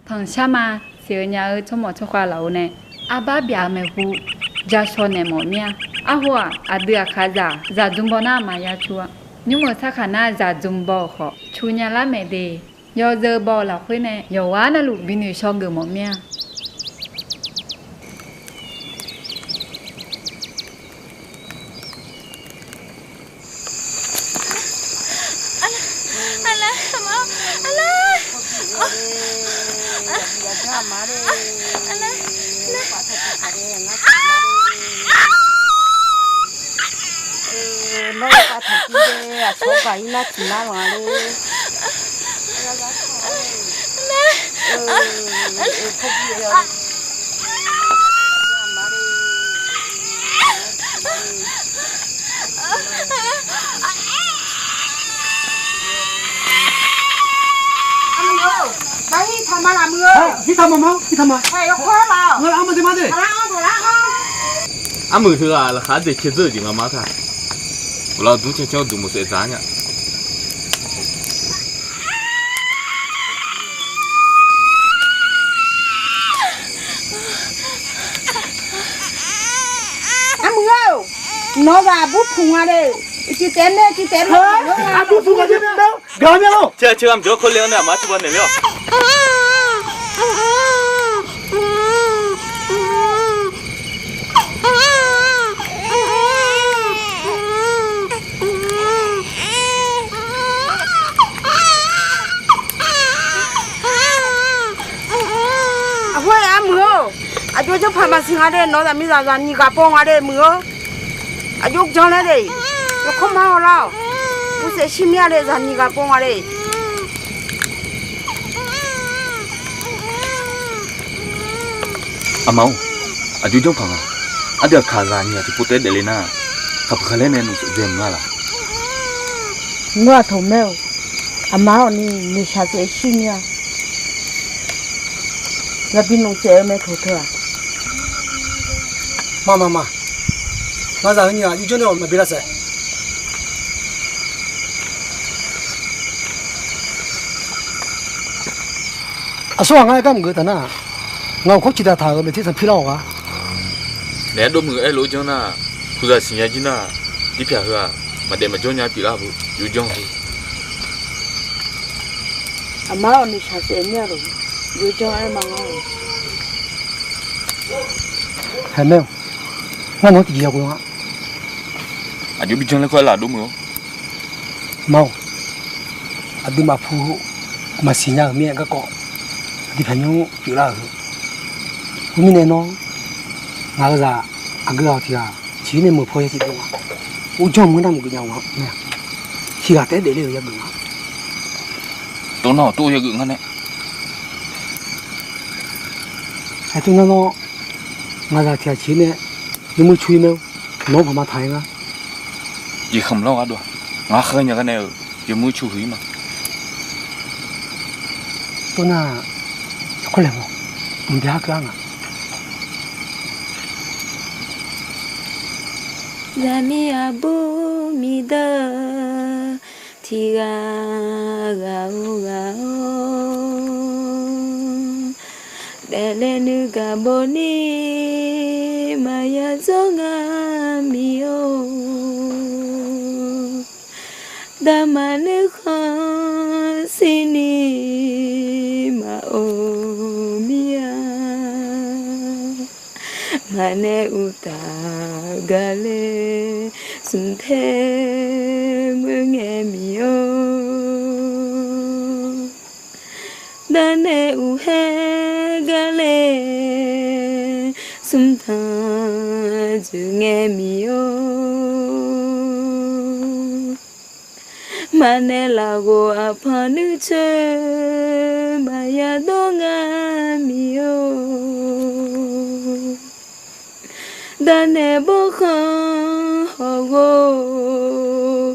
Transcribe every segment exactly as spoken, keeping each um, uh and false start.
Tanqshar ma siq-eu nya-eu tsawrmawq tsawrkhav lafov nae, arbar byaf-eu maeqhu ja shaw naeq mawf mir-a. Arhu-aq, aqdui aqkaqzaq zaqdzmr baw nar maqya cu-a. Nymr-euq sarkaq nar zaqdzmr baw-euq khawf, cu nya lar maeq de. Yawzeu baw-eu lafkhoer nae yawqghaq navluf binoeq shaw geuf mawf mir-a. Nawr pav taq tiv de, aqcawq gaq-ir nar tiq nar lanq le. Armuiq teu-aq laqkhaq dzaeq cae dzeur-eu jeq ngamaf taq. Ghoflar dmr cae cae duq maqsaef dzaq nya. Armuiq-or, nawq-eu ghaq aqbur puq nga le. Uqcif taef-aer mae, uqcif taef-aer mae. Aqbur puq nga le. Gaq-eu mae-or. Cae cae ghaq maqjawr kawrle-awr nae aqma tiq bav naeq ler-awq. Aqbur-aer armuiq-or, aqjox janrpaq maqsiq nga de. Nawq-eu zaqmiqzaq zaqnyiq ghaq pov nga de muiq-or. Aqjox janr laer de. Yawkawr ma-awr lar-awq. Mrsaef shir mir-a le, zaqnyiq ghaq pov nga de. Aqma-or, aqjox janrpaq nga. Aqdui aqkaqzaq nyiq ghaq tiqpov taef-aer daefle nar, khaqpuq khaqlaer nae noeqtsaev dzae mq nga laq? Nawr aqtawq mae-or, aqma-awq ni noeqshaq tsaev shir mir-a. Ngaq bi noeqtsaev-eu mae taq teu-aq. Maqmaq ma. Ngaqzaq heu nyiq ghaq yurjanr nae-awq maqbi lavsaef. Aqsur ghaq ngar-aer gar maqgeuf taf nar, ngaq-euq kawr ciqdaq taq-euq maeqtser sanqpir lar-awq gha. Naeq-aer dov muiq-eu aerlof-aer janr nar, puqzaq siqnya jir nar, dirpyaq heu-aq, maqdaef maqjawr nya pyeuflar-eu yurjanr heu. Aqma-awq noeqshaq tsaev mir-a lor, yurjanr aer ma ngar-a. Haeq mae-awq, ngar nawq-anr tiqjeq ya ghoe nga. Aqjox bi janr laer kawr-aer laf dov muiq-awr. Ma-awq, aqduimaf pu maqsiq nya-euq mirnae garkawv aqdui pyaq nymr pyeuflar-euq heu. Khoermirnae nawr, ngaq-euq zaq aqgeu ghaq tiq ghaq ciq-ir nae meuq paw ya tiqdov nga. Urjanr maqngeur nar maqgeuf nya-eu nga mae-a. Tiq ghaq taef-aer daefle-euq yageuf nga. Tov nar-awq, tov yageuf ngar nae. Aer, tov nar nawr, ngaqzaq tiq ghaq ciq-ir nae yawmuiq cu-ir mae-awr, nawq-anr paq ma taq-aer ngar. Jeqkhanq lawr gharduq-aq, ngar khaer nya gar nae-euq yawmuiq cu huiq-ir ma. Tov nar, kawrlaeq mawf, mqbya har keuv-ar nga. Zaqmiq aqbur miqdeuq tiq ghaq ghaq-or ghaq-awr, daefle nuigaq bawni maqya dzawr ngar miq-or. Daqmaq nuikhanr shirni maqof mir-a. Maqnaeq uqtaf gaqler smq tae meur ngae miq-or. Daqnaeq uqhaer gaqler smq tanq dzoeq ngae miq-or. Maqnaeq lafghof aqpanq nuircoer maqya dawr ngar miq-or. Daqnaeq bawrkhanq hawghof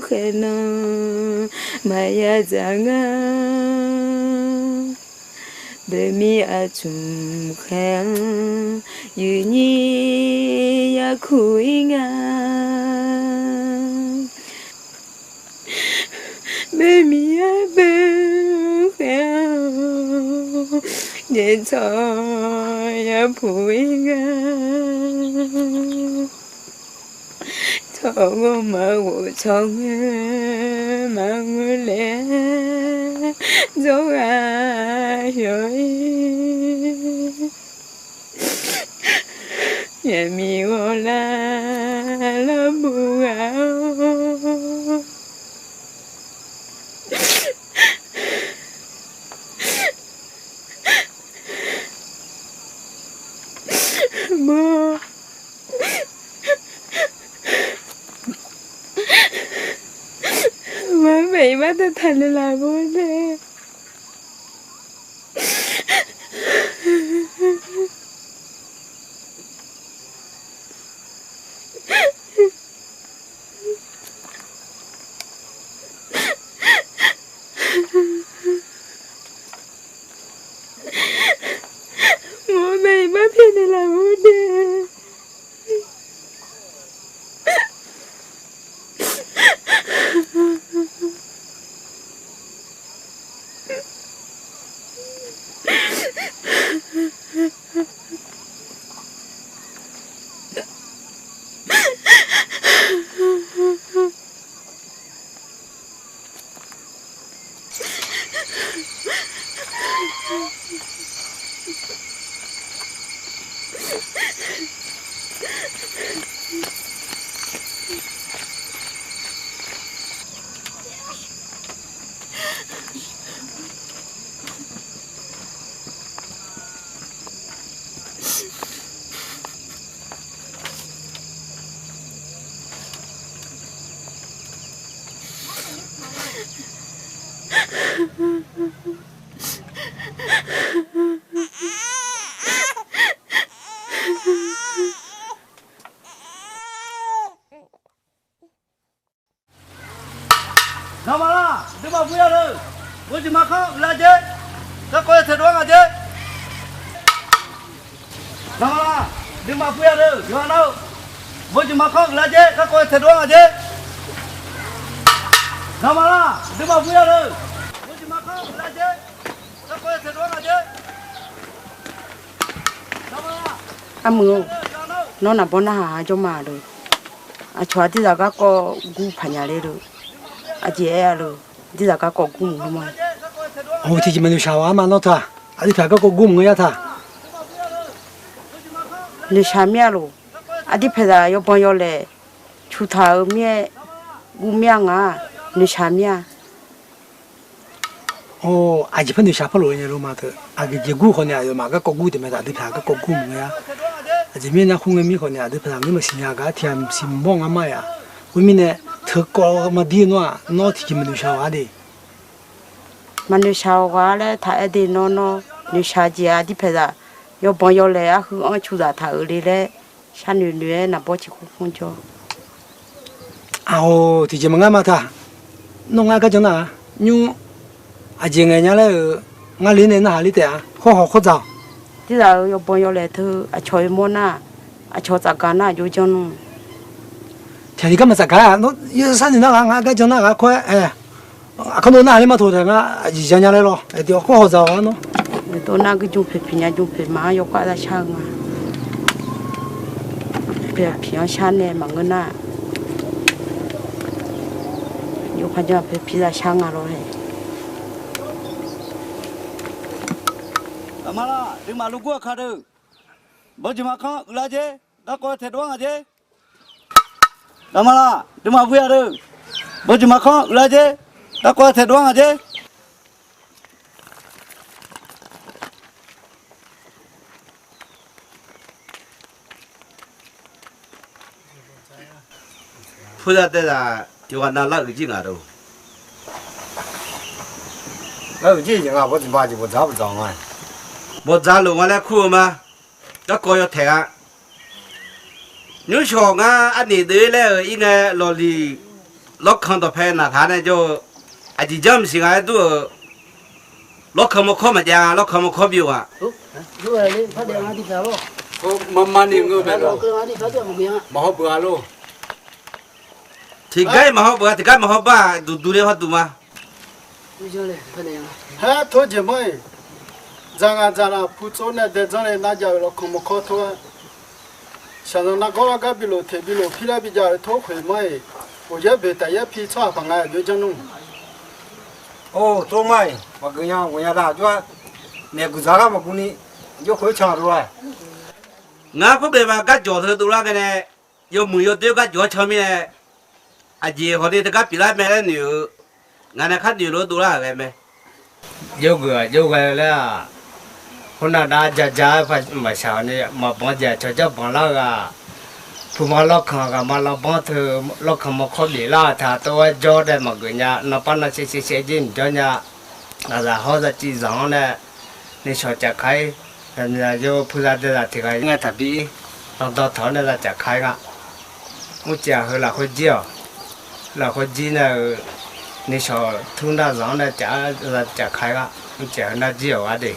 khaeqnan maqya dzaq ngar. Boeqmir aqcmq khaeq-anr yuifnyir yarkuq-ir nga. Boeqmir arbeu khaeq-anr Jeqcawq yapuq-ir gar, tsawrghof maqghof tsawrngoer maqngoer laer, jawrghaq yawq-ir. Yaqmiq ghawqlar lawrbuq ghaq-awr, mawr, mawr maeq iqbax dawqtaq naeqlaf mawr nae. Mawr maeq iqbax pyaeqnaeq laf mawr nae. Ngamala, nuima bur ya deuq, bawrjeq markanr uiqlar jer, garkawv ya taeqdov-ar ngaq jer. Ngamala, nuima bur ya deuq, yawqha nar-eu, bawrjeq markanr uiqlar jer, garkawv ya taeqdov-ar ngaq jer. Ngamala, nuima bur ya deuq, bawrjeq markanr uiqlar jer, garkawv ya taeqdov-ar ngaq jer. Armuiq-or, nawr naqbawr narhaq-a jawr ma lor. Aqcawq aqdirzaq garkawv gur paq nya le lor. Aqjeq aer-a lor, aqdirzaq garkawv gur mq-eu ma. Hawq, tiqjeq maqnoeqshaq-awq-ar ma nawr taq. Aqdui pyaeq garkawv gur mq-eu ya taq. Noeqshaq mir-a lor. Aqdui pyaeqzaq yawbanq yawlaeq cuq taq-euq mir-aer gur mir-a nga. Noeqshaq mir-a. Or, aqjeq par noeqshaq par lof-eu nya lor ma teu. Aqgeujeq gur khawf nae aqyawfmaf garkawv gur taef mae taq, aqdui pyaeq garkawv gur mq-eu ya. Aqjeq mirnae nar khoerngae mir khawf nae aqdui pyaeqzaq ngeur maqsiq nya gar tiq ghaq maqsiq mawr nga ma ya. Khoermirnae, teukawv maqdir-eu nawr-aq, nawr tiqjeq maqnoeqshaq-awq-ar de. Maqnoeqshaq-awq ghaq laer taq aer de nawr, nawr noeqshaq jeq-aq aqdui pyaeqzaq yawbanq yawlaeq arhu-anr cuqzaq taq-euq le laer sharnoeq noeq-aer naqbawr ciqkhof khanr jawr. Aq-or, tiqjeq maqngar ma taq. Nawr ngar garjan nar-aq, nymr aqjeq ngaeq nya laer-euq ngar le nae narhaq ler taef-a. Khawr hawq khawr dzaq-awq. Tiqzaq-euq yawbanq yawlaeq teu aqcawq oe mawr nar, aqcawq tsafgaq nar aqjox janr nmr. Tiqghaq tiqgar maqtsafgaq-a. Nawr yawsar noeq nar ghaq, ngar garjan nar ghaq khawr-aer, aqkar nawr narhaq ler ma taq-a ngar aqjeq ja nya laer lawr. Aqjeq khawr hawq dzaq-awq-ar nawr. Tov nar guir jmq poeq piq nya, jmq poeq ma-anr yawkhav zar shar-eu nga. Poeq piq-anr shar nae maqngeur nar, yawkhav jan poeq piq zaq shar nga lawr-aer. Daqmala, nuima lor gur-a ka deuq, bawrjeq markanr uiqlar jer, garkawv taeqdov-ar ngaq jer. Daqmala, nuima bur ya deuq, bawrjeq markanr uiqlar jer, garkawv taeqdov-ar ngaq jer. Purda taev zaq, yawqghaq nav lar uiq jir ngaq deuq. Lar uiq jir jeq nga, bawrjeq ma jeq bawqdzaq bawqdzaq nga. Bawqdzaq lof nga laer kur-eu ma. Garkawv yawtaeq-a. Nymrshawq ngar arniq deuv laer-euq ir ngae, lawqliq lawrkan dawqpae naqtaq nae jawr-eu, aqjeq janr maqsiq nga-aer dur-euq. Lawrkan mawrkawr maqjav nga, lawrkan mawrkawr byov-aq. Maqhaw beuq-a lor. Tiqgar-iq maqhaw beuq-a, tiqgar maqhaw bar-aq, duqduq le haw duq ma. Haer tov jeq manr-iq. Dzaq ngaq dzaq laf pu tsov nae dae dzanr nae nar jav-euq lawkhanq mawrkawr tor-aer, shaqzanq nargawr lar gar bi lof teq bi lof pirlar bi jav-euq tor khoeq manr-iq, uqyaer boeq taf yaer pi tsawrhaq paq nga aqjox janr nmr. Or, tsov manr-iq maqgeuf nya, ghawqnya da aqjox-aer, naeq guq dzaq gar maqguv ni, aqjox khoer can lof-aer. Ngar khoergeuf ma garjawq teu dovlar ghae nae, yawmuiq yawdoer garjawq-anr can mirnae, aqjeq hawq ni teugar pyeuflar mae laer noeq-eu, ngaq nae kharnoeq lof-aer dovlar-euq ghae mae. Jawrgeuf-aq jawrghae laer-aq, khoernav dav jav jav-aer maqshaq ni maqbanq jav cawq janr banq lar-eu-aq, puq ma lawrkanq ghaq ma lanbanr teu lawrkanq mawrkawr bif lar-euq taq tov-aer jawr dae maqgeuf nya, nanpav nan shaev shaev shaev jir mqjanr nya. Aqzaq hawr zaciv zanq-anr nae, nishawq cafkaq-ir, zaqmiqzaq yawpuq zadae zaq tiq ghaq-ir ngae taqbi-ir, lanqdan taq-awr nae za cafkaq-ir nga. Mrcaeq heu lafkhoer jir-awq. Lafkhoer jir nae-eu, nishawq tur nar zanq-anr nae caf-aer za cafkaq-ir nga. Mrcaeq heu nar jir-awq gharde.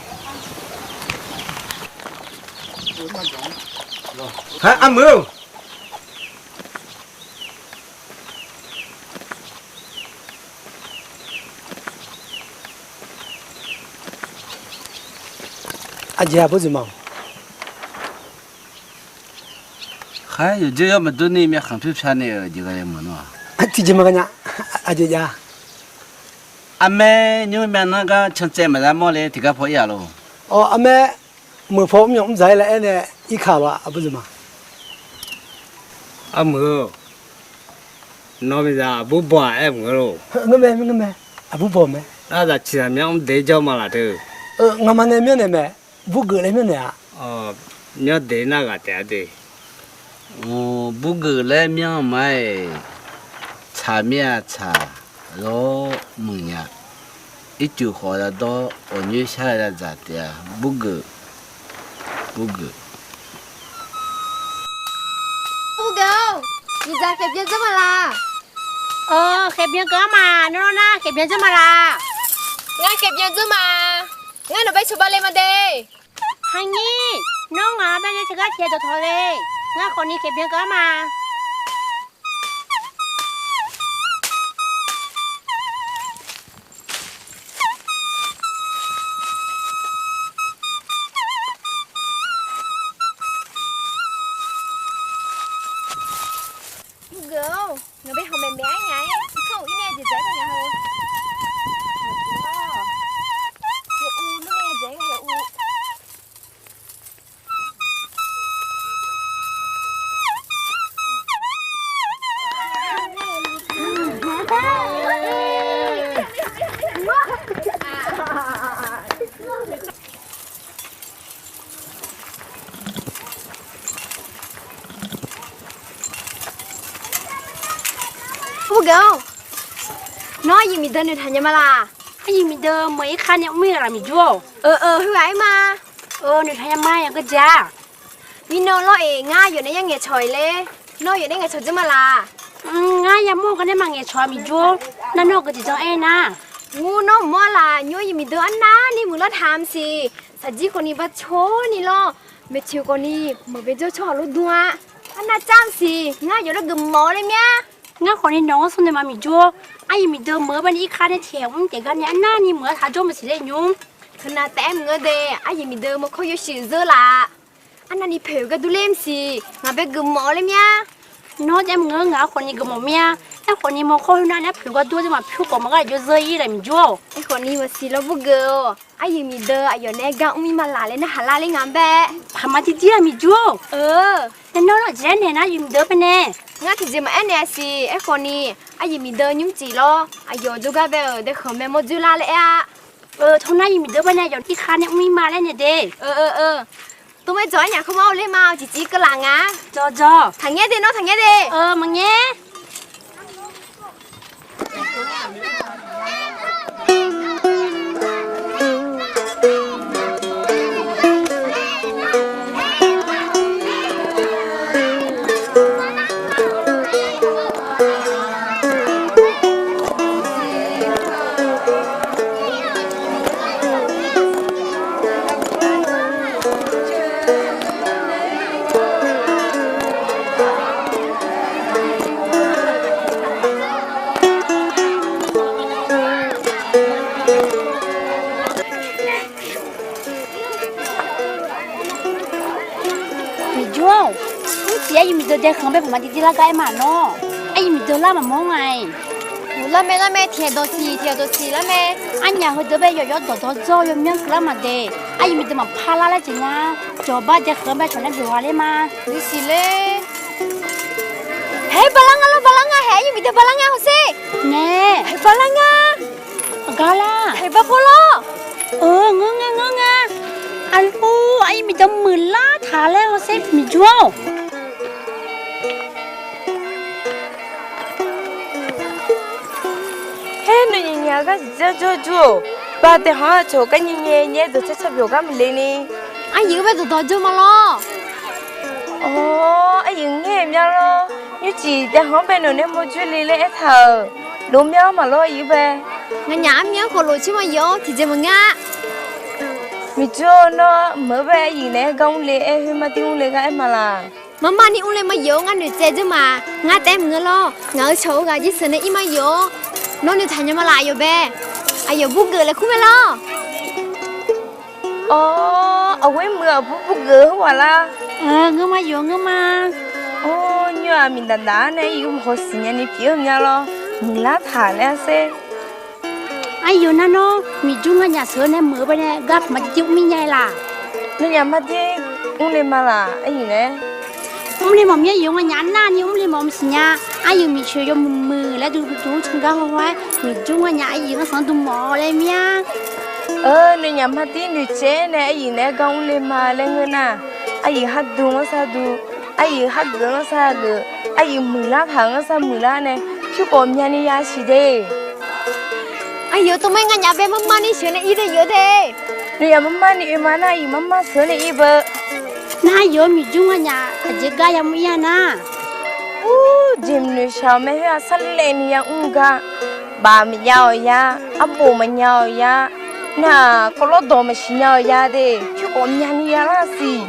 Haer armeuq-or. Aqjeq aqbur dzoeq ma-awq. Khaer yawqjeq yawr maqdur ni myavkhanq pyur pyar ni-euq jeq ghae meuq nar-aq. Tiqjeq maqghae nya. Aqjeq jav. Armaer nymr myavnar gar cantsaev maqza mawr le tiqgar paw ir-aq lor. Awq, armaer meuq paw mr yamq mr dzaq-ir laer aer nae irkaq lawq aqbur dzoeq ma. Armeuq-eu, nawr miqzaq aqbur baw-aq aer meuq-eu lor. Ngeur mae, ngeur mae. Aqbur baw mae. Arzaq ciqzaq myanr mr de jawr ma laf deuq. Ngamaf nae myanrnaeq mae. Burgeuf laer myanrnaeq-aq. Myanr de nar ghaq taef-a de. Burgeuf laer myanr ma-iq, tsaq mir-a tsaq, lawr muiq nya. Ircuf khawf zadawr awqnyoer shar-eu zadzaq taef-a. Burgeuf, burgeuf. Burgeuf-or, miqdzaq khaeqbyan dzeur ma laq? Khaeqbyan geuf-ar ma. Nawr nar khaeqbyan dzeur ma laq? Ngar khaeqbyan dzeur ma. Ngar nawq bae cawba le ma de. Haqnyir, nawr ngaq-anr bae nae teugar tiq-aer dawqtawq le. Ngar khawf ni khaeqbyan geuf-ar ma. Burgeuf-or, ngaq bae hawq maeqmaeq-aer nya-aer, irkanr uq ir nae jeq dzaq-aer ghae nya heu. Yawuv lur nae jeq-aer ghae yawuv. Burgeuf-or, nawr aqyuif miqdeuv noeqtaq nya ma laq? Aqyuif miqdeuv meuq-ir kar nae mr-ir ghaq laq miqjur-awq. Heughaq-ir ma. Noeqtaq nya ma, yageur ja. Mirnan lawr-eq, ngar yawf nae yar ngaeqcawq-iq ler. Nawr yawf nae ngaeqcawq dzeur ma laq? Ngar yamawr-eu gar nae maqngaeqcawq-a miqjur-or. Nar nawr-eu geujeq jan aer nar. Ngur nawr mq mawr laf, nymr aqyuif miqdeuv arnavni muiqlar taq-a maqsiq. Saqjir khawfni bar cawrni lawr. Maeqtsoeq khawfni maqbae jawr tsawrhaq lof dm-a. Arnav car maqsiq, ngar yawf laer geufmawf-eu ler mya. Ngar khawfni nawq-anr smr naeq ma miqjur-or. Aqyuif miqdeuv meuq-eu bae nae irkar nae tiq-aer mr taef gar nae arnavni meuq-ar taq jawr maqsiq ler nymr. Teunav taef-aer maqngeur de, aqyuif miqdeuv mawrkawr yawshuif zeur laf. Arnavni poeq-eu gar durler maqsiq, ngaq bae geufmawf-eu ler mya. Nawr jav maqngeur, ngaq-anr khawfni geufmawf mya. Aerkhawfni mawrkawr khoernar nar poeq gar dur-eu maqpyur khawf maqgar aqjox zeur-ir laf miqjur-awq. Aerkhawfni maqsiq lawr burgeuf-awq. Aqyuif miqdeuv aqyawf nae gar mr-ir ma laq laer narhaq lar ler nga bae. Paq ma jirjir-a miqjur-or. Nae nawr laf jeq laer naeq nar aqyuif miqdeuv bae nae. Ngar tiqjeq maqaer naeq-a siq. Aerkhawfni aqyuif miqdeuv nymr cif lawr. Aqyawf jawrgar bae-euq daekhanq mae mawr dzoerlar laer aer-a. Tawr nar aqyuif miqdeuv bae nae aqyawf irkar nae mr-ir ma laer naeq de. Tov mae dzawq-aer nyaf kawr mar-eu ler ma, ciqciv keuvlaf nga. Dzawq dzawq. Taqngaer de, nawr taqngaer de. Maqngaer. Tiq, aryuif miqdeuq dae khanq bae paq maqdir dir lar gar aer ma nawr. Aryuif miqdeuq lar maqmawr nga-iq. Uq, lar mae, lar mae, tiq aer dawq siq, tiq aer dawq siq, lar mae. Arnyaf heudeuq bae yawqyawr dawqdawq dzawr yawmyanr keuv lar maqdaeq. Aryuif miqdeuq maqpar lar laer jeq nga. Jawqbar dae khanq-anr bae cawq nae byawq gha ler ma. Nuisiq ler. Haeq, bala nga lor, bala nga, haeq, aryuif miqdeuq bala nga hawsher. Nae, haeq, bala nga. Gar lar. Haeq, bar paw lor. Ngeur nga, ngeur nga. Arlur, aryuif miqdeuq muiqlar taq laer hawsher, miqjur-or. Haer, noeqnyaeq nyaeq gar jeq dzar jawr jur-or. Bar dae khanq-anr cawq gar nyae nyae nyae dawqcar car byawq gar maqle ni. Aryuif-anr bae dawqdawq jawr ma lor. Awr, aryuif ngaer mya lor. Nymrcif dae khanq-anr bae nawq nae mawrjur le laer aertaq-euq. Lof mya-awr maqlor aryuif bae. Nganyaf armyar khawf lof tser ma yawf-awr tiqjeq maqngeur-a. Miqjur-or, nawr meuq-eu bae aryuif naeq-aer gar mrle aer khoer mardir mrle gar aer ma laq. Marmar ni mrle ma yawf-awr ngar noeqtsaev dzeur ma. Ngar taef-aer maqngeur lor. Ngaq-euq cawq-eu ghaq jir sheuq nae ir ma yawf-awr. Nawr noeqtaq nya ma laf aqyawf bae. Aqyawf burgeuf laer kur mae lor. Awr, aqghoer muiq-aq bur burgeuf-eu heughaq lar. Ngeur ma yawf, ngeur ma. Awr, nymr-aq miqdaq daq-ar nae ir-eu hawsiq nyani pyeuf-eu mya lor. Muiqlar taq laer-a sher. Aryuif nar nawr miqjur nganyaf sheuq-eu nae meuq-eu bae nae gar paq maqdir mr mir nya-i laq. Noeqnyaeq mardir mrle ma laq aryuif nae. Mrle mawf mir-aer yawf nganyaf nar ni mrle mawf maqsiq nya. Aryuif miqcoeq yawmuiq muiq laer duq duq-anr can gar haw haw-aer miqjur nganyaf aryuif-anr sanq-anr duq mawf laer mir-a. Noeqnyaeq mardir noeqcaev nae aryuif naeq-aer gar mrle ma laer ngeur nar, aryuif khar duq-anr sar duq, aryuif khar geuf-anr sar geuf, aryuif muiqlar taq-anr sar muiqlar nae pyur khawf myani ya siq de. Aryuif tov mae, nganyaf bae marmar ni sheuq nae ir de yawf de. Noeqnyaeq marmar ni oe ma nar aryuif marmar sheuq nae ir beu. Nar yawf-eu miqjur nganyaf aqjeq gar yamr ir-a nar. Ur, jeq mq noeqshaq-awq mae khoer-aq, sarlaev ni yamr gar. Baf maqjav-awq ya, arbof maqnya-awq ya, nar-aq kawvlawr dawq maqsiq nya-awq ya de. Pyur khawf myani ya lar siq.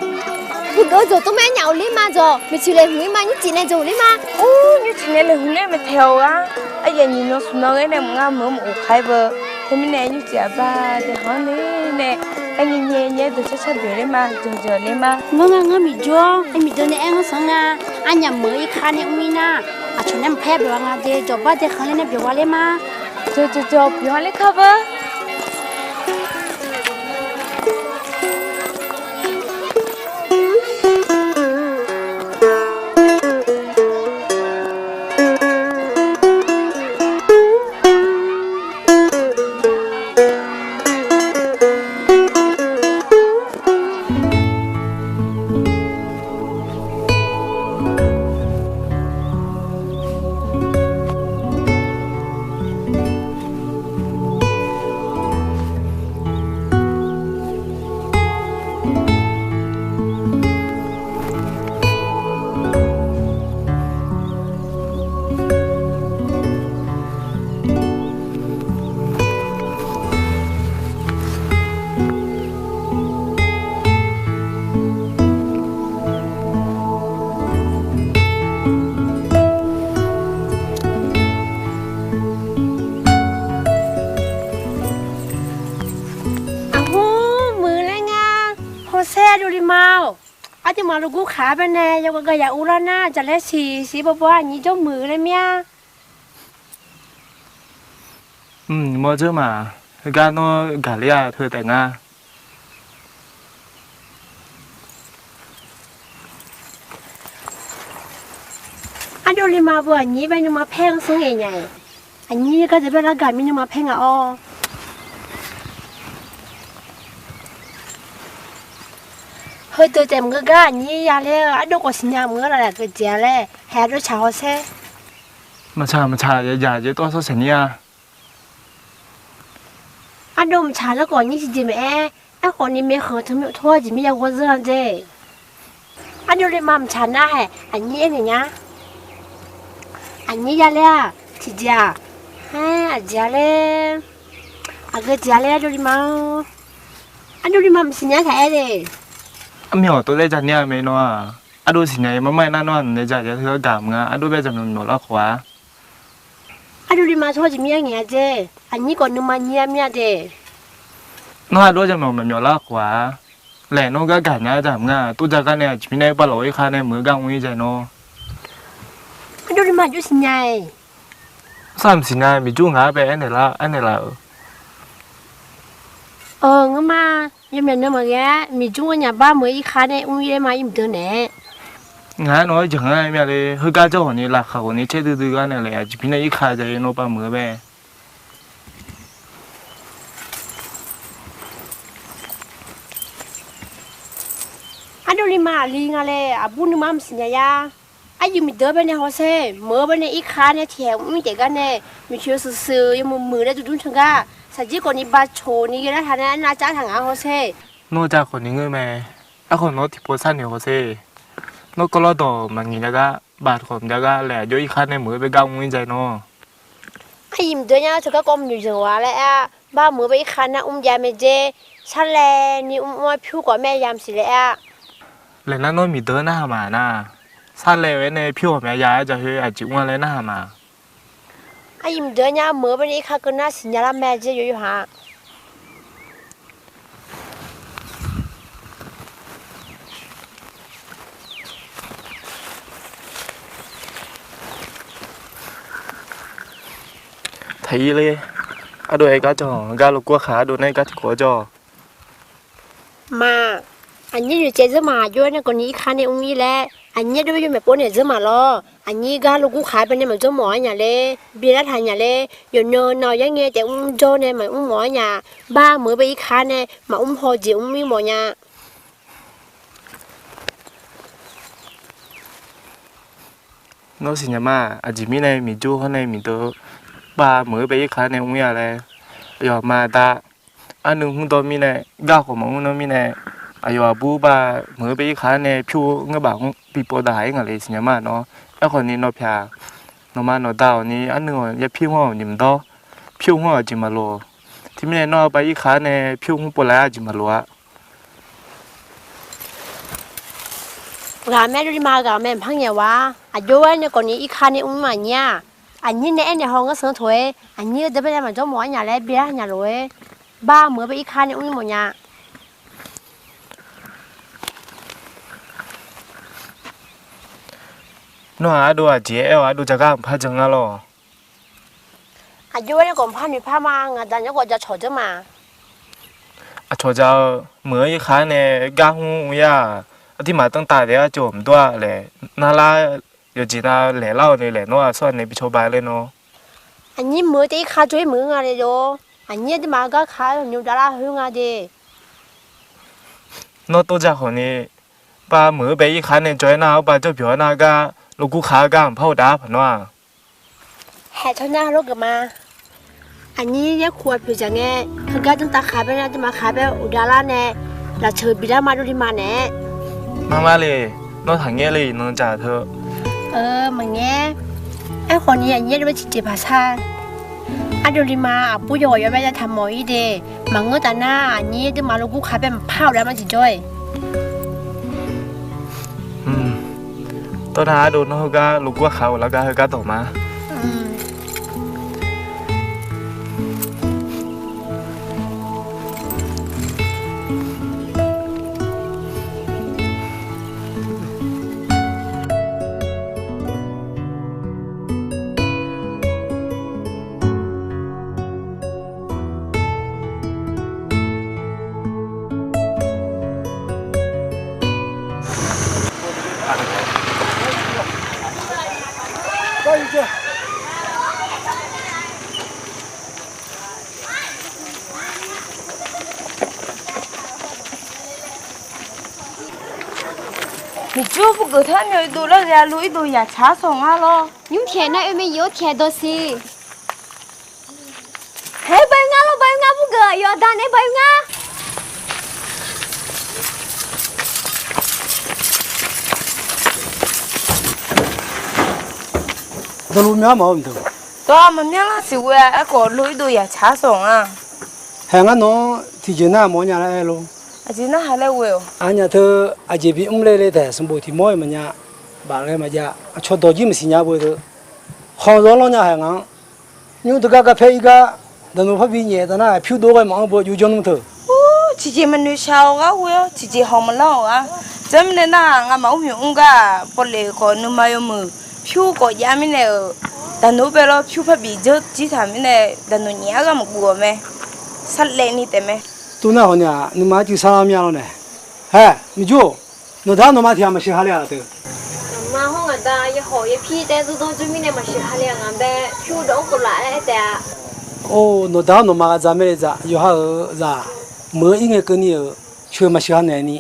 Heugeuf-eu dawq tov mae, nyaf ghofler ma dawq. Maeqtsoeq laeqhmq ir ma, nymrcif nae dawq ghofler ma. Ur, nymrcif nae laeqhmq ler mae taeq-awq gar. Aqyuif nyiq nan smq nan ghae nae mq ngar meuq-anr maqghof kaq-aer beu. Teumirnae nymrcif aqba daeqkhanq-anr le nae, gar nyae nyae nyae-aer dawqcar car byawq ler ma, dawq jawq ler ma. Ngeur nga, ngeur miqjur-awr, aer miqdeuq nae aer-anr sanq nga. Arnyaf meuq-eu irkar nae mr ir nar, aqcawq nae maqpar ya byawq gha nga de. Jawqbar daeqkhanq ler nae byawq gha ler ma. Dawq jawq jawq byawq gha ler kar beu. Aqhmr muiq laer nga. Hawsher, ardovle ma-awq. Ardovle ma luf gur khaq-aer bae nae yawgav gav yaf ur lar nar, jaqlaer siq siq bawbaw aqnyir jawr muiq laer mir-a. Mq, mawr dzeur ma. Heugar nawr gaq ler-a, teu taef nga. Ardovle ma beu aqnyir bae nuima paer-anr sanr ngaeq nya-iq. Aqnyir gar deuq bae lar gaq mir nuima paer nga-awr. Heudeuq taef maqngeur gar aqnyir ya laer-eu, ardov khawf siqnya maqngeur laf laf geujeq-a laer, haeq ardov tsaq hawsher. Maqtsaq maqtsaq, yajaq jeq tawv sawr saeq mir-a. Ardov maqtsaq nar khawf nyir tiqjeq maeq-aer, aerkhawf ni maeqkhanq teu tor-awr jeq mir ya ghawr zeur-a jeq. Ardovle ma maqtsaq nar haeq aqnyir aer ngaeq nya. Aqnyir ya laer-aq tiqjeq-aq, aer aqjeq-a laer, aqgeu jeq-a laer ardovle ma-awr. Ardovle ma maqsiqnya taq-aer de. Armyawq tov laer ja nya mae nawr-aq. Ardov siqnya-iq marmar-aer nar nawr-aq, naeq ja jeq teu-awr gaq mq nga. Ardov bae jaqmyawf myawf lar khawf-a. Ardovle ma tawr jeq mir-aer ngaeq-a jeq. Aqnyir khawf nuima nyir-a mir-a de. Nawr ardov jaqmyawf myawf lar khawf-a. Laeq nawr gar gaqnya-aer dzaq mq nga, tov ja gar nae aqjeq mirnae bav lawq-ir khar nae meuq-eu gar mr-ir jae nawr. Ardovlima jov siqnya-iq. Sar mq siqnya, miqjur ngaq-anr bae aernaeq lar, aernaeq laf-euq. Ngeurma, yawmyaq nan maqghae-aer miqjur nganyaf bar meuq-ir khar nae mr-ir laer ma, ir mqdeuq naeq-aer. Ngaq-aer nawq-anr jeq-anr myav le, heugar jawr ghawqni laqkhaq ghawqni caerdui dui gar nae laeq aqjeq mirnae ir khar jae nawr bav meuq-eu bae. Ardovlima aqli nga laer aqbur nuima maqsiq nya ya. Aryuif miqdeuq-anr bae nae hawsher, meuq-eu bae nae ir khar nae tiqhaeq mr taef gar nae, miqcoeq shuif shuif yawmuiq muiq laer durdmr can gar, saqjir khawfni bav coq ni ghae lar taq nae aernar car taq ngaq-anr hawsher. Nawr ja khawfni ngeur mae. Aerkhawf nawr tiqpov sharnoeq hawsher. Nawr kawvlawr dawq maqngiq nya gar, bav khawf mqjav gar laeq aqjox ir khar nae meuq-eu bae gar mr-ir jae nawr. Aryuif miqdeuq nya teu garkawv maqnoeq zanq-a laer aer-a. Bar meuq-eu bae ir khar nar mr jav mae jer. Sarlaev ni mr-awr pyur khawf mae ya maqsiq laer aer-a. Laeq nar nawr miqdeuq narhaq ma nar. Sarlaev-aer nae pyur khawf mae ya-aer jaqkhoer aqjeq mr-a laer narhaq ma. Aryuif miqdeuq nya meuq-eu bae nae ir khar keuv nar siqnya lar mae jer yawqha. Taq-ir ler. Ardov-aer gar jawr-awq, gar loqgur khaq ardov nae gar tiqkawv jawr-awq. Ma, aqnyir yawqcaev dzeur ma, aqjox-aer nae kawvni ir khar nae mr-ir laer, aqnyir ardov yawmaeq pov naeq dzeur ma lawr. Aqnyir gar loqgur khaq-aer bae nae maqjawr mawf-ar nya ler, byaelar taq nya ler, yawqnan nav-awq yar ngae taef mr jawr nae maqmr mawf-ar nya. Bar meuq-eu bae ir khar nae maqmr haw jeq mr-ir mawf nya. Nawr siqnya ma, aqjeq mirnae miqjur hawr nae miqdeuq bar meuq-eu bae ir khar nae mr-ir-a laer. Aqyawf ma da, arnuiv hmr dawr mirnae, gar khawf maqmr nar mirnae, aqyawf aqbur bar meuq-eu bae ir khar nae pyur ngeur baf mr bi pov daq-ir ngaq le siqnya ma nawr. Aerkhawf ni nawr pyaq, nawqma nawqda-awq ni arnuiv-awq yapir hmr-awq nymq dawr, pyur hmr-awq jeq maqloq. Teumirnae nawr bar ir khar nae pyur hmr pov laer-a jeq maqloq-a. Ghaq mae, ardovlima ghaq mae, mqpar ngaeq war-aq. Aqjox-aer nae kawvni ir khar nae mr aqnyir-aq. Aqnyir nae aernaeq haw ngar sanr taq-aer, aqnyir-eu deuq bae nae maqjawr mawf-ar nya laer byaelar nya lof-aer, bar meuq-eu bae ir khar nae mr-ir mawf nya. Nawr-aq ardov aqjeq aer-awq, ardov ja gar mqpar jan ngar lawr. Aqjox-aer nae khawf mqpar noeqpar ma, ngaq dzaq nymr khawf ja cawq dzeur ma. Aqcawq ja-eu, meuq-eu ir khar nae gar hmr mr-ir-aq, aqduimaf danrtav daef-aer cawq mqdov-a laer, narlar yawqjeq nav laeq lar-awq nae laeq nawr-aq tsawrhaq nae bi cawba laer nawr. Aqnyir meuq-eu taef ir khar jawr-ir meuq-eu nga le yawr. Aqnyir aqduimaf-eu gar khar-aer hawqnymr davlar khoer nga de. Nawr tov ja khawf ni, bar meuq-eu bae ir khar nae jawr-aer nar, arbar jawr byawq-aer nar gar, loqgur khaq-eu gar mqpar uqdav-ar paq nawr-aq. Haeq tawr nar lawr geuf ma. Aqnyir yaerkuq aqpoeq dzaq ngae, heugar danrtav khaq bae nae aqduimaf khaq bae uqdav lar nae, lafceuq bilar ma, ardovlima naeq-aer. Mar mar le, nawr taqngaer le, iqnan dzaq teu. Maqngaer. Aerkhawf ni aqnyir ardov bae tiqjeq paq sar. Ardovlima aqbur yawghawq yawbae yav taq mawf-ir de. Maqngeur taf nar aqnyir aqduimaf loqgur khaq bae mqpar uqdav ma tiqjawr-iq. Tawr nar ardov nawr heugar loqgur khaq-euq lar gar heugar dawq ma. Miqjur bur geuf taq-aer myawq irdov lar ghae-a, lo irdov yaq tsaq-ar sawq ngar lawr. Nymr pyaeq nar oe mae, yawr pyaeq dawq siq. Haeq, bae ngar lawr, bae ngar bur geuf, yawqda nae bae ngar. Dawqluf myanr mawf-eu mqdeuq. Dawq maqmyanr lar siq ghoe-a, aerkhawf lo irdov yaq tsaq-ar sawq ngar. Haeq, ngar nawq-anr tiqjeq narhaq mawf-ar nya laer aer lor. Aqjeq narhaq laer ghoe-awq. Aqnyaf teu aqjeq bimr le le taef sanqbof tiq mawr-iq maqnya. Baf ghae maqjav, aqcawq dawq jir maqsiq nya beu teu. Khanq zawr lanr nya haeq ngaq-anr. Nymr teugar garpaer ir gar, daqnoeq parbi nyaef taf nar pyur dov ghae maqanr beu jov janr nmr teu. Ur, Tiqjeq maqnoeq shaq-awq gar ghoe-awr, tiqjeq hawq maqlanr-awq gar. Teumirnae nar-aq, ngamaf mrmyawf mr gar-aq, pawvlef khawf nuima yawmuiq pyur khawf jav mirnae-euq, daqnoeq bae lawr, pyur parbi dzeur jir taq mirnae, daqnoeq nyiq-ar gar maqguv-awq mae. Sarlaevni taef mae. Tov nar hawq ni-aq, nuima arcuiv sarlar mya lawr nae. Hae, Miqjur-or, nawqdaq nawqma tiq ghaq maqsheuq ha le-aq teu. Ngaqma hawr ngaqda yawhawq yapir tae zurdanr jur mirnae maqsheuq ha le-aq, ngaq bae pyur dawv-anr kov laf-aer taef-a. Or, nawqdaq-awr nawqma ghaq dzaq mae le dzaq, yawqha-euq zaq meuq-eu ir ngae keuvni-euq coeq maqsheuq ha naeqni.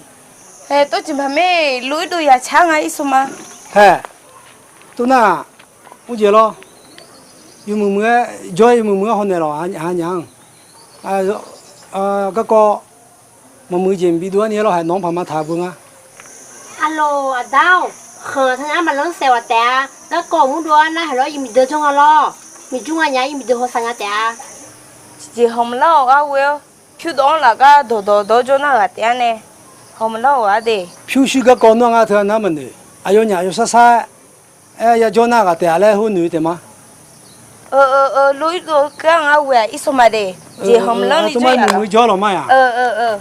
Hae, tov jeq maqmae, lof irdov yaq car nga irsaw ma. Hae, tov nar-aq, mrjaeq lawr. Yawmuiq muiq-aer jawr-aer yawmuiq muiq-aer hawnaeq lawq, aqnyaf-anr. Garkawv maqmuiq jeq maqbi dov-ar ni-aer lawr, haeq nawq-anr paq ma taq beu nga. Aqloq aqda-or, khanq teunar maqlanr saef ghaq taef-a. Garkawv maqmur dov-ar nar, haeq lawr yawmuiq deuq jawr nga lawr. Miqjur nga nya yawmuiq deuq hawsav nga taef-a. Tiqjeq hawq maqlanr-awq gar ghoe-awr, pyur dawv-anr laf gar dawqdawq dawr jawr nar ghaq taef-a nae. Hawq maqlanr-awq gar de. Pyurshuir garkawv nawr ngar teu nar maqnoeq. Aqyawfnyaf yawsar sar-aer, aer ya jawr nar ghaq taef-a laer hawr noeq taef ma. Eu, eu, eu, lof irdov-eu keuv-anr ngar ghoe-aq irsaw ma de. Jeq hawq maqlanr ni jawr yaf lawq. Muiq jawr lawq ma yaq. Eu, eu, eu.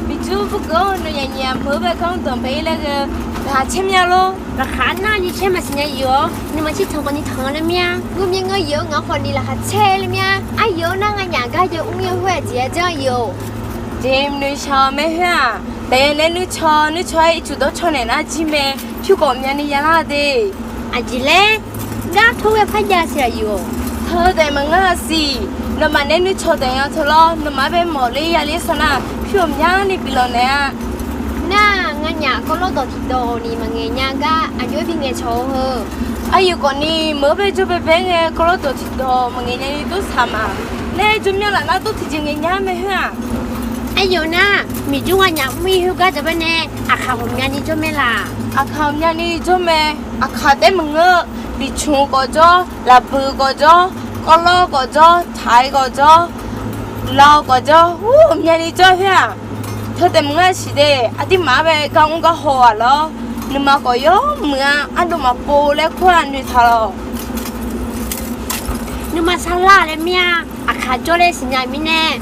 Miqjur, bugaq-awr nawnyaf nyiq-aq meuq-eu bae gar mr danqbae-ir laer ghae-eu, laqkhaq caer mya lor. Laqkhaq nar ni caer maqsiq nya yif-awr, nuima shir tanq khawf ni tanq-eu laer mya. Ngeur mya ngeur yif-awr ngaq khawf ni laqkhaq caer laer mya. Aqyawf-anr nar nganyaf gar jav mr-ir-eu khoer-aq jeq-aer janr yif-awq. Jeq maqnoeq shaq-awq mae khoer-aq, daefya nae nuircaw nuircaw-aer ircuf dawrcaw naeq nar jir mae. Pyur khawf myavni yalar de. Aqjeq laer, gar tor ghae par jav siq-aq yif-awq. Teudaef maqngeur-a siq. Nawmaf nae nuircaw daefnya teu lawr, nawmaf-anr bae mawf ler ya ler sawr nar, pyur ghawqmyani bif lanq naeq-a. Nar, nganyaf kawvlawr dawq tiqdawq ni maqngaeq nya gar aqjox-aer bingaeq cawq-eu heu. Aqyawf khawf ni meuq-eu bae jawr baebae ngae, kawvlawr dawq tiqdawq maqngaeq nyani dawrsaq ma. Nae jawr mya laf nar dawr tiqjeq ngaeq nya mae khoer-aq. Aqyawf nar, Miqjur nganyaf mr-ir khoergar jawr bae nae, aqkaq ghawqmyani jawr mae laq. Aqkaq ghawqmyani jawr mae. Aqkaq taef maqngeur, bicmq khawf jawr, lafbuiq khawf jawr, kawvlawr khawf jawr, taq-iq khawf jawr, lawq khawf jawr, ur, ghawqmyani jawr khoer-aq. Teudaef maqngeur-a siq de. Aqdirmaf-anr bae gar mr gar haw-aq lawr. Nuima khawf yawmuiq-a, ardov maqpov laer kur-aq noeqtaq lawq. Nuima sarlar laer mya. Aqkaq jawr laer siqnya mirnae.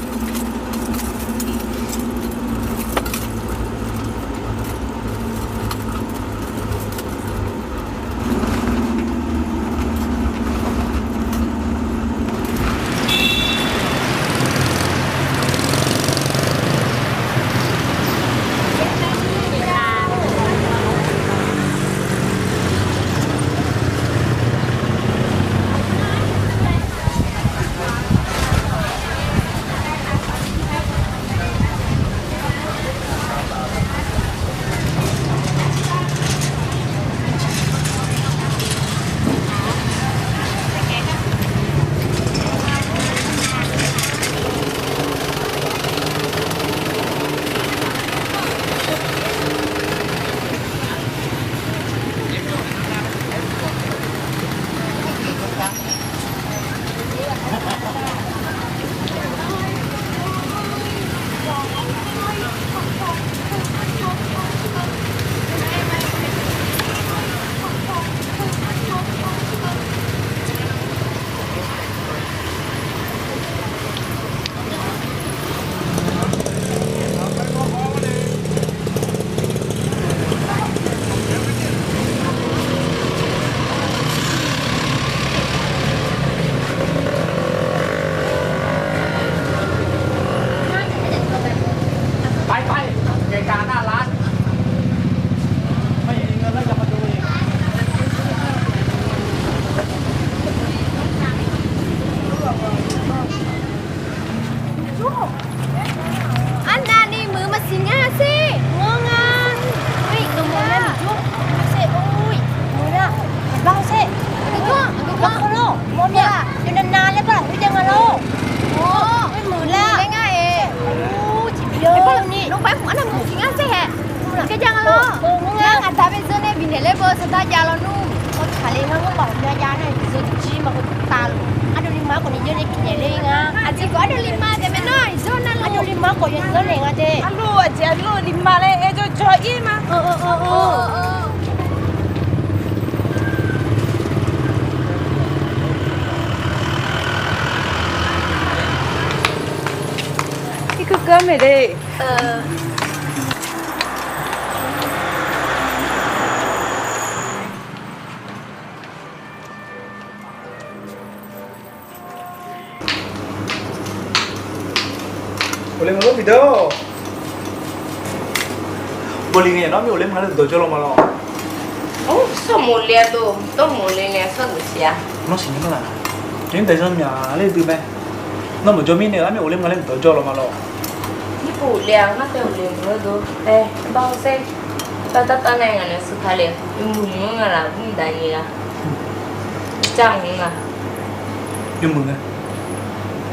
Darjav lawnmr, kawqtaq le ngar ngar baf ghawqmya jav nar, zeur jir ma kawqtaq luf. Ardovlima khawf ni jawr nae pyaeq ler nga. Aqjeq khawf Ardovlima taef mae nar, zeur nar, Ardovlima khawf yawzanr naeq nga te. Ardov, aqjeq Ardovlima laer aer jawr jawr ir ma. Irkeuv keuv-aer maeq de. Ghofle maqlor Miqdawr. Bawli ngae yaq nawr mir ghofle maqlar dawq jawr law ma lawr. Or, sawr mawf le-a dov, dawr mawf le nae sawr deuq siq-a. Nawr siqnya ma laq. Yawnyir daefzanr myaq ler dui mae. Nawr maqjawr mirnae lar mir ghofle maqlar dawq jawr law ma lawr. Nir pov le-a ngar tae ghofle maqlar dov. Aer, bar hawsher. Bar dartav nae ngaq nae sheuq ka le. Yawmuiq mr nga laf mr dav nyi-a. Car mr nga. Yawmuiq nga.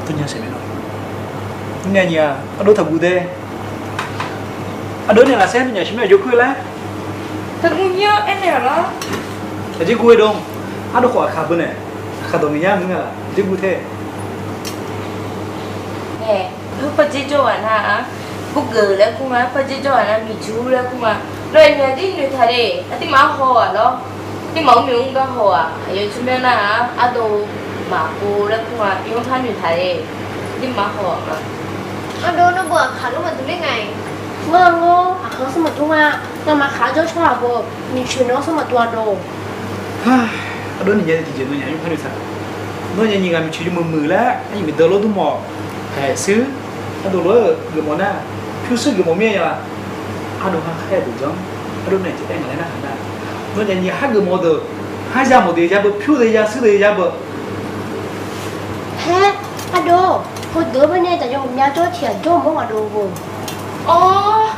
Tawnya saeq mae nawr. Mr nae nyi-a, ardov taqguv de. Ardov nae lafsaer nuinyaf shir mae jawr kur laer. Taqguv nyir-awr aernaeq-awq lawr. Aqjeq guv-eu dov. Ardov khawf aqkaq beu nae. Aqkaq dawq ngaeq yar mr nga laf. Aqjeq guv te. Aer, heu parjer jawr ghaq nar-a, burgeuf laer kur ma, parjer jawr ghaq nar miqjur laer kur ma. Nawr-aq nyiq aqdir noeqtaq de, aqdirmaf-anr haw-aq lawr. Aqdirmaf-anr maqmr gar haw-aq, aqyawf tsawrmyanr nar-a, ardov maqpov laer kur ma, iqanr par noeqtaq de. Aqdirmaf haw-aq ma. Ardov nawr beu aqkaq lor maqdmr ler nga-iq. Ngar-a lor, aqkaq-anr smr maqdmr nga. Ngamaf khaq-anr jawr shawr-aq beu, miqcoeq nawq-anr smr maqdmr-a dov. Ardov ni nya tiqjeq nawnyaf nymr par noeqtaq. Nawnyaf nyiq ghaq miqcoeq yawmuiq muiq laer arnyiq miqdeuq lor dmr mawf. Haeq shuir, ardov lof-aer geufmawf nar, pyurshuir geufmawf mir-a ya. Ardov ha khaer-eu deuq janr, ardov nae tiqdaer ngaq laer narhaq nar, nawnyaf nyiq khar geufmawf deuq, khar ya mawf deuq ya beu, pyur deuq ya shuir deuq ya beu. Haer, ardov, heudeuq-anr bae nae taqjawr mawf mya jawr tiq ghaq jawr mawf-anr ghaq dov-eu. Or,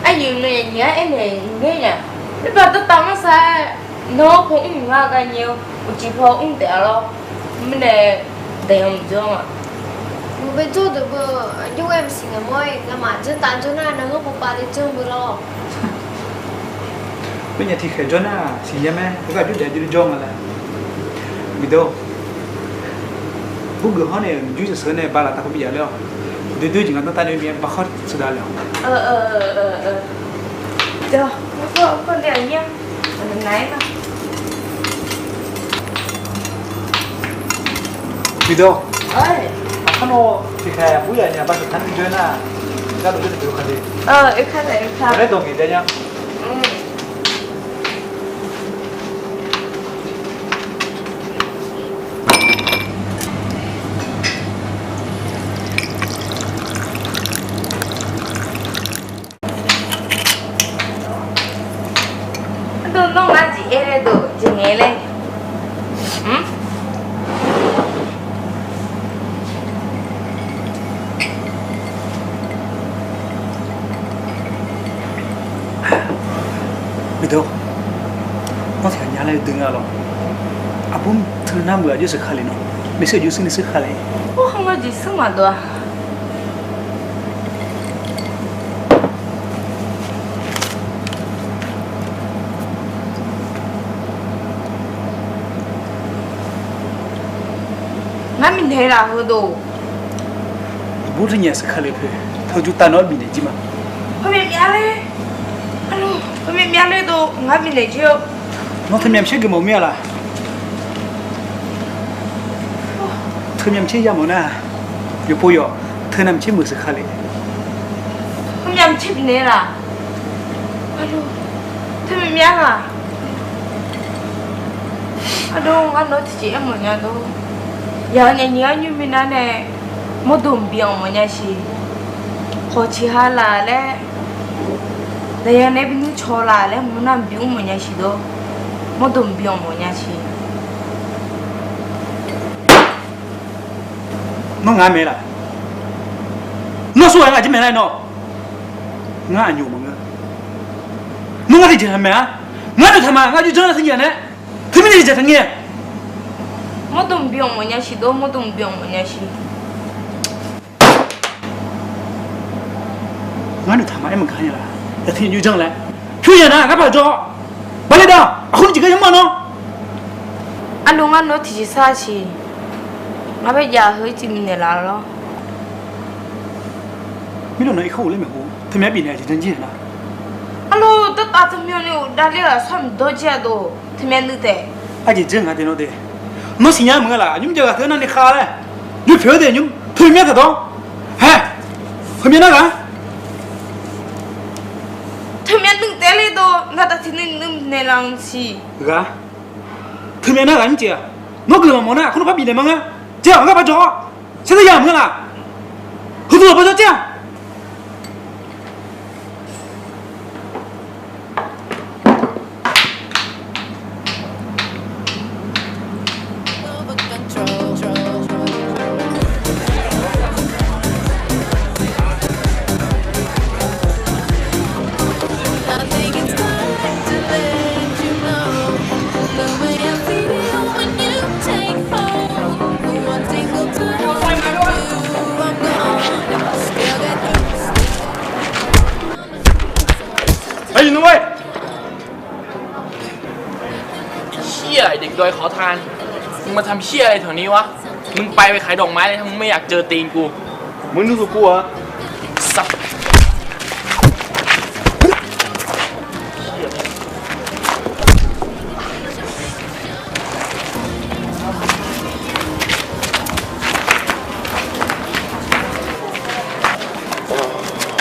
aqyuif nae nyiq-aer aernaeq ngae nya. Mirbav dartav mar sar-aer, nawr paw mr ngar gar nyae-eu, uqcif paw mr taef-a lawr. Mirnae daeq-anr mqdzanr-aq. Mqbae dzawr deuq beu, aqjox ghae maqsiq ngaq mawr-aer, ngamaf dzanr tav dzawr nar, nangeur pov pav dae dzanr beu lawr. Khoernyaf tiqkhaeq jawr nar siqnya mae, khoergar aqjox daef jir jawr nga laer. Miqdawr, burgeuf hawr nae jur sheuq sheuq nae ba laf taq khoer bi yaf ler-awq. Doer doer jeq nga danr tav nae mir-aer ba khawr sheuqdav le-awq. Miqdawr, aqkar nawr tiqkhaeq bur yaf nya ba sheuq tar ni jawr nar, gar dov jir tiqdeuq ka de. Laer dawq ngaeq dae nya. Ardov nawr ngar jeq aer laer dov jeq ngae laer. Miqdawr, nawr tiqghaq nya laer dui nga lawr. Aqbur teu nar meuq aqjox sheuq ka le nawr. Maeqshi aqjox shuir ni shuir ka le. Or, khanqlanr jeq shuir maqdov-a. Ngar bifnaeq laf heudov. Aqbur teu nyaef sheuq ka le poeq. Teuju tav nawr bifnaeq jir ma. Heumyav myav ler. Heumyav myav ler dov ngar bifnaeq jir-awr. Nawr teu myavmaqtser geufmawf mir-a laf. Teu myavmaqtser yamawf nar, yawqpov yawq teu navmaqtser meuq sheuq ka le. Heumyav maqtser bifnaeq laf. Teu myavmyav laf. Ardov, ngar nawr tiqjeq aermawf nya dov. Yaq-eu nya nyiq-anr nymr mirnar nae mawrdo mqbi anq mawf nya siq. Khawq ciq ha laf laer, daqyan nae bi nuir caw laf laer mawrnar mqbi mr mawf nya siq dov. Mawrdo mqbi anq mawf nya siq. Nawr ngaq mae laf. Nawr sawr-aer ngaq jir maeq nar nawr. Ngar aqnyoq maqngeur. Nawr ngar tiqjeq taqmaeq-a. Ngar noeqtaq ma, ngar jir janr-a teunyaf nae. Teumirnae tiqjeq taqngae. Mawrdo mqbi anq mawf nya siq dov, mawrdo mqbi anq mawf nya siq. Ngar noeqtaq ma aer maqgaq nya laf. Yaq teunyaf nymr janr laer. Pyur yaq nar ngar paq jawr. Arle da, aqkhawf ni tiqgar yamr-a nawr. Arlo ngar nawr tiqjeq sar siq. Ngar bae jav heu ircuf bifnaeq laf lawr. Mirluf nawq irkanr ghofler maeqhu, teumya bifnaeq jeq janr jir-a nar. Arlo dawrtav teumya ni ghofdav ler-aq sar mqdawr jir-a dov, teumya nuiv taef. Arjeq dzeur nga de nawr de. Nawr siqnya meuq-a laf, nymr jav ghaq teu nar ni khav laer. Nymr poeq-awr de nymr teumya taqdawr. Hae, teumya nar ghaq. Teumya nuiv taef ler dov, ngar taf tiq nuiv nuiv naeqlaf-eu siq. Ghaq, teumya nar ghaq nymr jeq-aq, nawr guiqlanq mawf nar aqkar nawr par bifnaeq ma ngar. Jeq-aq ngar par jawr-awr, sar dar ya meuq-a laf. Heudov laf par jawr jaer-a. Aqyuif nmr-aer, ไอ้เด็กดอยขอทาน มึงมาทำเหี้ยอะไรแถวนี้วะ มึงไปไปขายดอกไม้เลย ถ้ามึงไม่อยากเจอตีนกู มึงดูถูกกูเหรอ สัตว์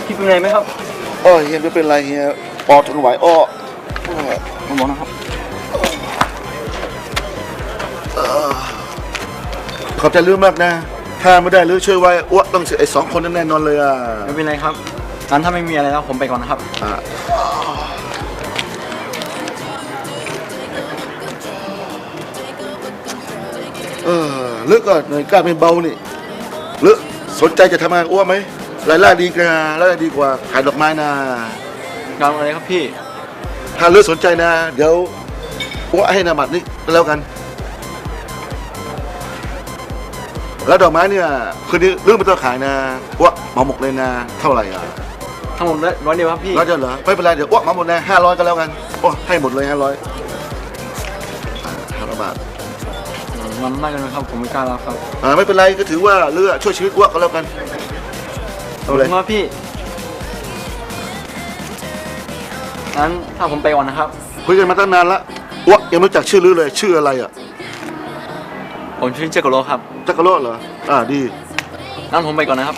พี่เป็นไรไหมครับ เออ เฮียไม่เป็นไรเฮีย ปอดทนไหว อ้อ ระวังนะครับ ขอบใจลึกมากนะ ถ้าไม่ได้ลึกช่วยไว้ อ้วกต้องเสียไอ้สองคนนั้นแน่นอนเลยอ่ะ ไม่เป็นไรครับ งั้นถ้าไม่มีอะไรแล้วผมไปก่อนนะครับ อ่ะ เออ ลึกก็หน่อยกล้าไม่เบานี่ ลึกสนใจจะทำงานอ้วกไหม รายได้ดีกว่า รายได้ดีกว่าขายดอกไม้นะ งานอะไรครับพี่ ถ้าลึกสนใจนะ เดี๋ยวอ้วกให้นามบัตรนี้ก็แล้วกัน แล้วดอกไม้เนี่ย คืนนี้ลึกไม่ต้องขายนะ อ้วกเหมาหมดเลยนะ เท่าไหร่อ่ะ ทั้งหมดร้อยเดียวครับพี่ ร้อยเดียวเหรอ ไม่เป็นไร เดี๋ยวอ้วกเหมาหมดนะ ห้าร้อยก็แล้วกัน โอ้ ให้หมดเลย ห้าร้อย อ่ะ ห้าร้อยบาท มันมากเกินไปครับ ผมไม่กล้ารับครับ อ่า ไม่เป็นไร ก็ถือว่าเลือกช่วยชีวิตอ้วกก็แล้วกัน เอาเลย ขอบคุณครับพี่ งั้นถ้าผมไปก่อนนะครับ คุยกันมาตั้งนานละ อ้วกยังไม่รู้จักชื่อลือเลย ชื่ออะไรอ่ะ ผมชื่อจักรโลครับ จักรโลเหรอ อ่า ดี งั้นผมไปก่อนนะครับ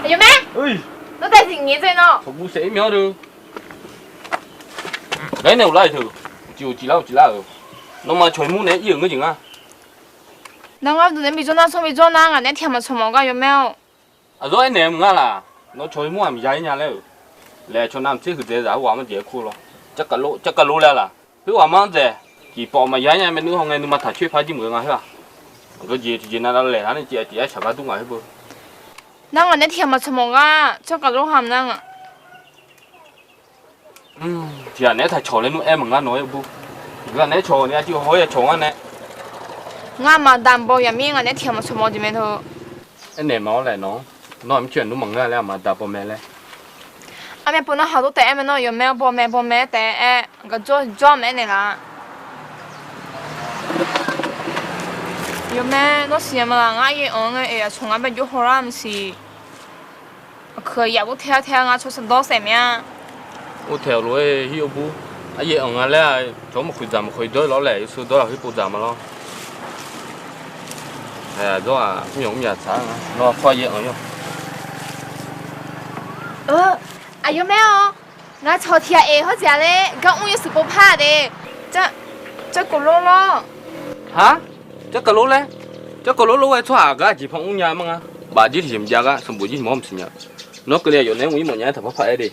Aqyawfmaf, nawr dae zif ngaeq dzae nar. Khawqbu saef-ir mya-awr deu. Laer nae uqlar-iq teu, uqcif uqcif lar uqcif lar-euq. Nawmaf cawq-ir mur naeq-aer ir-euq ngeur jeq nga. Nar ngar duq nae bi jawr nar, sanr bi jawr nar, ngaq naeq-aer tiq ghaq maqcawq mawf gar yawmaer-or. Aqzawr aernaeq-eu maqnga laq. Nawr cawq-ir mur-aq maqya-ir nya laer-euq. Laeq cawq navmaqtser huiqdzaeq zaq-eu ghaq-anr jeq-aer kur lawr. Carkaf lor laer laq. Khoerghaq manr dzaeq. Tiqpawf maqya-ir nya mae nuir hawngae nuima taq coer par jir meuq-eu nga khoer-aq. Aqgeu jeq tiqjeq nav lavlaeq lar nae civ tiq aer shaq gar dur ngaq khoer beu. Nar ngaq naeq-aer tiq ghaq maqcawq mawf gar carkaf lor hamq nar ngaq Tiq ghaq naeq-aer taq cawq laer nmr aer maqngar nawq-aer bur. Tiq ghaq naeq-aer cawq ni aqjeq hawr-aer ya cawq ngar nae. Ngar maqdaq baw yamir ngaq naeq-aer tiq ghaq maqcawq mawf jeq mae teu. Aernaeq ma-awr laeq nawq-anr, nawr-aq mircoer-aq nmr maqngeur laer aqma daq baw mae laer. Armae pov nar haq dov taef-aer mae nawr yawmaer baw mae baw mae-aer taef-aer gaq jawr jawr mae aernaeq laf. Yawmaer nawr siqnya ma laq, ngar aryaer anq-anr ngae oeq aqcawq ngar bae jov hawlar maqsiq. Aqkuiq aqyaf gov tae-ar tae-ar ngar tsawrshar dawr saef mya. Or taeq-awq lof-aer hir-eu bur. Aryaer anq nga laer-aq cawq-anr maqkhoeq dzaq maqkhoeq dawr-ir lawr laeq yawshuir dawr-aq khoer pov dzaq ma lawr. Aqzawr-aq mr yawq mr yaq tsaq-a nga nawr tsawrhaq yaer anq-ir-awq. Aqyawf mae-awr, ngar cawq tiq ghaq aeq hawr dzaeq-a laer gar mr yawshuif pov par-a de. Carkawv lor lor. Aq, carkawv lor laer. Carkawv lor lor-aer tsawrhaq gar jeq par mr nya ma nga. Baf jir tiqjeq maqjav gar sanqbof jir tiq mawr maqsiq nya. Nawr keuvle yawf naeq-aer mq-ir mawf nya-aer taq par paq-aer de.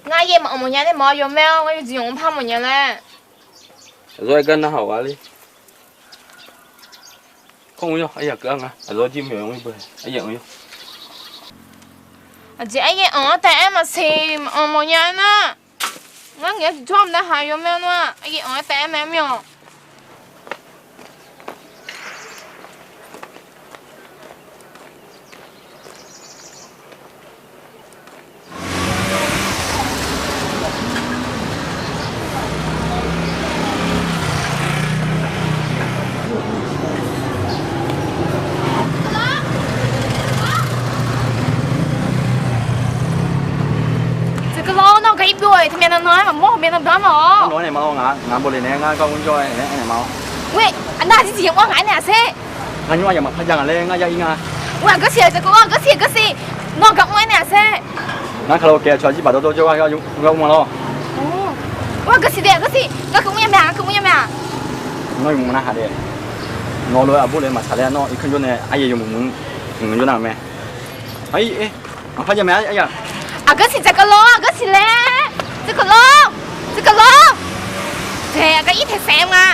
Ngar yaer maqanq mawf nya nae mawf-awr yawmaer-awr ngar yawjeq yawq-anr par mawf nya laer. Aqzawr aer gar narhaq-awq gar ler. Kawr mr-ir-awq, aryaq keuv-ar nga. Aqzawr jir mr yawq-anr beu, aryaq anq-ir-awq. Aqjeq aryaer anq-anr taef-aer maqsiq, maqanq mawf nya-aer nar. Ngar ngaeq-aer jawr mq narhaq yawmaer nar-aq aryaer anq-aer taef-aer mae mir-awq. Nawr aernaeq ma-awr, ngaq, ngaq bawleq naeq-aer ngar gar mr jawr-aer aernaeq ma-awr. Nar aqjeq jeq yamawr ngaq aernaeq-aq sher. Ngar nymr-aq yamaf par ja ngaq laer ngar ya ir nga. Aqgeusiq-aq, aqgeusiq, aqgeusiq. Nawr gar mr aernaeq-aq sher. Ngar kaloqkaq aqcawq-aq jirbaq dawrdawr jawr gar mr-a lawr. Aqgeusiq de, aqgeusiq. Ngar keuv mr ya mae-aq, ngar keuv mr ya mae-aq. Nawr yawmuiq narhaq de. Nawq lof-aer aqbur laer maqtsaq laer nawr irkanr jawr nae aryaeq yawmuiq muiq-anr muiq jawr nar-euq mae. Aqpar ja mae-a. Aqgeusiq, tsaqkawv lawr, aqgeusiq laer. Tsaqkawv lawr, tsaqkawv lawr. Taeq, aqgar ir taeq saef ma.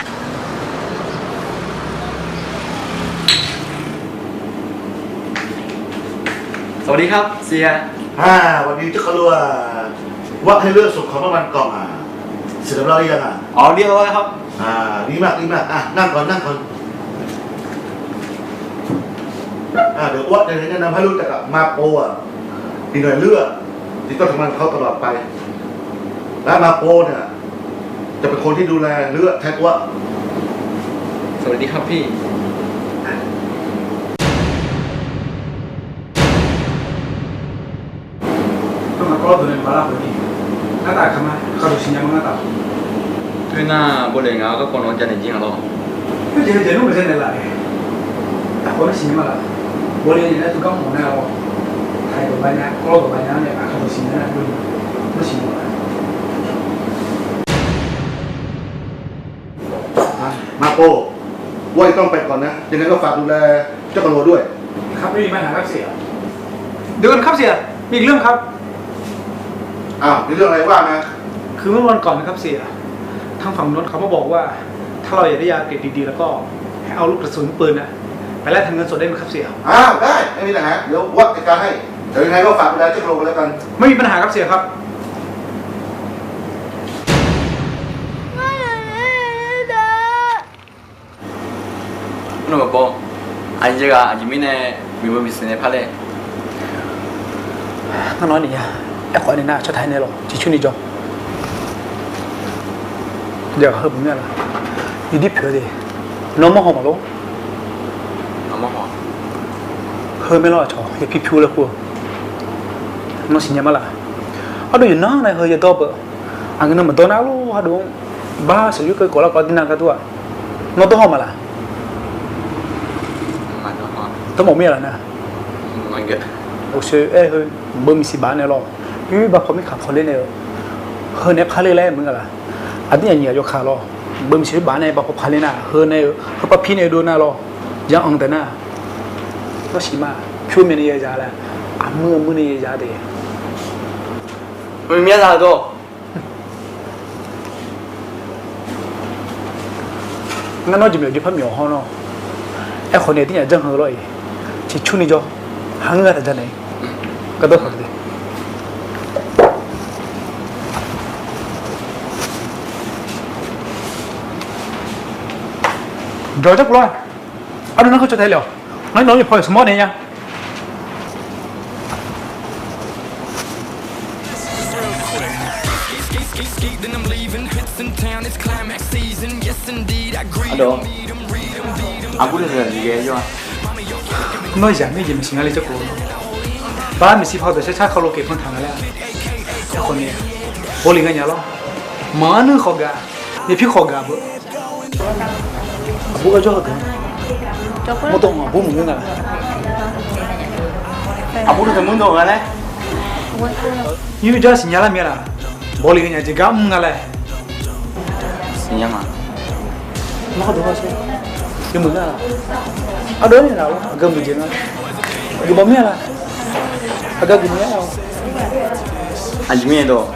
สวัสดีครับเสี่ย อ่า วันนี้เจ้าก็รู้ว่า วักให้เลือกส่งของเมื่อวันก่อนอ่ะ เสร็จเรียบร้อยหรือยังอ่ะ อ๋อ เรียบร้อยครับ อ่า ดีมาก ดีมาก อ่ะ นั่งก่อน นั่งก่อน อ่า เดี๋ยวอ้วะจะแนะนำให้รู้จักกับมาโปอ่ะ อีกหน่อยเลือกที่ต้องทำงานกับเขาตลอดไป และมาโปเนี่ย จะเป็นคนที่ดูแลเลือกแท็กว่า สวัสดีครับพี่ Khoernar, bawleq ngaq-anr garkawv nawq-anr janaeq jir nga lawr. Khoerjeq heu jeq nmr maqjav naeqlaf-a. Aqkawv-anr siqnya ma laf. Bawleq naeq-aer teugar mawf nar-awq. Taqdawq baqnya, kawvlawr dawq baqnya-anr nae aqkawv dawq siqnya nar, mr siqnya ma laf. Maqpov, ว่าจะต้องไปก่อนนะ ยังไงก็ฝากดูแลเจ้าตำรวจด้วย ครับ ไม่มีปัญหาครับเสี่ย เดี๋ยวก่อนครับเสี่ย มีอีกเรื่องครับ อ้าว มีเรื่องอะไรว่ามา คือเมื่อวันก่อนนะครับเสี่ย ทางฝั่งโน้นเขามาบอกว่า ถ้าเราอยากได้ยาเกรดดีๆ แล้วก็ ให้เอาลูกกระสุนปืนนะ ไปแลกแทนเงินสดได้ไหมครับเสี่ย อ้าว ได้ ไม่มีปัญหา เดี๋ยววัดจัดการให้ เดี๋ยวยังไงก็ฝากดูแลเจ้าตำรวจกันแล้วกัน ไม่มีปัญหาครับเสี่ยครับ Nawr maqbaw. Aqjeq ghaq aqjeq mirnae miqbeu miqsiq nae par laer. Ngar nawq-anr naeq ya. Aerkhawf nae nar tsawrtaq-aer nae lawq ciqcurni jawr. Yawqghaq heu baqmya laf. Iqdir pyeuf-eu de. Nawr mawr haw maqlor. Heu maerlawr aqcawq ya pyur pyur laer kur-eu. Nawr siqnya ma laf. Ardov yawqnan nae heu yadawr beu. Aqgeu nan maqdawr nar lor ardov-anr. Bar shaqyur keuv kawv lar kawv dirnar gar dur-aq. Nawr dawr haw ma laf. Dawrmawf mir-a laf nar. Uqshoe aer heu, beu miqsiq baf nae lawr. Yur baqpaw mirkaq paw ler nae-eu. Heu nae par ler laer meuq-a laf. Aqdir aqnyaf yawkaq lawr. Beu miqsiq baf nae baqpaw paq ler nar heu nae-eu heu par pir nae dov nar lawr. Yanr-anr taef nar. Nawr siq ma. Pyur myav nae ya za laer. Aqmuir aqmuir nae ya za de. Myav za dawr. Ngar nawr jeq myawf jeq par myawf hawr nawr. Aerkhawf nae tirnyaf janr heu lawr-iq. Ciqcurni jawr. Haqngeur-a taq ja nae. Gardawr taq de. Jawq jarkuf lawr. Ardov nar kharcaw tae le-awq. Ngar nawq-anr yawpaw yawq smq-awr nae nya. Aqbur deuq-aq, nawr zaq mir jeq maqsiq ngar le jarkuf. Bar miqsiq paw deuq shar shar kaloqkaq pan taq nga laer. Aerkhawf nae, bawleq nga nya lawr. Maqanr nuir khawf gaq, yaepir khawf gaq beu. Aqbur garjawr hawgeuf. Mawrdawv aqbur maqngeur nga laf. Aqbur deuq maqngeur nga laer. Nymr jar siqnya lar mir-a laf. Bawleq nya jeq gar mr nga laer. Siqnya ma. Nawr khar deuq hawsher. Yawmuiq nar-a. Ardov-aer naeqlaf-awr aqgeu muiq jeq nga. Geufmawf mir-a laf. Aqgeu geufmawf-aer-awq. Aqjeq mirnae dawq.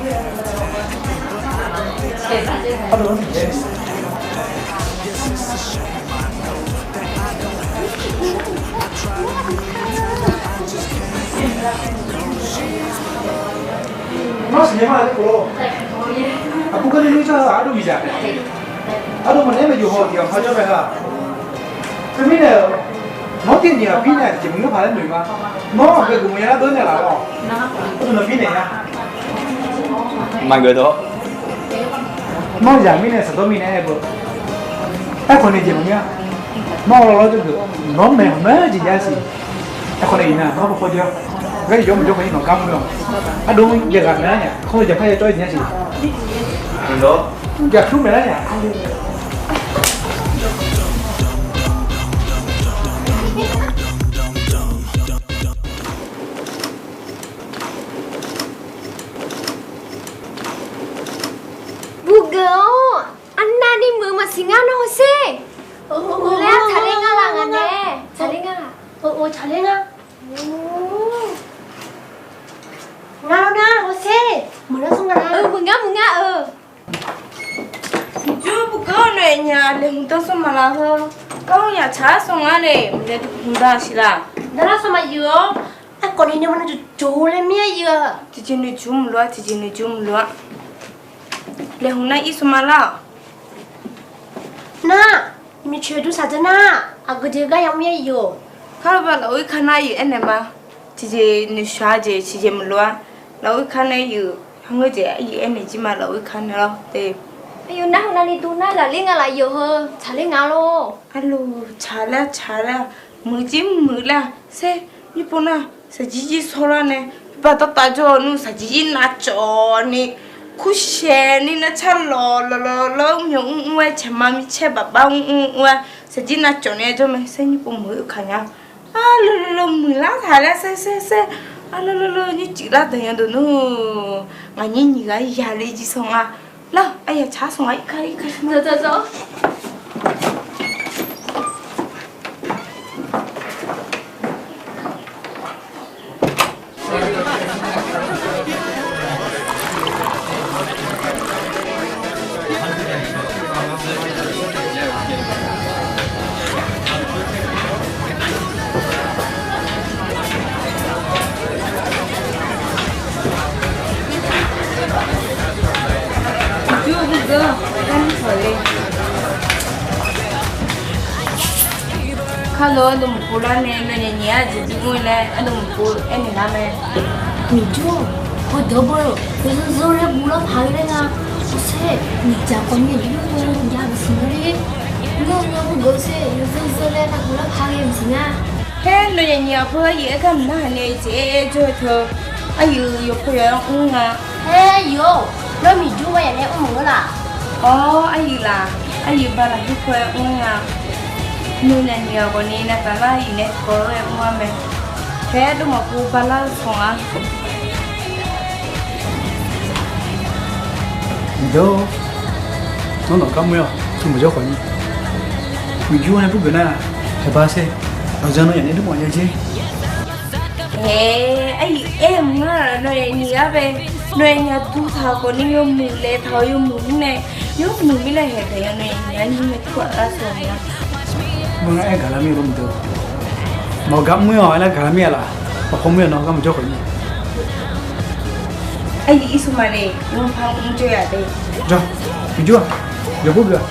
Nawr siqnya ma laf-aer kov-awr. Aqbur garni nuir jar-eu ardov miqzaq. Ardov maqnaeq-aer maeqjox haw-eu tiq ghaq par jawr mae-a. Teumirnae-euq, nawr tiq nyiq ghaq pir nae tiqjeq maqngeur paq laer noeq ma. Nawr aqgeu geufmawf nya ardov-aer naeqlaf-awq. Ardov nawq pir naeq nya. Maqgeuf dawq. Nawr zaq mirnae saqdawr mirnae aer beu. Aerkhawf nae jeq maqngeur-a. Nawr lawrlawr jawrgeuf. Nawr maeq hawq mae jeq jav siq. Aerkhawf nae iqnan nawr paw paw jawr. Gar iq jawr maqjawr khawf-ir nawq gar mr-awq. Ardov jaeqghaq maeq-aer nya. Khawr-eu jaq par ya cawv-ir jeq nya siq. Lawr, gaqkmr maeqlar nya. Bugeuf-awr, arnavni meuq maqsiq ngar nawr hawsher. Laer tsaqler ngar la ngaq nae. Tsaqler ngar la. Tsaqler ngar. Ngar nar hawsher. Meuq nar sawr nga la. Meuq ngar meuq ngar-eu. Miqjur bugeuf-awr nae nya laeqhmq danr sawr maqlaq heu. Gar yaq tsaq-aer sawr ngar nae maqjav dui hmq da siq laq. Danr lar sawr maqyuif-awr. Aerkhawf ni nuima na jov jov laer mir-aer yuf-a. Tiqjeq noeqjmq maqloq-a, tiqjeq noeqjmq maqloq-a. Laeqhmq nar ir sawr maqlar-awq. Nar, miqcoeq dur saq dzeur nar, aqgeu jeq gar yamr-aer yuf-awq. Kar lawr ba laf-euq irkar nar yuf aernaeq ma. Tiqjeq noeqshaq-a jeq tiqjeq maqloq-a. Laf-euq irkar nae yuf, hangeur jeq yuf aernaeq jir ma laf-euq irkar nae lawr te. Aqyawf narhaq navni dur nar lafler nga laf yawf heu tsaqler nga lor. Arluf tsaqler tsaqler, muiq jir muiq ler-a. Sher, mirpov nar shaqjir jir sawrlar nae, ba dawrtav jawr-eu nmr shaqjir jir navcawv ni, kurshaeq ni nar car lawq lawq lawq lawq-aer myawq mr mr-aer caeqma micaer bafbav mr mr mr-aer shaqjir navcawv ni-aer jawr mae. Sher, mirpov muiq-eu kaq nya. Arluf luf luf muiqlar taq laer sher sher sher. Arluf luf luf nyir cuif lar deuq nya deuq nmr. Ngaq nyir nyiq ghaq yaqle jir sawr nga. Lar, aqyawf tsaq-aer sawr nga irkar irkar. Kar lawr, ardov maqpov lar nae, nawnyaf nyiq-aer jeq bi mr-ir laer ardov maqpov aernaeq lar mae. Miqjur-aq, heudeuq-anr bae-eu yawzeu zeu laer guv lar paq-aer laer nga. Hawsher, miqdzaq khawf ni yawzeu zeu jav maqsiq nar ler. Ngeur-eu nya heugeuf sher, yawzeu zeu laer nav guv lar paq-aer maqsiq nar. Khaer, nawnyaf nyiq-aq, pov aryuif aer gar maqnar haq nae jeq aer aer jawr-eu teu, aryuif yawpov yawq-anr mr nga. Aer, yawq-awr, nawr Miqjur-aq yaf nae mr meuq-eu laf. Awr, aryuif laf, aryuif ba lafkhoer paw-aer mr nga. Nawnyaf nyiq-aq ghawqni navtaf lar aryuif nae tiqkawv lof-aer mr-ar mae. Khaer, ardov maqpov ba lar sanq-ar. Miqjur, nawr nawq gar mr-ir-awq, smrmuiq jawr khawf ni. Miqjur nae burgeuf nar, haeqba sher, aqjan nawnyaf nae dur mawf nya jer. Aer, aryuif aer mq ngar-aq, nawnyaf nyiq-ar bae, nawnyaf nyiq-aq dur taq-euq khawf ni yawmuiq laeq taq-euq yawmuiq mr nae, yawmuiq mirnae haeq daeq-a nawnyaf nyiq-ar nyir mae tur-aq lar sanq nya. Mr ngar aer gaq lar mir-a lawr Miqjur. Nawq gar mr-ir-awq aer lar gaq lar mir-a laf. Maqkhawf mr-ir-awq nawq gar mq jawr khawf ni. Aryuif irsmq ma le, nymr par mr jawr ya de. Jawr, Miqjur-aq, yawqbur geuf-aq,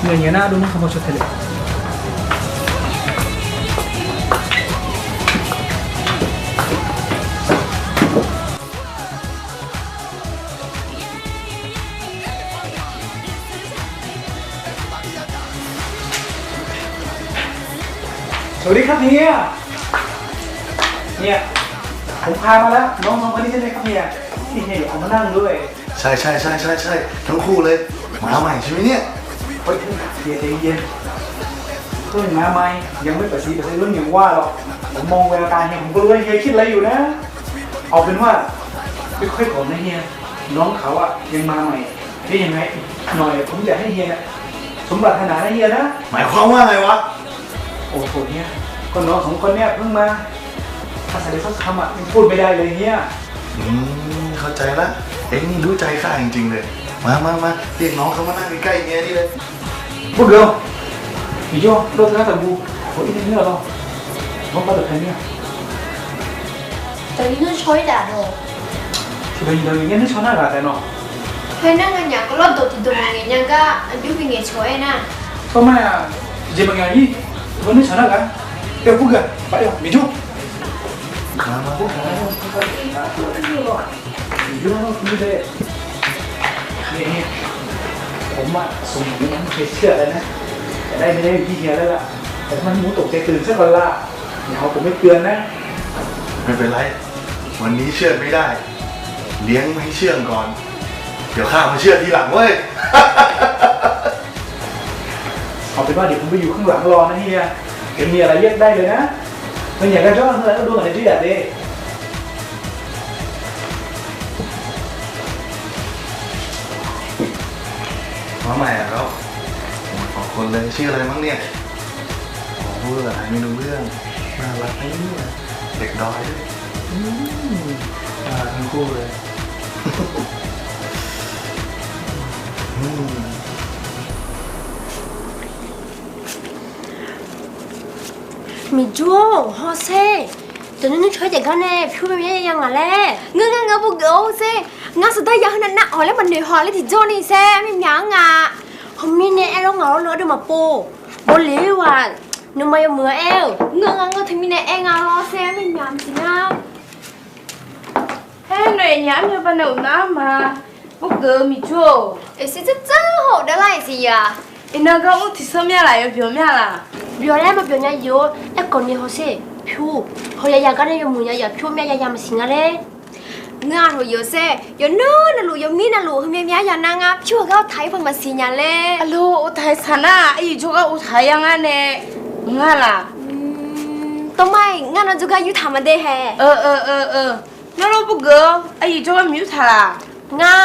nawnyaf nyiq-ar nar ardov nar khanqbaw caw tae le. Sawqli kar tiq nya. Nya, ผมพามาแล้ว น้องๆ คนนี้ใช่ไหมครับเฮีย ที่เฮียอยากเอามานั่งด้วย ใช่ใช่ใช่ใช่ใช่ ทั้งคู่เลย มาใหม่ใช่ไหมเนี่ย เฮ้ย เฮียใจเย็น เพิ่งมาใหม่ ยังไม่ปะสีปะเซรุ่นอย่างว่าหรอก ผมมองแววตาเฮีย ผมก็รู้ว่าเฮียคิดอะไรอยู่นะ เอาเป็นว่า ค่อยๆ ก่อนนะเฮีย น้องเขาอะยังมาใหม่ เดี๋ยวยังไงอีกหน่อยผมจะให้เฮียสมปรารถนานะเฮียนะ หมายความว่าไงวะ โอ้โหเฮีย ก็น้องสองคนเนี่ยเพิ่งมา อาศัยสักคำอะยังพูดไม่ได้เลยเฮีย อืม เข้าใจละ เอ็งนี่รู้ใจข้าจริงๆเลย มามามา เรียกน้องเขามานั่งใกล้ๆเฮียนี่เลย Bawrgeuf-awq. Miqjawr, lawr teu nar taqguv. Khawf ir nae mir-awq lawr. Nawr bar dawqpae mir-a. Dawq-ir nuir caw-ir taf-awq. Tiqdawq nyiq dawq nyiq ngaer nuir caw nar ghaq taef nawq. Khoernar nganyaf kawvlawr dawq tiqdawq maqngaeq nya gar aqjox bi ngaeq cawq-aer nar. Tawr mar-aq, tiqjeq maqngaeq-ir. Nawr nuir caw nar ghaq. Taef bawrgeuf-aq, paf-ir-awq Miqjawr. Miqjawr, ผมอะ สมมุตินะ ไม่เชื่ออะไรนะ แต่ได้ไม่ได้อยู่ที่เฮียแล้วล่ะ แต่ถ้ามันหมูตกใจตื่นซะก่อนล่ะ เดี๋ยวผมไม่เตือนนะ ไม่เป็นไร วันนี้เชื่อดไม่ได้ เลี้ยงให้เชื่องก่อน Yawqha-aq, เชื่อทีหลังเว้ย Hawq tiqpav jeq pov bi yuf khanr ghaq-anr law nar-ir-a. Aqyawfnyaf lafyar dar-ir le nar, nawnyaf gar jawr-a, heu-aq ardov ngaq nae jir yaf de. มาใหม่อะครับ ผมขอบคุณเลย ชื่ออะไรบ้างเนี่ย อ๋อ พูดภาษาไทยไม่รู้เรื่อง น่ารักนะเนี่ย เด็กดอยด้วย อืม น่ารักทั้งคู่เลย อืม Miqjur-or, hawsher. Dawqnymr nymr caw-aer jaef gar nae pyur myav myav ya ngaq laer. Ngeur ngar ngeur bu geuf-awr sher. Ngar saqdar ya heu nav nav-awq laer maqnoeq haw laer tiqjawr ni sher, armyav myav-anr nga. Heumirnae aer lawr ngaq lawr lawr ardov maqpov. Bawle-aq, nuima yawmuiq-anr aer-euq. Ngeur ngar ngeur teumirnae aer nga lawr sher, armyav myav maqsiq ngar. Aer, nawnyaf armyav banae uqnav-anr ma. Bawgeuf-eu Miqjur-or. Aqsir dzardzar haw-euq dar lar-iq siq ya. Iqnan gar ur tiqsanr myav laf, yawbyawq myav laf. Byawq laer maqbyawq nya yaf-or, aerkhawf ni hawsher. Pyur, hawya ya gar nae yawmuiq nya yaf pyur myav ya ya maqsiq nga laer. Ngar-aq, hawq yawsher, yawqnan navluf yawmir navluf heumyav myav ya nar ngar pyur-euq gar ur taq-ir paq maqsiq nya laer. Aqloq, ur taq-ir saq nar, aqyuif jawrgar ur taq-ir ya ngar nae. Ngar laf. Tawrmar-iq, ngar nawr jawrgar yur taq ma de hae. Nawr lawr bawgeuf-awr, aqyuif jawrgar miq yur taq laf. Ngar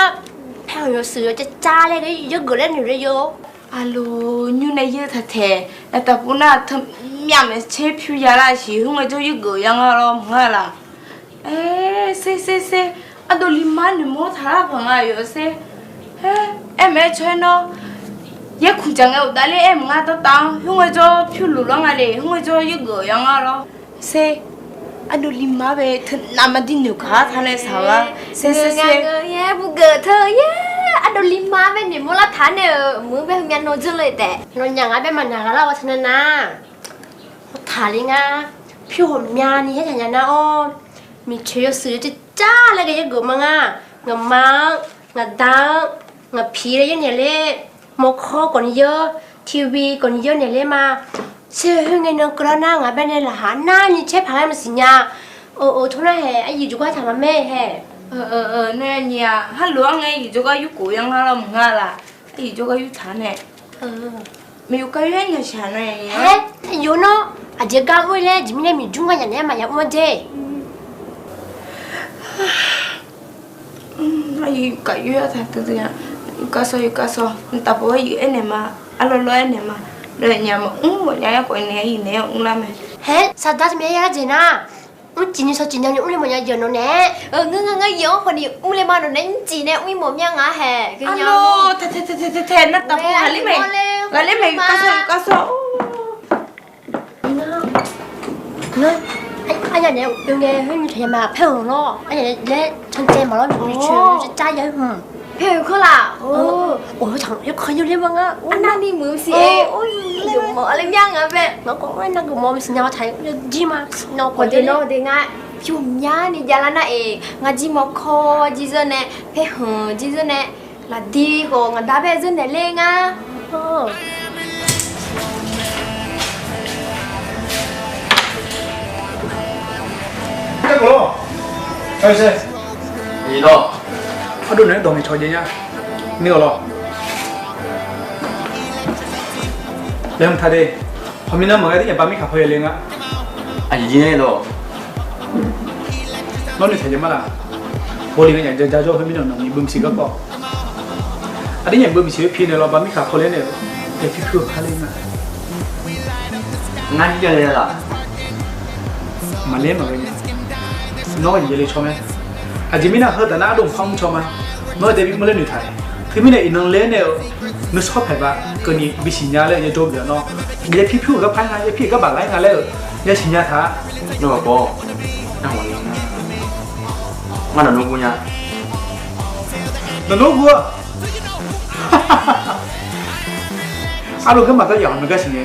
paer-euq yawshuif yawcar car laer yaergeuf laer noeq le yar-or. Aqloq, nymr nae yaer taq taeq, nae taqpov nar teu myav maeq tser pyur ya lar siq, khoerngae jawr yaergeuf ya ngar lawr maqngar laf. Aer, sher sher sher, ardovli mar noeqmawr taq lar paq nga yawsher. Aer, aer maeq-aer caw-aer nawr, yaerkuq dzaq ngae uqdav ler aer maqngar dawrtav-anr, khoerngae jawr pyur luf lar nga le, khoerngae jawr yaergeuf ya ngar lawr. Sher, ardovli mar bae teu navmaqdir noeqkaq-ar taq nae saq-eu-ar. Sher sher sher, bawgeuf teu yaer, ardovli mar bae noeqmawr lar taq nae-euq meuq-eu bae heumyav nawr dzeur le taef. Nawnyaf ngar bae maqnyaf ghaq lar-awr taq nar nar. Taqler ngar, pyur ghawqmyani yaer taq nya nar-awr, miqcoeq yawshuif yawcar car laer ghae yaergeuf ma ngar. Ngaqma-anr, ngaqda-anr, ngaqpiq laer yaer naeq ler, mawrkawr gawqni yar, TV gawqni yar naeq ler ma. Sher, khoerngae nan keuvlar nar ngaq bae nae laqkhaq narni caer paq-aer maqsiq nya. Or or, tawrnar hae, aqyuif jawrgar taq ma maer hae. Nawnyaf-aq, harlof-anr ngae aqyuif jawrgar yurkhof ya ngar lawr maqngar laf. Aqyuif jawrgar yur taq nae. Maqyuf gar yur-aer nyashaq nawnyaf-aq. Aer, yawf nawr aqjeq gar mr-ir laer jeq mirnae Miqjur ngar yaf naeq-aer maqya mr-awr dzer. Aqyuif kaq yur-aer taq teu teu-a. Yufkar sawr, yufkar sawr, mqtav pov-aer yuf aernaeq ma. Arlawr lawr aernaeq ma. Nawnyaf maqmr mawfnya-aer khawf nae aqyuif naeq-aer mrlar mae. Haer, saqdaq teumirnae ya lar jeq nar, mrcif ni shawcif nya ni mr le mawfnya yawf nawq naeq-aer. Ngeur ngar ngeur yawf-anr khawf ni mr le ma nawq naeq-aer mrcif nae mr-ir mawfmya nga hae. Arlawr, tae tae tae tae tae, navtaq pov ghaqler mae. Ghaqler mae, yufkar sawr, yufkar sawr. Ngar, arya naeq-aer oe ngae khoer nymr taq ya ma paer-euq lawr. Arya naeq laer cancae maqlawr, miqcoeq car ya-aer hmq. Paer-euq kawr laf. Or, yawkaq yawler ma ngar. Arnavni muiq-eu siq-aer. Yawmawf arle mya nga bae. Ngaq khawf aer nar geufmawf maqsiq nya-awr taq jir ma. Nawr khawf de nawr de ngar. Pyur mya ni javlar nar-eq, ngar jir mawrkawr jir zeur nae, paer hmq jir zeur nae, laqdi khawf ngaqda bae zeur naeq ler ngar. Ardov naeq-aer dawq ngaeqcawq jaev nya. Nuir-awq lawr. Laeqhmq taq de. Hawq mirnae maqghae tirnyaf bar mirkhanq paw yae le nga. Aqjeq jir-aer lawr. Nawr noeqtaq jaeq ma laf. Hawle nga nyaf ja ja jawr khoer mirnae nawq nyiq beu maqsiq garkawv. Aqdir nyaf beu maqsiq-aer pi naeq lawr bar mirkhanq paw ler naeq-eu. Yaepyur pyur-eu par ler nga. Ngar jir ja le laf. Maqler maqghae nya. Nawr aqjeq jaev le caw mae. Aqjeq mirnae heudaq nar ardov mqpar mr caw ma. Nawr dae bimr laer noeqtaq. Teumirnae iqnan ler nae-eu nuisawr paeq ba keuvni bisiq nya laer yajawr geuf-a nawr. Yaepyur pyur-euq garpar nga, yaepyur-euq gar baq lar nga laer-euq yasiq nya taq. Nawr maqbaw. Ngar nawq nmr guv nya. Nawq nmr guv-a. Arlov garma gar yamq-eu gar siqnya.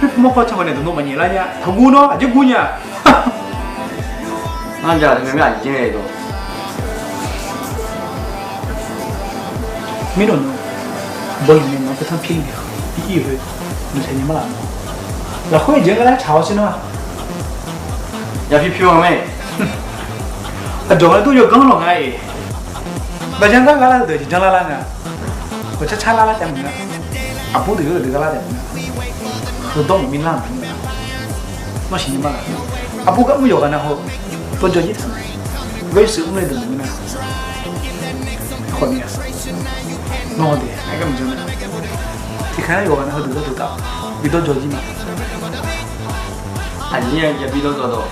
Pirpur mawrkawr can khawf nae dawq nawr maqnyaef lar nya. Taqguv nawr aqjeq guv nya. Ngar ja teu mae mir aqjeq jir-aer dawq. Mirnawq nan, bawleq nae nawq-anr teutanr pir nae, ir-ir-euq heu, noeqtaq nya ma laf. Lafkhoer jeq-anr gar lar tsaq-awr sher nar-a. Yapir pyur-a mae. Aqdawq-anr dur yawganr lawq nga-iq. Baqjan gar gharlar-eu deuq jeq janrlar lar nga. Ghawqcar car larlar taef maqnga. Aqbur deuq yawdeuq deuq gharlar taef maqnga. Heudawr maqmir lar maqnga. Nawr siqnya ma laf. Aqbur gar mr yawqghaq nav haw-eu dawrjaw jir taq-a. Gawr-ir seuq mr nae deuq maqngeur nar, khawf ni-a. Nawr haw de aer gar maqjan nar, tiqkhaeq-aer yawqghaq nav heudeuq dawrduq taf-awq. Bi dawrjaw jir ma. Aqnyir-a yabi dawrjaw dawq.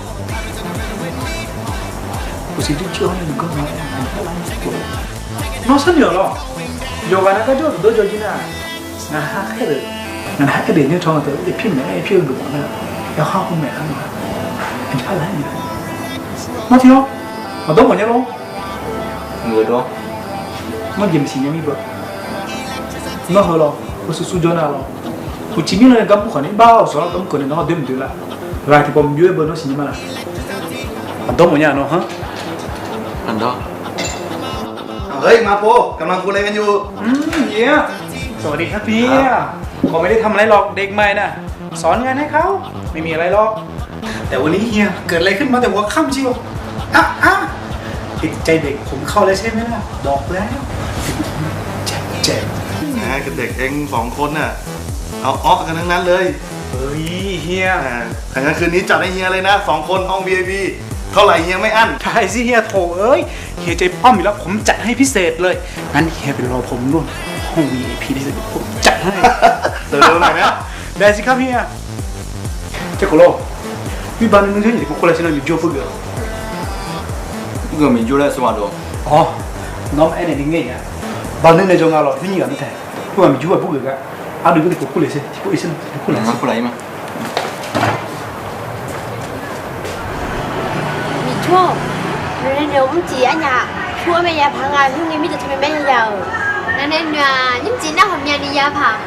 Uqsiq dur cir-awr nae nuiganr ma-aer aqnyir lar-a. Nawr sharnoeq-awq lawr. Yawqghaq nav gar jawr-eu dawrjaw jir nar, ngaq ha khaer-euq, ngaq ha khaer deuq nymr caw nga teu-a, pir maeq-aer pir-eu geuf mawf nar, yawkhav hawr maeq-a nar, aqnyir lar-a nar. Nawr tiq-awr maqdawr mawf nya lor. Nawr jeq maqsiq nya mir beu. Nawr heu lawr, heu sursur jawr nar lawr. Uqcif mir lan nae gar mr khawf ni, bar-awr sawq-awr gar mr keuvni nawr doer maqdoe lar. Ghaq tiqpawf maqjur-aer beu nawr siqnya ma laf. Aqdawr mawf nya nawr hanr. Aqdawr. เฮ้ย มาโป กำลังคุยอะไรกันอยู่ อืม เฮีย สวัสดีครับเฮีย ครับ ผมไม่ได้ทำอะไรหรอก เด็กใหม่น่ะ สอนงานให้เขา ไม่มีอะไรหรอก แต่วันนี้เฮีย เกิดอะไรขึ้นมาแต่หัวค่ำเชียว อ่ะ อ่ะ ติดใจเด็กผมเข้าแล้วใช่ไหมล่ะ บอกแล้ว เจ็บ เจ็บ นะ กับเด็กเองสองคนน่ะ เอาอ๊อกกันทั้งนั้นเลย เฮ้ย เฮีย อ่า ถ้างั้นคืนนี้จัดให้เฮียเลยนะ สองคนห้อง วี ไอ พี เท่าไหร่เฮียไม่อั้น ได้สิเฮีย โถเอ้ย เฮียใจปั้มอยู่แล้ว ผมจัดให้พิเศษเลย งั้นเฮียไปรอผมนู่น ห้อง วี ไอ พี ได้เลย ผมจัดให้ เร็วๆหน่อยนะ ได้สิครับเฮีย Caer khof lor. Mirbav nuinui yawnyir tiqpov kur laer sher nar, miqjur-awr bur geuf-a. Bur geuf miqjur laer smr-aq dov. Awq, nawr aernaeq ni ngaer-a. Bav nuinui nae jawr nga lawq, yawnyir ghaq mirtae. Khoerghaq miqjur-aq bur geuf gar. Ardui bur tiqpov kur le sher, tiqpov kur le sher. Miqjur-aq, nawq nae naeq-awq mrcif arnyaf pyur-aer mae ya paq nga, nymrni mirnae teu mae mae ya-euq. Nawq nae noeq-aq, nymrcif nar ghawqmyani ya paq.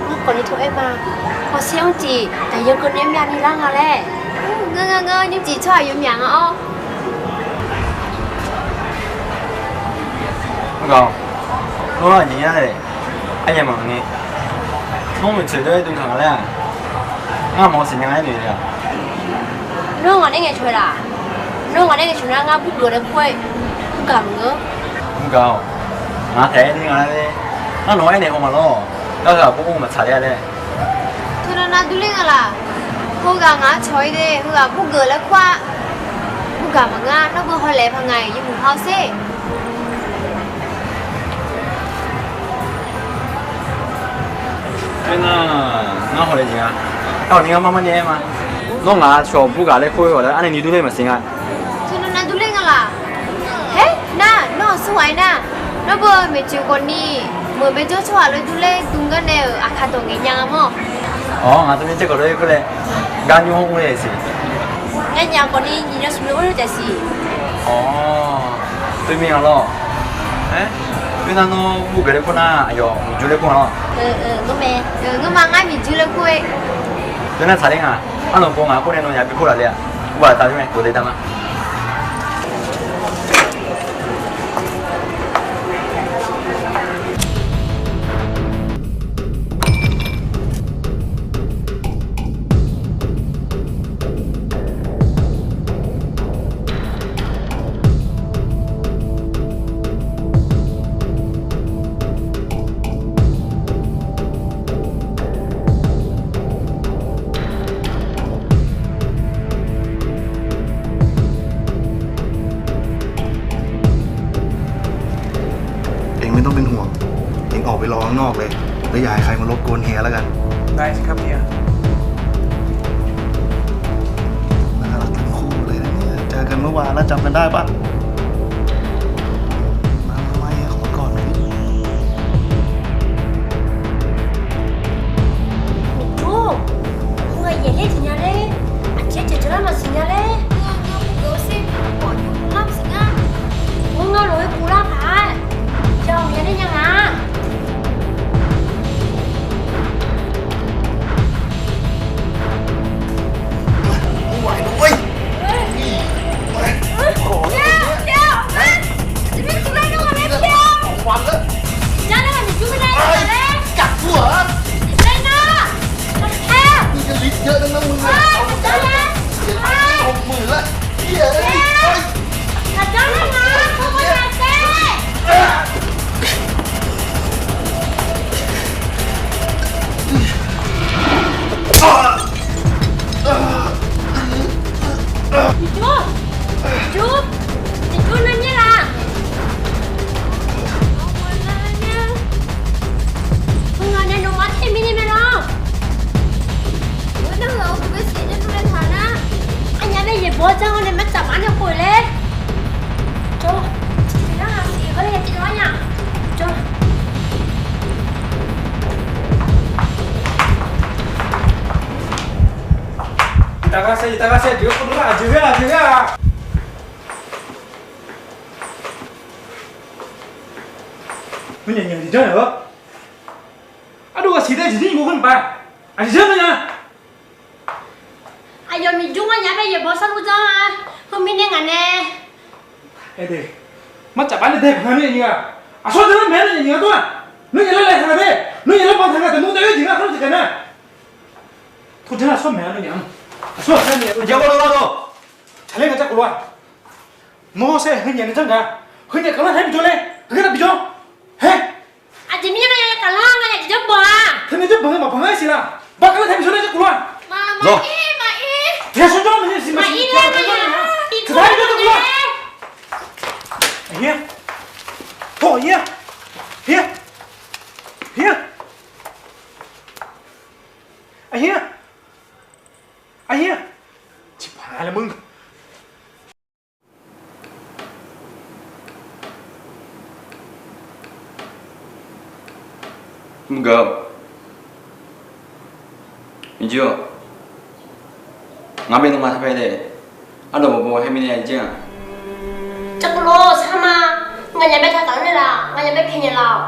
Mr khawf ni tov-aer ma. Hawsher mrcif daqyan keuvni aer myavni lar nga laer. Ngeur ngeur ngeur, nymrcif tsawrhaq yawmyaq nga-awr. Aqgaq-awq, nawr aqnyir nya-aer, arnya maqngae. Nawr maeqtsoeq dawr-aer dm taq nga laer-aq, ngar mawq siqnya-aer noeq le-aq. Nawr ngaq nae ngaeqcawq laf. Nawr ngaq nae ngaeqcawq nar ngar bur geuf laer kur-aer, bur gaq maqngeur. Bur gaq-awq. Ngaq taef-aer ler nga laer, ngar nawq-anr aernaeq haw maqlawr-awq. Ngar heughaq bur mr maqtsaq ler-a laer. Teunav nav durler nga laf. Heughaq ngaq-anr cawq-ir de, heughaq bur geuf laer kur-a. Bur gaq maqngeur-a, nawr beu hawlaeq paq nga-iq yawmuiq ha-eu sher. Aernar, ngar hawlaeq jeq nga. Aer-awq ni ngar mar mar ni aer ma. Nawr ngaq cawq bur gaq laer kur-eu ghawq laer arnae ni durler maqsiq nga. Teunav nav durler nga laf. Her, nar, nawr-aq smr ghaq-aer nar, nawr beu maeqtsoeq khawf ni, meuq baejawr tsawrhaq lof-aer durler dm gar nae-euq aqkaq dawq ngaeq nya nga mawr. Awq, ngaq teumirnae tser khawf lof-aer kur laer, gar nymr-anr ur le siq. Ngar nya khawf ni nyiq nya smq lof-aer ur le taef siq. Awq, teumirnae lawr. Aer, khoernar nawr bur geuf laer kur nar, aqyawf miqjur laer kur nga lawr. Ngeur mae, ngeur ma ngar miqjur laer kur-aer. Khoernar tsaqler nga. Arlawq pov ngaq khoer nae nawnyaf bi kur laf le-aq. Uqbaq taf-ir mae, tov le da ma.เองไม่ต้องเป็นห่วง เองออกไปรอข้างนอกเลย แล้วอย่าให้ใครมารบกวนเฮียแล้วกัน ได้สิครับเฮีย น่ารักทั้งคู่เลยนะเนี่ย เจอกันเมื่อวานแล้วจำกันได้ปะ มา มา มา ขอกอดหน่อยดิ Miqjur, heu-aq yaeq ler tiq nya laer, aqjeq jeq jeq lar maqsiq nya laer. Ngeur ngeur, mr geuf-eu sher, mr khawf yur lar maqsiq nga. Ngeur ngeur, lof-aer guv lar paq-aer, ya-awq nya ler nya nga. Mawr janr-awr nae martsaf baf nae khof laer. Jawr, tiqkawv nar-aq siq gar laer ya tiqkawv nar-aq. Jawr. Iqtaf ghaq saer, iqtaf ghaq saer, aqjeq ghae-a, aqjeq ghae-a, aqjeq ghae-a. Meunyaf nyaf jeq janr-aer-eu. Ardov ghaq siq tae jeq janr-ir mawr khoer maqpar. Aqjeq janr-eu nya. Aqyawf miqjmr-anr nya bae yaeqbawq sarlur janr-a. Heumirnae ngaq nae Aer de. Martsaf baf nae dae gaq nga nae aqnyaf-aq. Aqsur janr-aer maeq-aer nae aqnyaf-aq dawr-aq. Nawnyaf laer laeqtaq nga de. Nawnyaf laer bantaq nga de, nawr daef-aer jeq nga kharlar jeq gaq nar. Tawr janr-aer aqsur maeq-a nawnyaf-anr. Aqsur aqkar nae. Taqlaer nga jarkhof lof-aq. Nawr saer heunyaf nae janr gaq. Heunyaf gaqlanr taq-aer bijawr laer heugar nae bijawr. Haer. Aqjeq mirnae nganyaf gaqlanr nganyaf jeq janr banq-a. Teunae janr banq-aer maqbanq-aer siq laf. Baq gaqlanr taq-aer bijawr laer jarkhof lof-aq. Maqir maqir. Tiqghaq shawrjawr maqir siq maqsiq. Maqir laer maqir. Tiqghaq shawrjawr maqir siq. Aqyir-a. Tawq aqyir-a. Aqyir-a. Aqyir-a. Aqyir-a. Tiqpaq laer mr. Mrgeu-awq. Irjir-awq. Ngar bae nuima taq pae de. Ardov maqbaw haer mirnae irjir-aq. Jarkhof lof sarma. Nganyaf bae taq gaqlanr naeqlaf, nganyaf bae pyaeqnaeq laf-awq.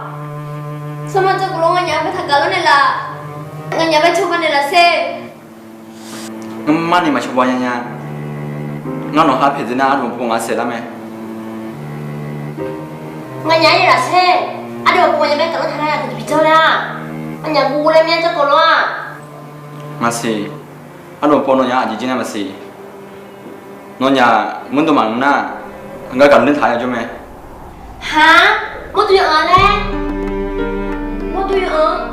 Sarma jarkhof lof nganyaf bae taq gaqlanr naeqlaf. Nganyaf bae cawba naeqlaf sher. Ngar marni maqcawba nya nya. Ngar nawq ha pyaeq dzer nar ardov maqbaw ngaq saef lar mae. Nganyaf-anr yaeqlaf sher. Ardov maqbaw nganyaf bae gaqlanr taq nar-aq, aqduq bijawr nar-aq. Nganyaf guv laer mir-a jarkhof lof-aq. Maqsiq. Ardov maqbaw nawnyaf aqjeq jir nar maqsiq. Nawnyaf mawrdo maqanr nar, aqgar gaqlanr taq-aer jawr mae. Haq, mawrdo yanq-anr laer. Mawrdo yanq-anr.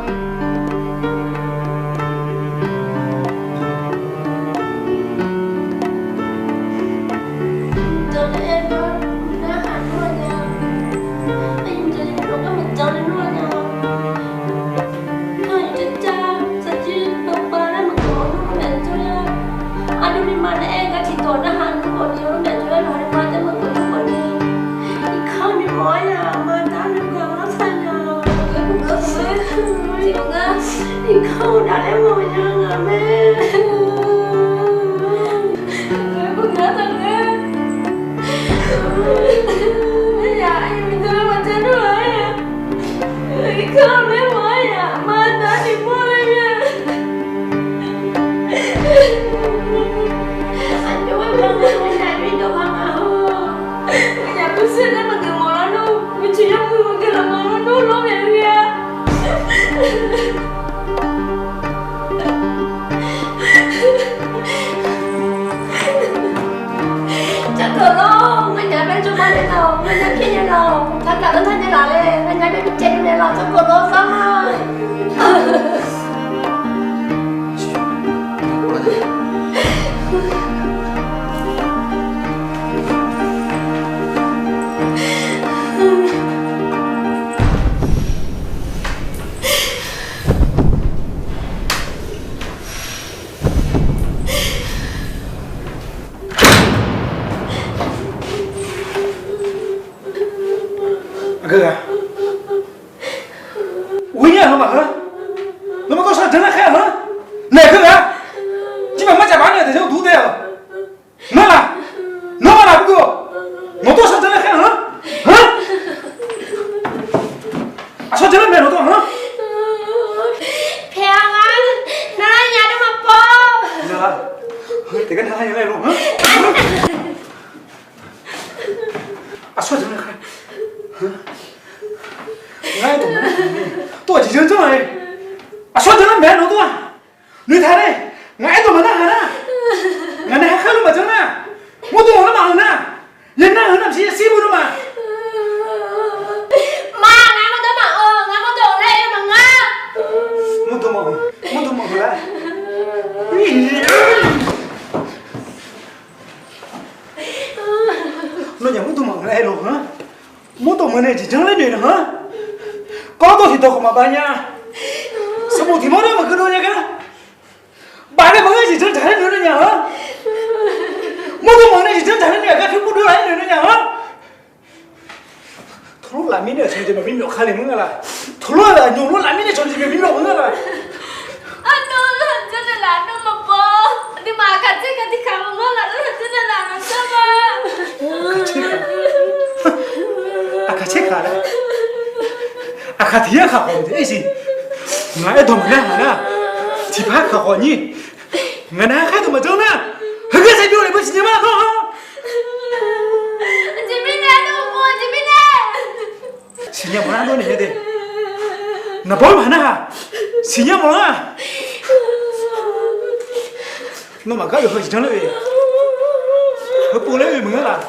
Ardov nuima nae aer gar tiqdawq narhaq nmr khawf ni, ardov nae jov-aer lawq nuima tae maqgeuf nmr khawf ni, iqkar nuimawf-aer ya, maqdar nuigaq-anr sar nya. Iqkar-eu dav laer mawf nya ngaq mae. Beugar taq ngae. Aqyawf miqdzaq-anr maqjav nar-a. Iqkar laer mawf-aer ya, maqdar nuimawf-aer ya. Aqjox-aer maqngeur-a, aqjox-aer maqngeur-a, aqjox-aer maqngeur-a, aqjox-aer maqngeur-a, aqjox-aer maqngeur-a. Jarkhof lor, nganyaf bae jawrgar naeqlaf-awq, nganyaf pyaeqnaeq laf-awq, taqgaq lanr taq naeqlaf laer, nganyaf bae bi caev naeqlaf, jarkhof lor, sarma. Aqgeu ghaq, ghoe nya-eu heu maqheu. Nawmaf tawr shar janr nar khaer-a heu. Naeq geu ghaq, jirbaq marcaf baf nae daeq janr uqduq tae-awq. Nawr laf, nawr ma laf bugeu-awq. Nawq tawr shar janr nar khaer-a heu. Aqshawr janr nar mae nawq tawr heu. Paeq-a nga, nar nya nar maqpaw. Heu, tiqgar nar nya laer lor. Aqshawr janr nar khaer. Ngar aerdawq maqnar haq-a. Tov-aq jeq janr janr-a. Aqshawr janr nar mae nawq tawr-aq. Noeqtaq nae, ngaq aerdawq maqnar haq nar. Ngaq nae ha khaer lor maqjanr nar. Mawrdo mawr lar maqanr nar. Yanar-euq nar maqsiq yashir mur nar ma. Ma, ngar mawrdo maqanr, ngar mawrdo-euq laer maqngar. Mawrdo maqanr, mawrdo maqanr laer. Nawnyaf mawrdo maqanr laer aer lor-anr. Mawrdo maqanr nae jeq janr laer noeq nar-anr. Kawrdawr tiqdawq khawf maqbav nya. Sanqbof tiq mawr nar maqgeu dov nya gar. Baf nae maqngeur jeq janr jaq laer noeq nar nya-anr. Mawrdo mawf nae jeq janr taq-aer nae aqgar pyur kur dov-aer noeq nae nya-anr. Tawqlor lafmir nae-euq canqjeq maqbi myawf ka le maqngeur-a laq. Tawqlor-euq aqnyuq lor lafmir nae canqjeq maqbi myawf maqngeur-a laq. Aqkaq tser kaq tiq kaq maqngeur laf, aqkaq tser kaq. Aqkaq tser kaq laer. Aqkaq tiq yar kaq khawf-eu taef-aer siq. Ngaq aerdawq maqnar haq nar, tiqpar kaq khawf nyir. Ngaq nar khaer deuq maqjanr nar, heugar saevbyov lef beu siqnya ma laq nawr-a. Siqnya mawf nar nawr naeq nya de. Naqbawr maqnar haq. Siqnya mawf nar. Nawmaf gar yawqha jeq janr ler-eu, heupov ler-eu maqngeur laq.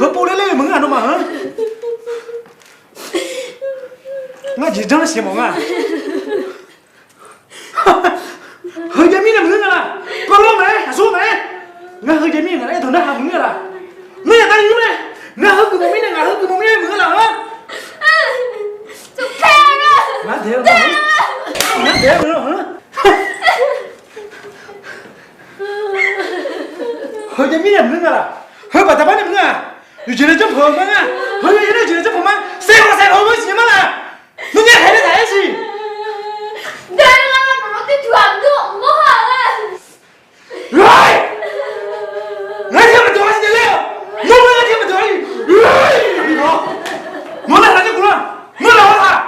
Heupov ler ler-eu maqngeur-a nawmaf-anr. Ngar jeq janr ler siqnya mawf nga. Heu jav mirnae maqngeur nga laq. Kawvlawr maqaer, aqsur maqaer. Ngar heu jav mirnae ngaq aerdawq narhaq maqngeur laq. Nawr yaqda yur mae. Ngar heugeuf mawf mirnae, ngaq heugeuf mawf mirnae maqngeur laq-a. Ngar daeq-eu, ngar daeq-eu. Heu jav mirnae maqngeur nga laq. Heu baqda bar nae maqngeur-a. Yawqjeq nae janr peuq-eu ma nga. Heu yawqjeq nae yawqjeq nae janr peuq ma. Saev khawf saev lawq-eu maqsiq nya ma laq. Nawr nya haeq nae taq-aer siq. Ngar tiq maqdawq-a siq nya ler-awq. Nawr ngar tiq maqdawq-a siq. Nawr nar taq-aer kur la. Nawr nar-awr taq.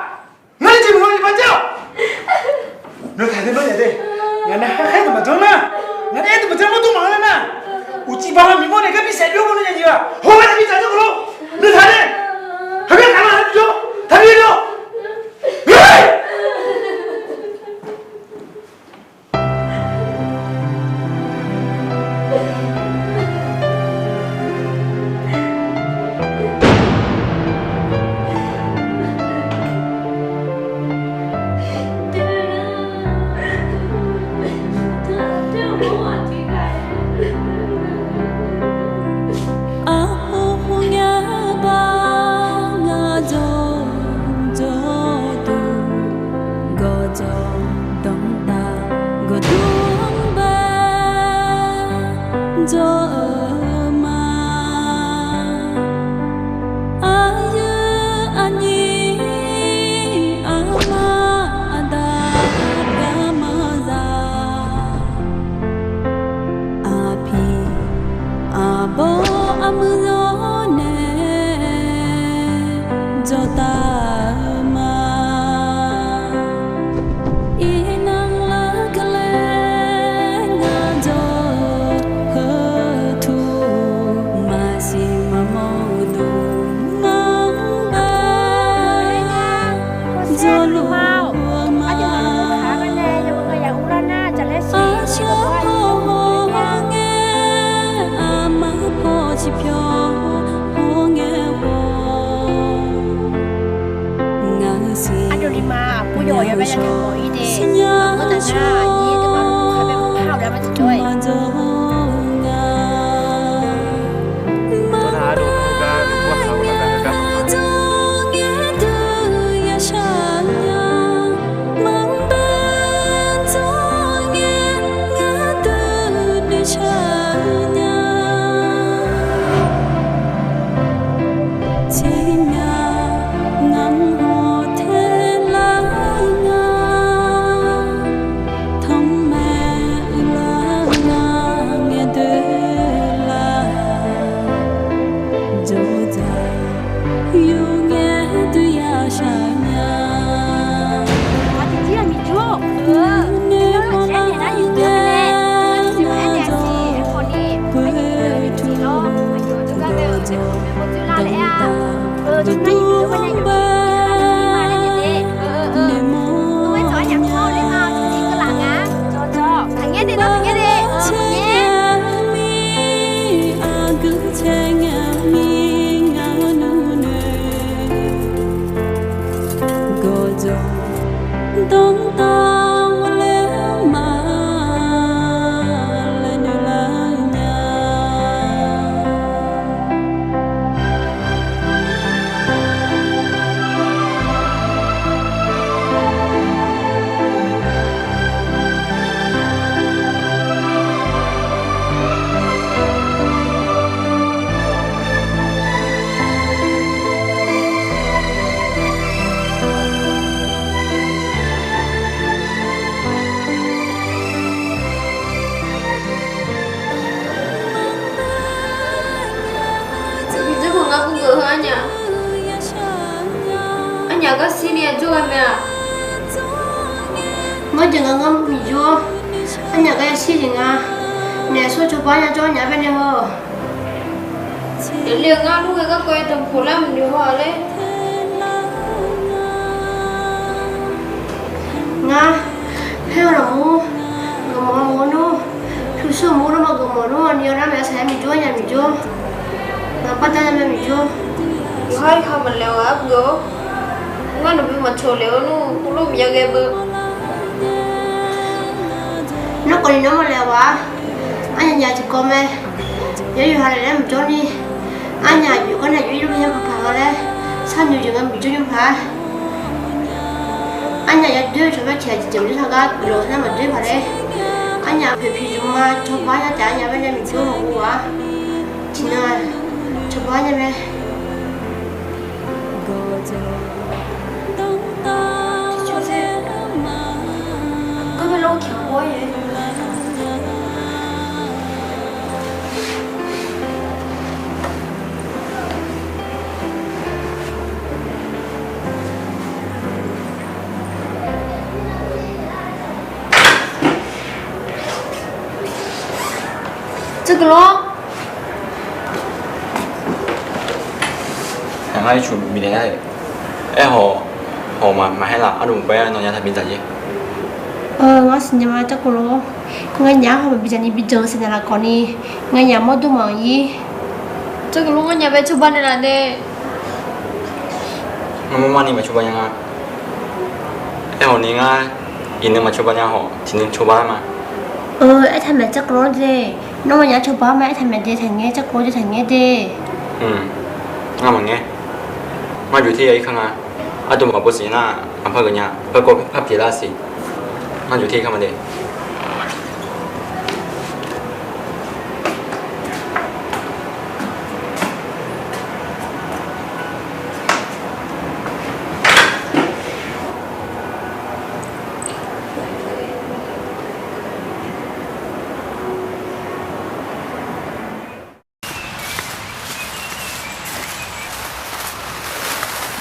Ngar tiq maqdawq-a siq bar jaer-awq. Nawr taq de, nawr yaq de. Ngaq nae khaer deuq maqjanr nar, ngaq nae aer deuq maqjanr mawrdo maqngeur nar, uqcif bala miqmawr nae gar bi saevbyov mawr nae nya nyiq-aq, hawgar taq bi taq janr khawf lor. Nawr taq de. Heugar taq lar-a bi jawr, taq bi jawr. Arhu nya ba ngar jawr jawrduq, gawqjawq danqtaf gawqdmr bae jawr-eu ma. Aqyuif aqnyir aqma aqda aqbyar maqza, aqpiq aqbawr armuir zawr nae jawrtav-eu ma. Iqnan lafkeuv laer ngar jawr-eu heu tu Arnyaf gar yashir jeq nga. Naef sawr cawba nya jawr nya bae nae heu. Aqli-eu ngar lur ghae garkawv-aer tanqpuq lar maqnoeq haw-a laer. Ngar, paer-eu lafmur, geufmawf-eu maqngeur nmr, pyurshuir maqngeur nmr, maqgeufmawf nmr, aqni-eu nar maeq-a saq-aer miqjawr nya miqjawr, naqbar dar nya mae miqjawr. Yawqha-ir ha maqlaeq-eu arbuiq-awr, ngar nawqbymr maqcawq laeq-eu nmr, heulof miqya ghae beu. Nawr khawf ni nawr maqlaeq-a. Arnyaf nyaf tiqkawv mae. Yawqha yawqha laeq laer maqjawr ni. Arnyaf aqjox gar nae aqjox-ir luf-aer ya paq paq-a laer, sharnoeq jeq nga miqjawr nymr paq-aer. Arnyaf yadoer-eu cawba tiq ghaq jeq jeq maqjawr taq gar guiqlanq nar maqdoer paq laer. Arnyaf poeqpiq jeq ma cawba nya taef arnyaf bae nae miqjawr maqghof-a. Tiqnan cawba nya mae. Tsawrkeuv lor. Ngar ircuf bifnaeq nar-euq. Aerkhawf, hawq maqmaq haer laf, arluf bae nawnyaf taqbi dzaq jer. Ngar siqnya ma tsawrkeuv lor. Nganyaf-anr haw maqbi dzaq ni bi dzanq-eu siqnya lafkawf ni, nganyaf mawrdo maqanr ir. Tsawrkeuv lor, nganyaf bae cawba naeqlaf nae. Ngar mawrma ni maqcawba nya nga. Aerkhawf ni ngar iqnan maqcawba nya hawq, tiqnan cawba lar ma. Aertaq maeq tsawrkeuv lor de. Nawr nganyaf cawba ma aertaq maeq de taqngaer tsawrkeuv lor de taqngaer de. Ngar maqngaer. Ngar jox ter ya ir kar nga. Ardov maqbaw siq nar, aqpar geuf nya, par kawv par pyeuf lar siq. Ngar jox ter ir kar ma de.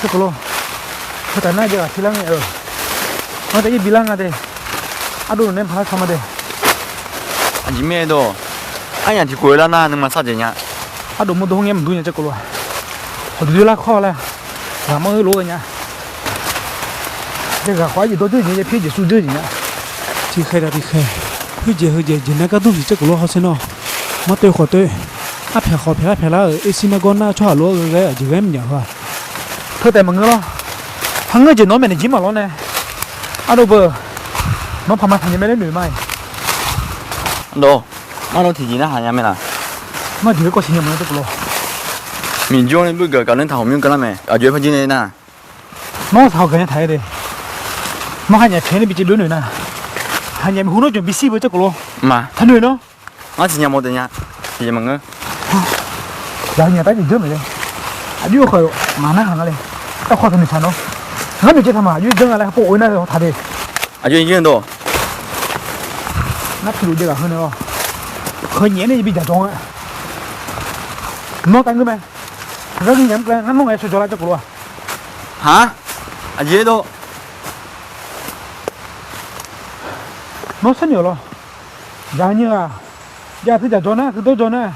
Tsawrkeuv lor, heu taf nar jav ghaq tirlar ngae-eu. Ngar taef-aer bi lar nga de. Ardov nae paq lar ka ma de. Aqjeq mirnae dawq, aryamq tiq khof-eu lar nar nuima sar dzaeq nya. Ardov mawrdo hawr ngaer maqdur nya tsawrkeuv lor-aq. Hawq duidui lar kawr laer, ghaq manr-eu lof-aer nya. Jav ghaq khawf arjeq dawr dzeur jeq, yaer pir jeq sur dzeur jeq nya. Tiqkhaeq taq tiqkhaeq, khoerjeq heujeq jeq nar gar dur siq tsawrkeuv lor hawsher nawr. Mawr toev khawf toev, arpyaeq khawf pyaeq lar pyaeq lar-euq aer sir nargawr nar tsawrhaq lof-aer ghae ghae aqjeq ghae mr nya-eu-aq. Teu taef maqngeur lor. Haqngeur jeq nawr maeqnaeq jir maqlawr nae. Ardov beu, nawr paqma taqnya mae laer noeq ma-iq. Ardov, ngar nawr tiqjeq narhaq nya mae laf. Ngar jeq garkawv siqnya maqngeur tsawrkeuv lor. Miqjawr nae beugeuf gaqler taq hawq myanr keuvlar mae. Aqjox-aer par jir nae nar. Nawr saq hawq gaqnya taq-aer de. Nawr khaqnyaf pyaeq nae bi caev lof noeq nar, khaqnyaf miqhu nawr jmq bishir beu tsawrkeuv lor. Ma, taqnoeq nawr. Ngar siqnya mawr taef nya. Tiqjeq maqngeur. Yaqnyaf tar jeq dzeur maeq le. Aqjox-eu khawf maqnar haq nga le. Aerkhawf taqnoeq taq nawr. Ngar noeq caev taq ma, aqjox dzeur nga laer hapov-eu nar-eu haw taq de. Aqjox-aer dawq. Ngar tiqlof jav ghaq heu nae lawr. Heu nyaef nae bi dzaq jawr nga. Nawr tav ngeur mae. Ngar ngeur nya mr keuv ngar nawr ngae shawr jawr lar tsawrkeuv lor-aq. Haq, aqjeq dawq. Nawr sharnoeq-awq lawr. Yaqnyir-aq, jav teu dzaq jawr nar teu dawr jawr nar,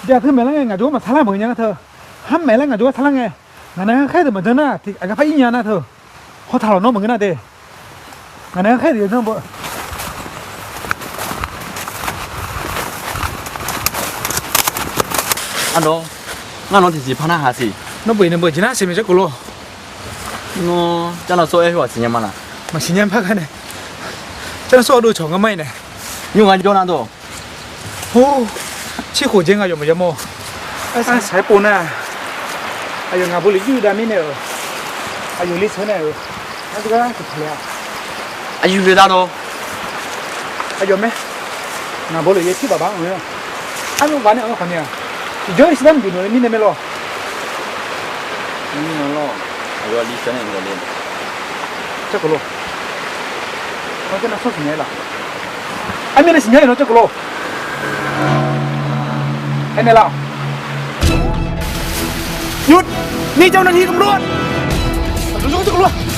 jav teu maeqlar ngae ngaq jawrgar maqsar lar maqngeur nya nar teu. Har maeqlar ngaq jawrgar sar lar ngae, ngaq nae khaer deuq maqjanr nar tiq aqgaf par ir nya nar teu. Hawtaq lawq nawr maqngeur nar de. Ngaq nae khaer deuq janr beu. Ardov, ngar nawr tiqjeq par narhaq siq. Nawr beu iqnan beu jeq nar siq mae tsawrkeuv lor. Nawr Jarnav Sawr-aer khoerghaq siqnya ma laf. Maqsiqnya par gar nae. Jarnav Sawr ardov cawq ngar mar-ir nae. Nymr ngar jawr nar dawq. Or, cirkhof dzae nga yawf maqya mawr. Arsaq-aer pov nar, aqyawf ngaq bawleq yur dav mirnae-euq, aqyawf li sheuq nae-euq, nar deugar tiqpaq le-a. Aqyuif le dar dawq. Aqyawf mae. Ngaq bawleq yaer tir baf baf-anr-eu. Armyawf baf nae-anr khawf ni-aq, tiqjawr-ir shir dar maqgeuf nmq-eu mirnae mae lawr. Mirnae lawr. Aqyawf li sheuq nae-euq le. Tsawrkeuv lor. Nawr Jarnav Sawr siqnya-aer laf. Armyawf nae siqnya-aer nawr tsawrkeuv lor. Aernaeq laf. หยุด นี่เจ้าหน้าที่ตำรวจ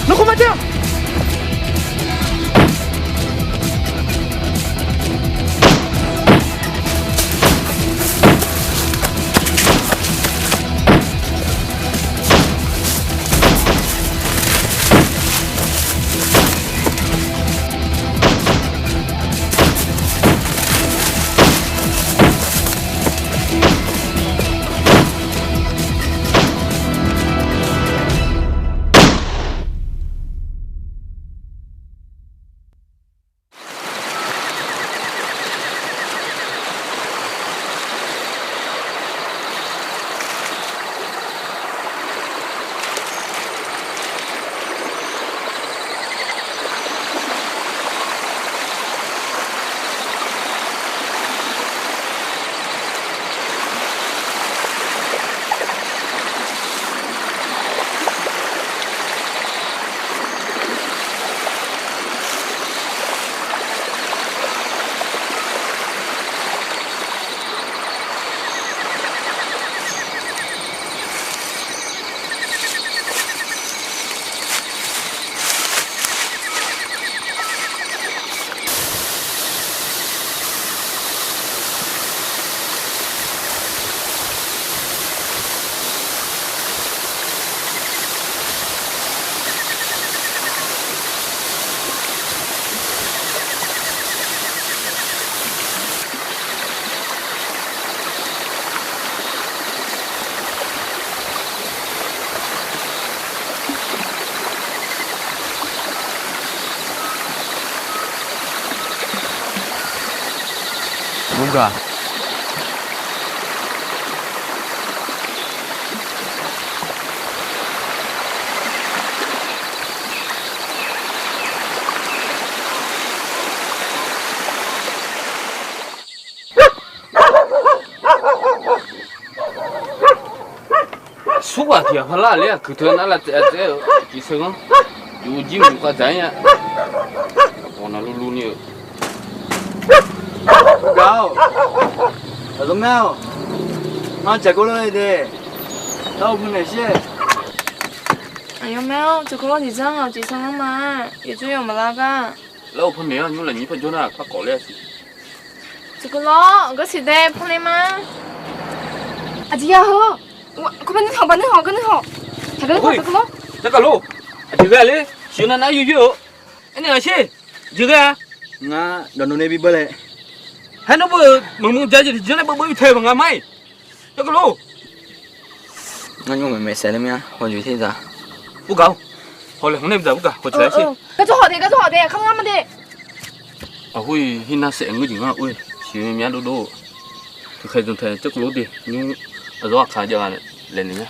Nawr khawf mar jaer-awq. Murgaq. Surghaq tiq ghaq parlar ler-aq, kuiq teu nar lavtsaev-a tsaev-eu, tiq seu-anr yuf jir mq khav dzaq-ir nya. Aqbawq navluvluv ni-eu. Gaq-awq. Aqzawr maer-awq. Ngar caqkov lawr-e de. Lar-eu pu naeq shir-ae. Aqyawf maer-awr caqkov lawr tiq zanr-awq, tiq sanr-anr ma. Yawjawr yawq maqlar gar. Lar-eu pu naeq-anr nymr lafnyir par jawr nar par khawf ler-a siq. Caqkov lawr, gar siq dae pu le ma. Aqjeq ya heu. Kawv par nuir haw, par nuir haw, gar nuir haw. Taq gar nuir haw, caqkov lawr. Caqkov lawr. Aqjeq ghae le. Siq nav nav yawjawr-eu. Aernaeq ghaq sher. Aqjeq ghae-a. Ngar dawqnawv nae bi beuv le. Haer nawr beu maqmuiq ja jeq tiqjeq laer beuv beuv bi tae maqnga ma-iq. Caqkov lawr. Ngar nymr maeqmaeq saef ler mir-a, hawjuq ter dzaq. Urgaq-or. Hawlaeq hmq nae bi dzaq urgaq, hawjuq-aer sher. Gar jawr hawq de, gar jawr hawq de, kamq ngar ma de. Aqhoer-iq hirnar saef ngeur jeq ngar ur-e, siqmya dovdov-eu. Tiqkhaeq zanqtaeq caqkov lawr de, nymr aqzawr aqkaq jav gha laeq naeq nya.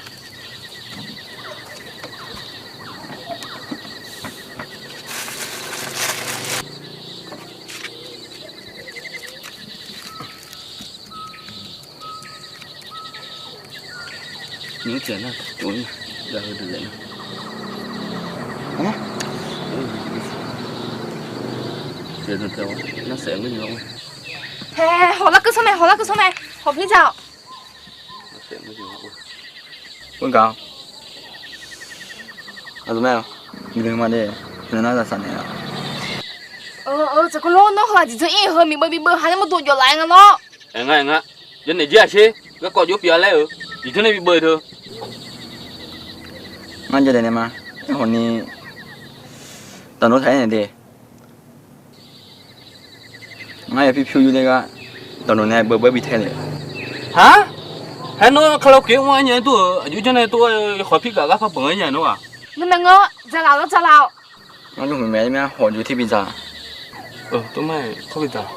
Nymr tiq ghaq nar tov-ir-a, ya heudeuq laeq nar. Hae, hawq lar keuv sanr mae, hawq lar keuv sanr mae, hawq pir dzaq-awq. Urgaq-awr. Aqduq mae-awq. Miqleu ma de. Nar zaqsaq naeq-a. Caqkov lawr, nawr heu aqjeq dzanr-ir heu miqbeuv bibeuv ha nae mawrdo jawf laf-aer nga lawr. Aer nga, aer nga. Jawrnaeq jir-aq sher, garkawv jov pyeuf-a laer-euq jeq janr nae bibeuv-eu teu. Ngar jawrdaeq naeq ma. Aerkhawf ni, dawqnawv taq-aer naeq de. Ngar yawpyur pyur yur ler gar, dawqnawv nae beuv beuv bi tae le. Haq? Haer nawr karaoke mr-aer nya dur-euq aqjox janr nae tov-aer yawkhawf pirgaf gar par banq-aer nya nawr-aq. Nuima ngeur dzaqlaf lawr dzaqlaf-awq. Ngar nymr maeqmaeq-aer mir-a, hawq juq ter bi dzaq. Tov ma, tov bi dzaq.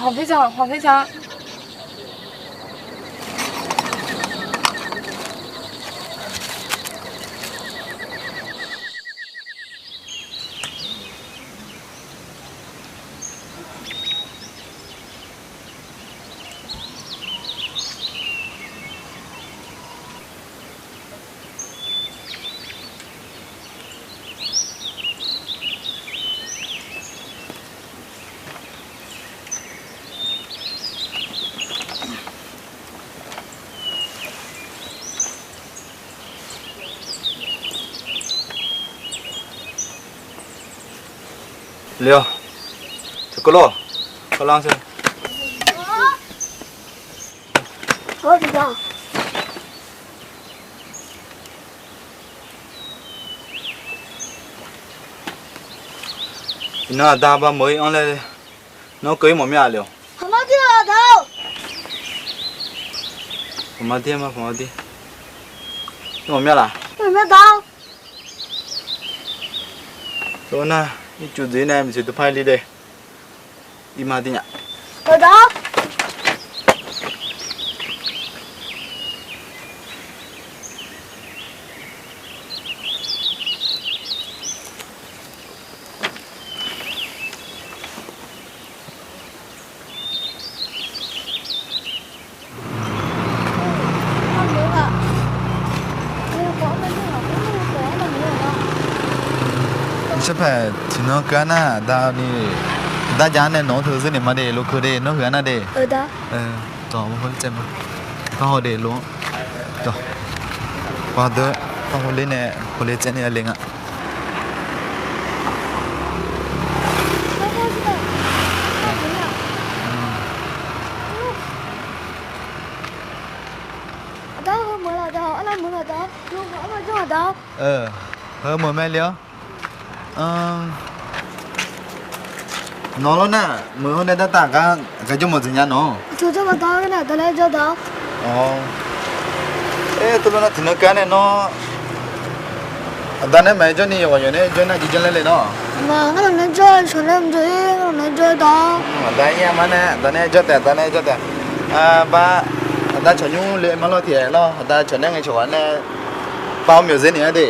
Hawq pir dzaq, hawq pir dzaq. Lef-awq. Tiqkawv lawr. Kawvlar-anr sher. Iqnan aqda bameuq-ir anr laer, nawr keuv-ir mawf mir-a lef-awq. Paqma dir-a da-or. Paqma dir ma, paqma dir. Nawr mawf mir-a laf? Mawf mir da-or. Tov nar, ircuf dzoeq-ir nae maqsiq dupar-ir li de. Irma dir nya. Mawf da-or. Sarpaeq tiqnan keuv-a nar, aqda ni, aqda jav-anr nae nawq-anr teu zeur naeq ma de, lo keuv de, nawr huiq-a nar de. Dawq maqhaw tsaev ma. Par haw de lo-anr. Dawq. Par deur, par haw ler nae, haw ler tsaev nae le nga. Aqda, heu meuq laf da, arlar meuq laf da, heu meuq mae le-awr. Nawq lawr nar, meuq-anr nae dartaf gar, aqgaf jawr mawf dzaeq nya nawq. Aqcawq jawr mawf da-awr, nar aqda laer jawr da-awr. Awq. Aer, teulof nar tiqnan keuv-a nae nawr, aqda nae maqaer jawr ni yawqghaq yawq nae jawr nar jeq janr laer le nawr. Maq ngar nawq nae jawr-eu shawq laer maqjawr-ir, nawq nae Aqda ir-a ma nae, aqda nae jawr taef, aqda nae jawr taef. Bar, aqda cawq nymr le ma lawr tiq aer lawr, aqda cawq nae ngae cawq ghaq nae, bar-awr myawq zeur naeq-a de.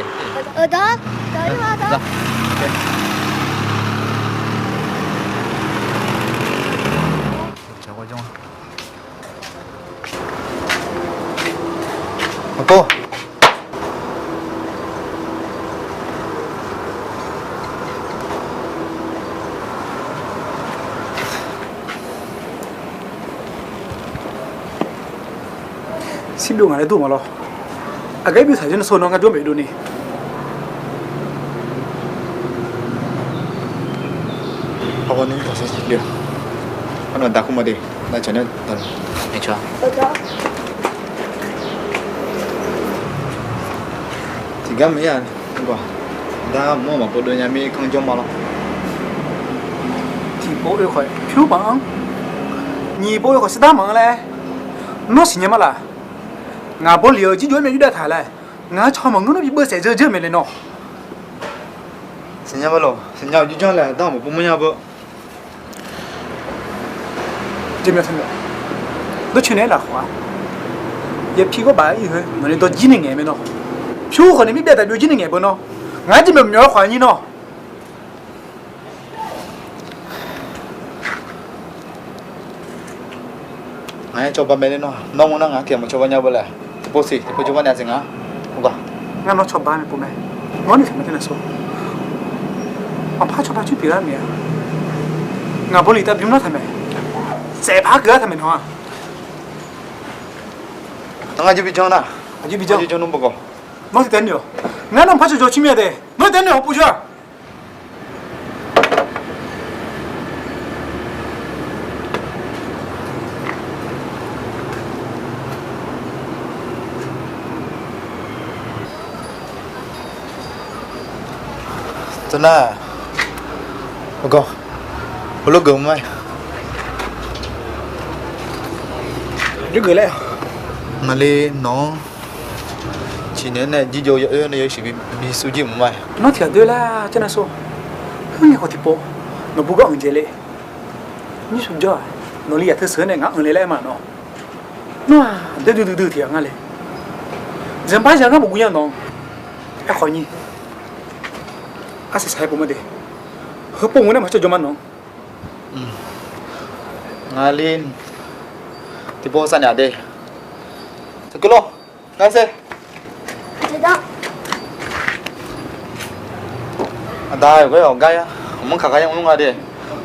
Shirbyov ngaq laer dur ma lawr. Aqgaf ir byov taq janr-eu sawr nawr ngar jawr maeq dovni. Arnawq daq kur ma de, nar cawq nae daq. Tiqgar maqya, aqda maqmawr maqpov dov nya mir kanr jawr ma lawr. Tiqpov oe khawf pyur maqanr, nyiq pov oe khawf shardar maqanr laer, nawr siqnya ma laq. Ngaq bawleq-eu jirjov-aer myavjur dav taq laer, ngaq-anr caw maqngeur nawr bi beuv saef dzeur dzeur-eu mae le nawr. Siqnya ma lawq, siqnya-awq jirjanr laer aqda maqpov mawrnya beu. Jemyawq taqmyawf, nawr coenaeq-aer lafkhawf-a. Yapi ghawr baf-aer ir-eu heu nawqnae dawr jir nae ngaeq mae nawr. Pyur khawf nae mir byav taq byov jir nae ngaeq beu nawr. Ngaq-anr jemyawq myawf-eu khawf nyir nawr. Ngaq-aer cawba mae le nawr, nawr mr nar ngaq tiq ghaq maqcawba nya beu laer. Tiqpov siq, tiqpov cawba naeq-a siq ngaq. Ngar nawr cawba mae pov mae. Nawr ni taq mae teu nae sawr. Maqpar cawba coer pyeuf lar maeq-a. Ngaq bawleq tav bimr lar taq mae. Saef par keuv lar taq mae nawq-aq. Ngar jir bi janr nar, jir bi janr nawr bawq gawq. Nawr tiq taef noeq-awq. Ngar nawr maqpar cawba coer mir-a de. Nawr taef noeq-awq pov jawr-a. Teunar, heulof geuf ma. Jawrgeuf laer, ngaqli nawq-anr ciqnaeq nae jirjov yawoer nae yasiq bi bisur jir mq ma. Nawr tiq ghaq doer lar caer nar sawr. Khoerngae khawf tiqpov nawqbu gar anqdzaeq le. Nyir suf jawr-aq, nawqli yaq teu sheuq-aer nae ngaq-anr anqle laer aer ma nawr. Nawr-aq doer duidui dui tiq ghaq nga le. Zanqbar zaq ngar maqguv nya nawq. Aerkhawf nyir, arsiq saq-aer pov ma de. Heupov mq nae maqcawq jawr ma nawq. Ngaqli tiqpov sar naeq-a de. Taqkeuv lor. Ngar ser. Aqda yawqgar yawqgar-a, aqmanr kaq gar yar mr nga de.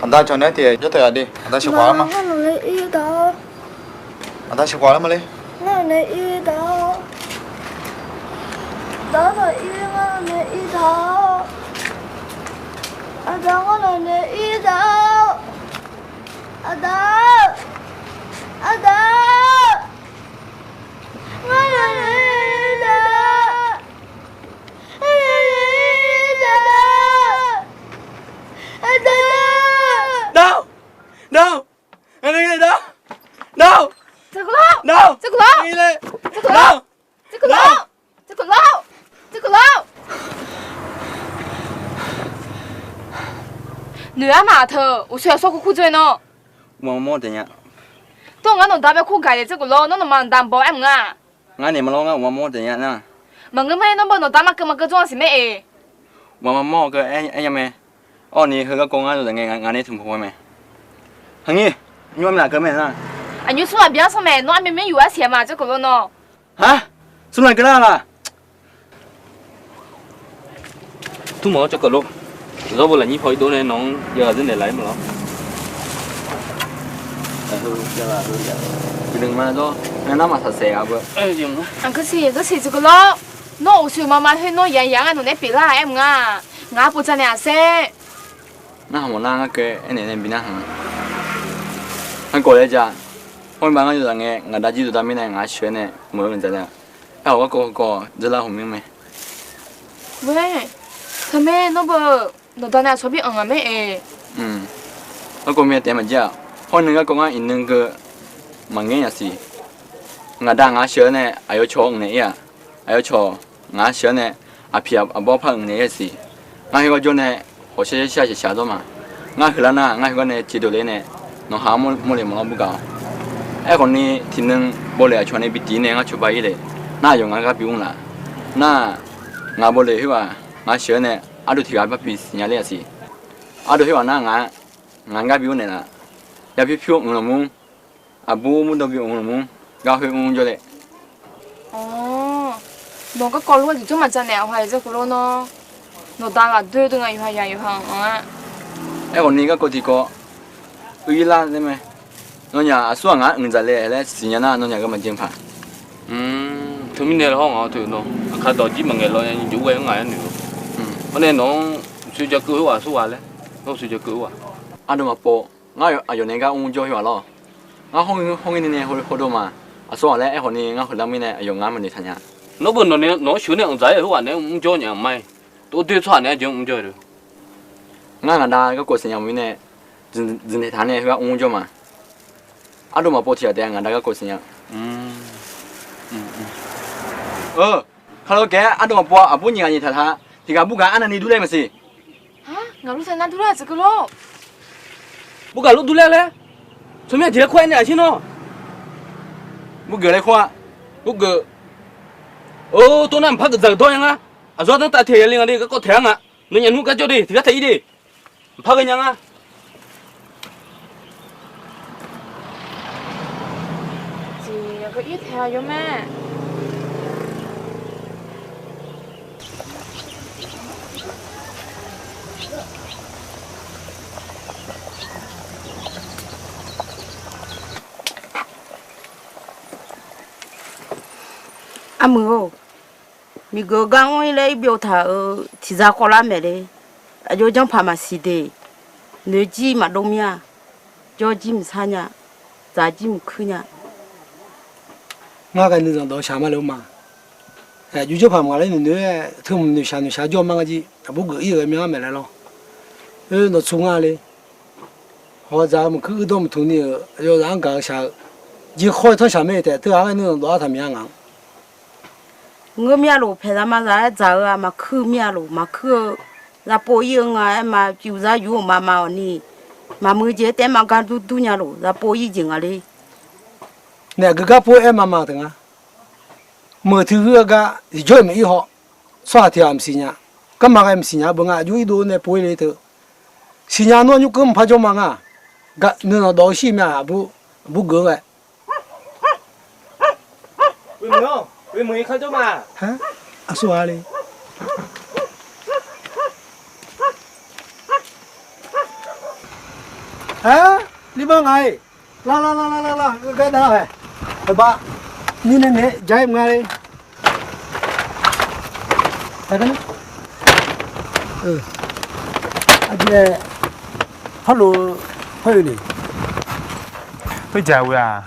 Aqda cawq nae tiq jawr taef-a de. Aqda sheuqkhawf lar ma. Aqda sheuqkhawf lar ma le. Ngar nawq nae ir da. Dawr dawq ir, ngar nawq nae ir da. Aqda, ngar nawq nae ir da. Aqda, aqda, ngar nawq nae ir da. Ngar nawq nae ir da. Aqda. Dawr, dawr. Aqda, dawr, dawr. Dawr, dawr. Dawr, dawr. Noeq-aer ma teu, uqshoe aqsawr kur kur dzoer nawr. Uqma mawr taef nya. Tawr ngar nawqda bae kur gaq-iq tser khof lawr, nawr nawqma mqda mq baw aer mq nga. Ngar naeq ma lawr, ngar uqma mawr taef nya nar. Maqngeur mae, nawr baw nawqda maqkeuv maqkeuv dzawr-a siq mae-eq. Uqma mawr-eu keuv aer nya mae. Awr ni heu garkawv ngar yawzaq ngae ngaq nae tmq khof-a mae. Haqnyir, nymr armyav keuv mae nar. Aqnymr smr ghaq byan sanr mae, nawr armyav myanr yuf-aer siq-a ma tser khof lawr nawr. Har, smr ghaq keuv nar laq. Tmr mawr tser khof lawr. Zawr bo lafnyir paw irdov nae nawq-anr yawzaq zeur naeq laf-ir ma lawr. Iqnui ma zawr, nar maqsaq saef-a beu. Aqgeu siq, aqgeu siq tser khof lawr. Nawr uqshoe maqma khoer nawr yaq yaq-anr ngar nawq nae pyeuflar-a aer mq nga. Ngaq-anr pov dzaq naeq-aq saer. Narhaq mawf nar ngar keuv aernaeq nae bi narhaq-a. Ngar kawv laer ja. Hawr-ir ma ngar yawzaq ngae ngaq da jir dawqda mirnae ngaq-anr sheuq-aer nae meuq-eu dzaq nae. Aer-awq garkawv garkawv dzeur lar hmq mir mae. Ghoer, teumae nawr beu, nawqda nae aqcawq bi anq ngaq mae-eq. Garkawv mirnae taef maqjir-aq, hawr nui garkawv ngar iqnui geu maqngaer nya siq. Ngaq da ngaq-anr sheuq-aer nae aqyawf cawq-anr mq naeq-ir-aq, aqyawf cawq ngaq-anr sheuq-aer nae aqpiq aqbawr par mq naeq-ir-a siq. Ngar khoergar jawr nae hawqshar shar shaq shaq dawr ma. Ngar heular nar, ngar heugar nae tiqdeuq le nae, nawq ha mawrle mawf lar burgaq-awq. Aerkhawf ni tiqnan bawleq aqcawq nae bi diq nae ngar cawba-ir le. Nar aqyawf ngar gar bi mr laf. Nar, ngaq bawleq khoerghaq ngaq sheuq-aer nae, ardov tiq ghaq bar bi siqnya ler-aq siq. Ardov khoerghaq nar ngaq, ngaq gar bi mr naeqlaf. Yapyur pyur mq lanq mur, aqbur murdawv bi mq lanq mur, gar khoer mr jawr le. Nawq garkawv lof-aer tiqjawr maqja naeq-aq, ha-iq zaer keuv lor nawr. Nawqda ghaq doer deuq nga yawqha yaq yawqha anr-ar. Aerkhawf ni garkawv tiqkawv uir lar laer mae. Nawnyaf aqsur ghaq ngaq-anr mqdzaq le laer siqnya nar nawnyaf ghae maqjeq paq. Teumirnae hawr ngaq-awr teu nawr aqkar dawq jir maqngaeq law nya nymr jov ghae-anr ngaq-aer noeq-awq. Hawr nae nawq-anr uqshoe ja keuv khoerghaq aqsur ghaq laer, nawr uqshoe ja keuv khoerghaq. Ardov maqpov, ngar aqyawf nae gar mr jawr khoerghaq lawr. Ngar hawr-ir ni nae hawdov ma. Aqsur ghaq laer aerkhawf ni ngar heular mirnae aqyawf ngar maqnoeq taq nya. Nawr beu nawq-anr sheuq nae anqdzaq-aer khoerghaq nae-anr mr jawr nya-aq ma-iq. Tov doer tsawrhaq nae-aer jeq-anr mr jawr-eu. Ngar ngaq da garkawv siqnya mirnae, dzuqnaeq taq nae heugar mr jawr ma. Ardov maqpov tiq ghaq taef-a ngaq da garkawv siqnya. Kalaw gaef-aer ardov maqpov-a aqbur nyiq ghaq nyiq taq taq. Tiq ghaq burgaq arnavni durler maqsiq. Ngaq lof sav nar durler-aq tseq keuv lor. Burgaq lof durler laer tsawrmyanr jeq-aer kur-aer nae aqshir nawr. Burgeuf laer kur-a. Burgeuf. Or, tov nar mqpar geuf dzaq-euq dawr nya nga. Aqzawr danrtav tiq ghaq yale nga de garkawv taeq-ar nga. Nawnyaf nmr gar jawr de tiq ghaq taeq-ir de. Mqpar ghae nya nga. Jeq yawqgar ir taeq-a yawr mae. Armuiq-or, miqgeuf gar mr-ir laer irbyov taq-euq tiqzar khawvlar maeq le. Aqjox janrpaq maqsiq de. Noeq jir maqdov mir-a. Jawr jir mqsar nya. Dzaq jir mqkuir nya. Ngar ghae nuizanq dawq shaq ma le-eu ma. Aqjox janrpaq maqngaq laer noeqnoeq-aer teu mq noeqshaq noeqshaq jawr ma ngar jir aqbur geuf-ir-euq ghae myanr-anr maeq laer lawr. Oe, nawqtsu nga le. Hawq dzaq-eu maqkuir uir dawr maqtuq ni-euq aqyawf zaq-anr gaq-eu shaq-eu jeq khawr-eu tanrshaq mae taef teu-aq ghae nuizanq dawq-ar taq mya ngaq-anr. Ngeur mir-a lof, paeqzaq mazaq-aer dzaq-eu-aq maqkuir mir-a lof, maqkuir-eu. Zapov ir-eu nga aer ma, piuv zar yur-euq ma ma-awq ni. Maqmuiq jeq-aer taef-aer ma gar dur dur nya lof, zapov ir jeq nga le. Naef aqgeu gar pov-aer ma ma teu nga. Meuq teu huir-eu gar iqjawr-iq maqir haw. Tsawrhaq tiq ghaq maqsiq nya. Garma ghae maqsiq nya-eu beu nga aqjox irdov nae pov-ir le teu. Siqnya nawr nymr keuv maqpar jawr ma nga. Nuizanq dawq-eu shir mya aqbur, aqbur geuf-eu ghae. Aqsur ghaq le. Aer, lirbar ngaq-iq. Lar lar lar lar lar lar, gar dav-aer. Aqbaq, mirnae naeq-aer ja-ir mq nga le. Aqjeq, harlof, hawr-eu ni. Khoerjaq ghoe-aq,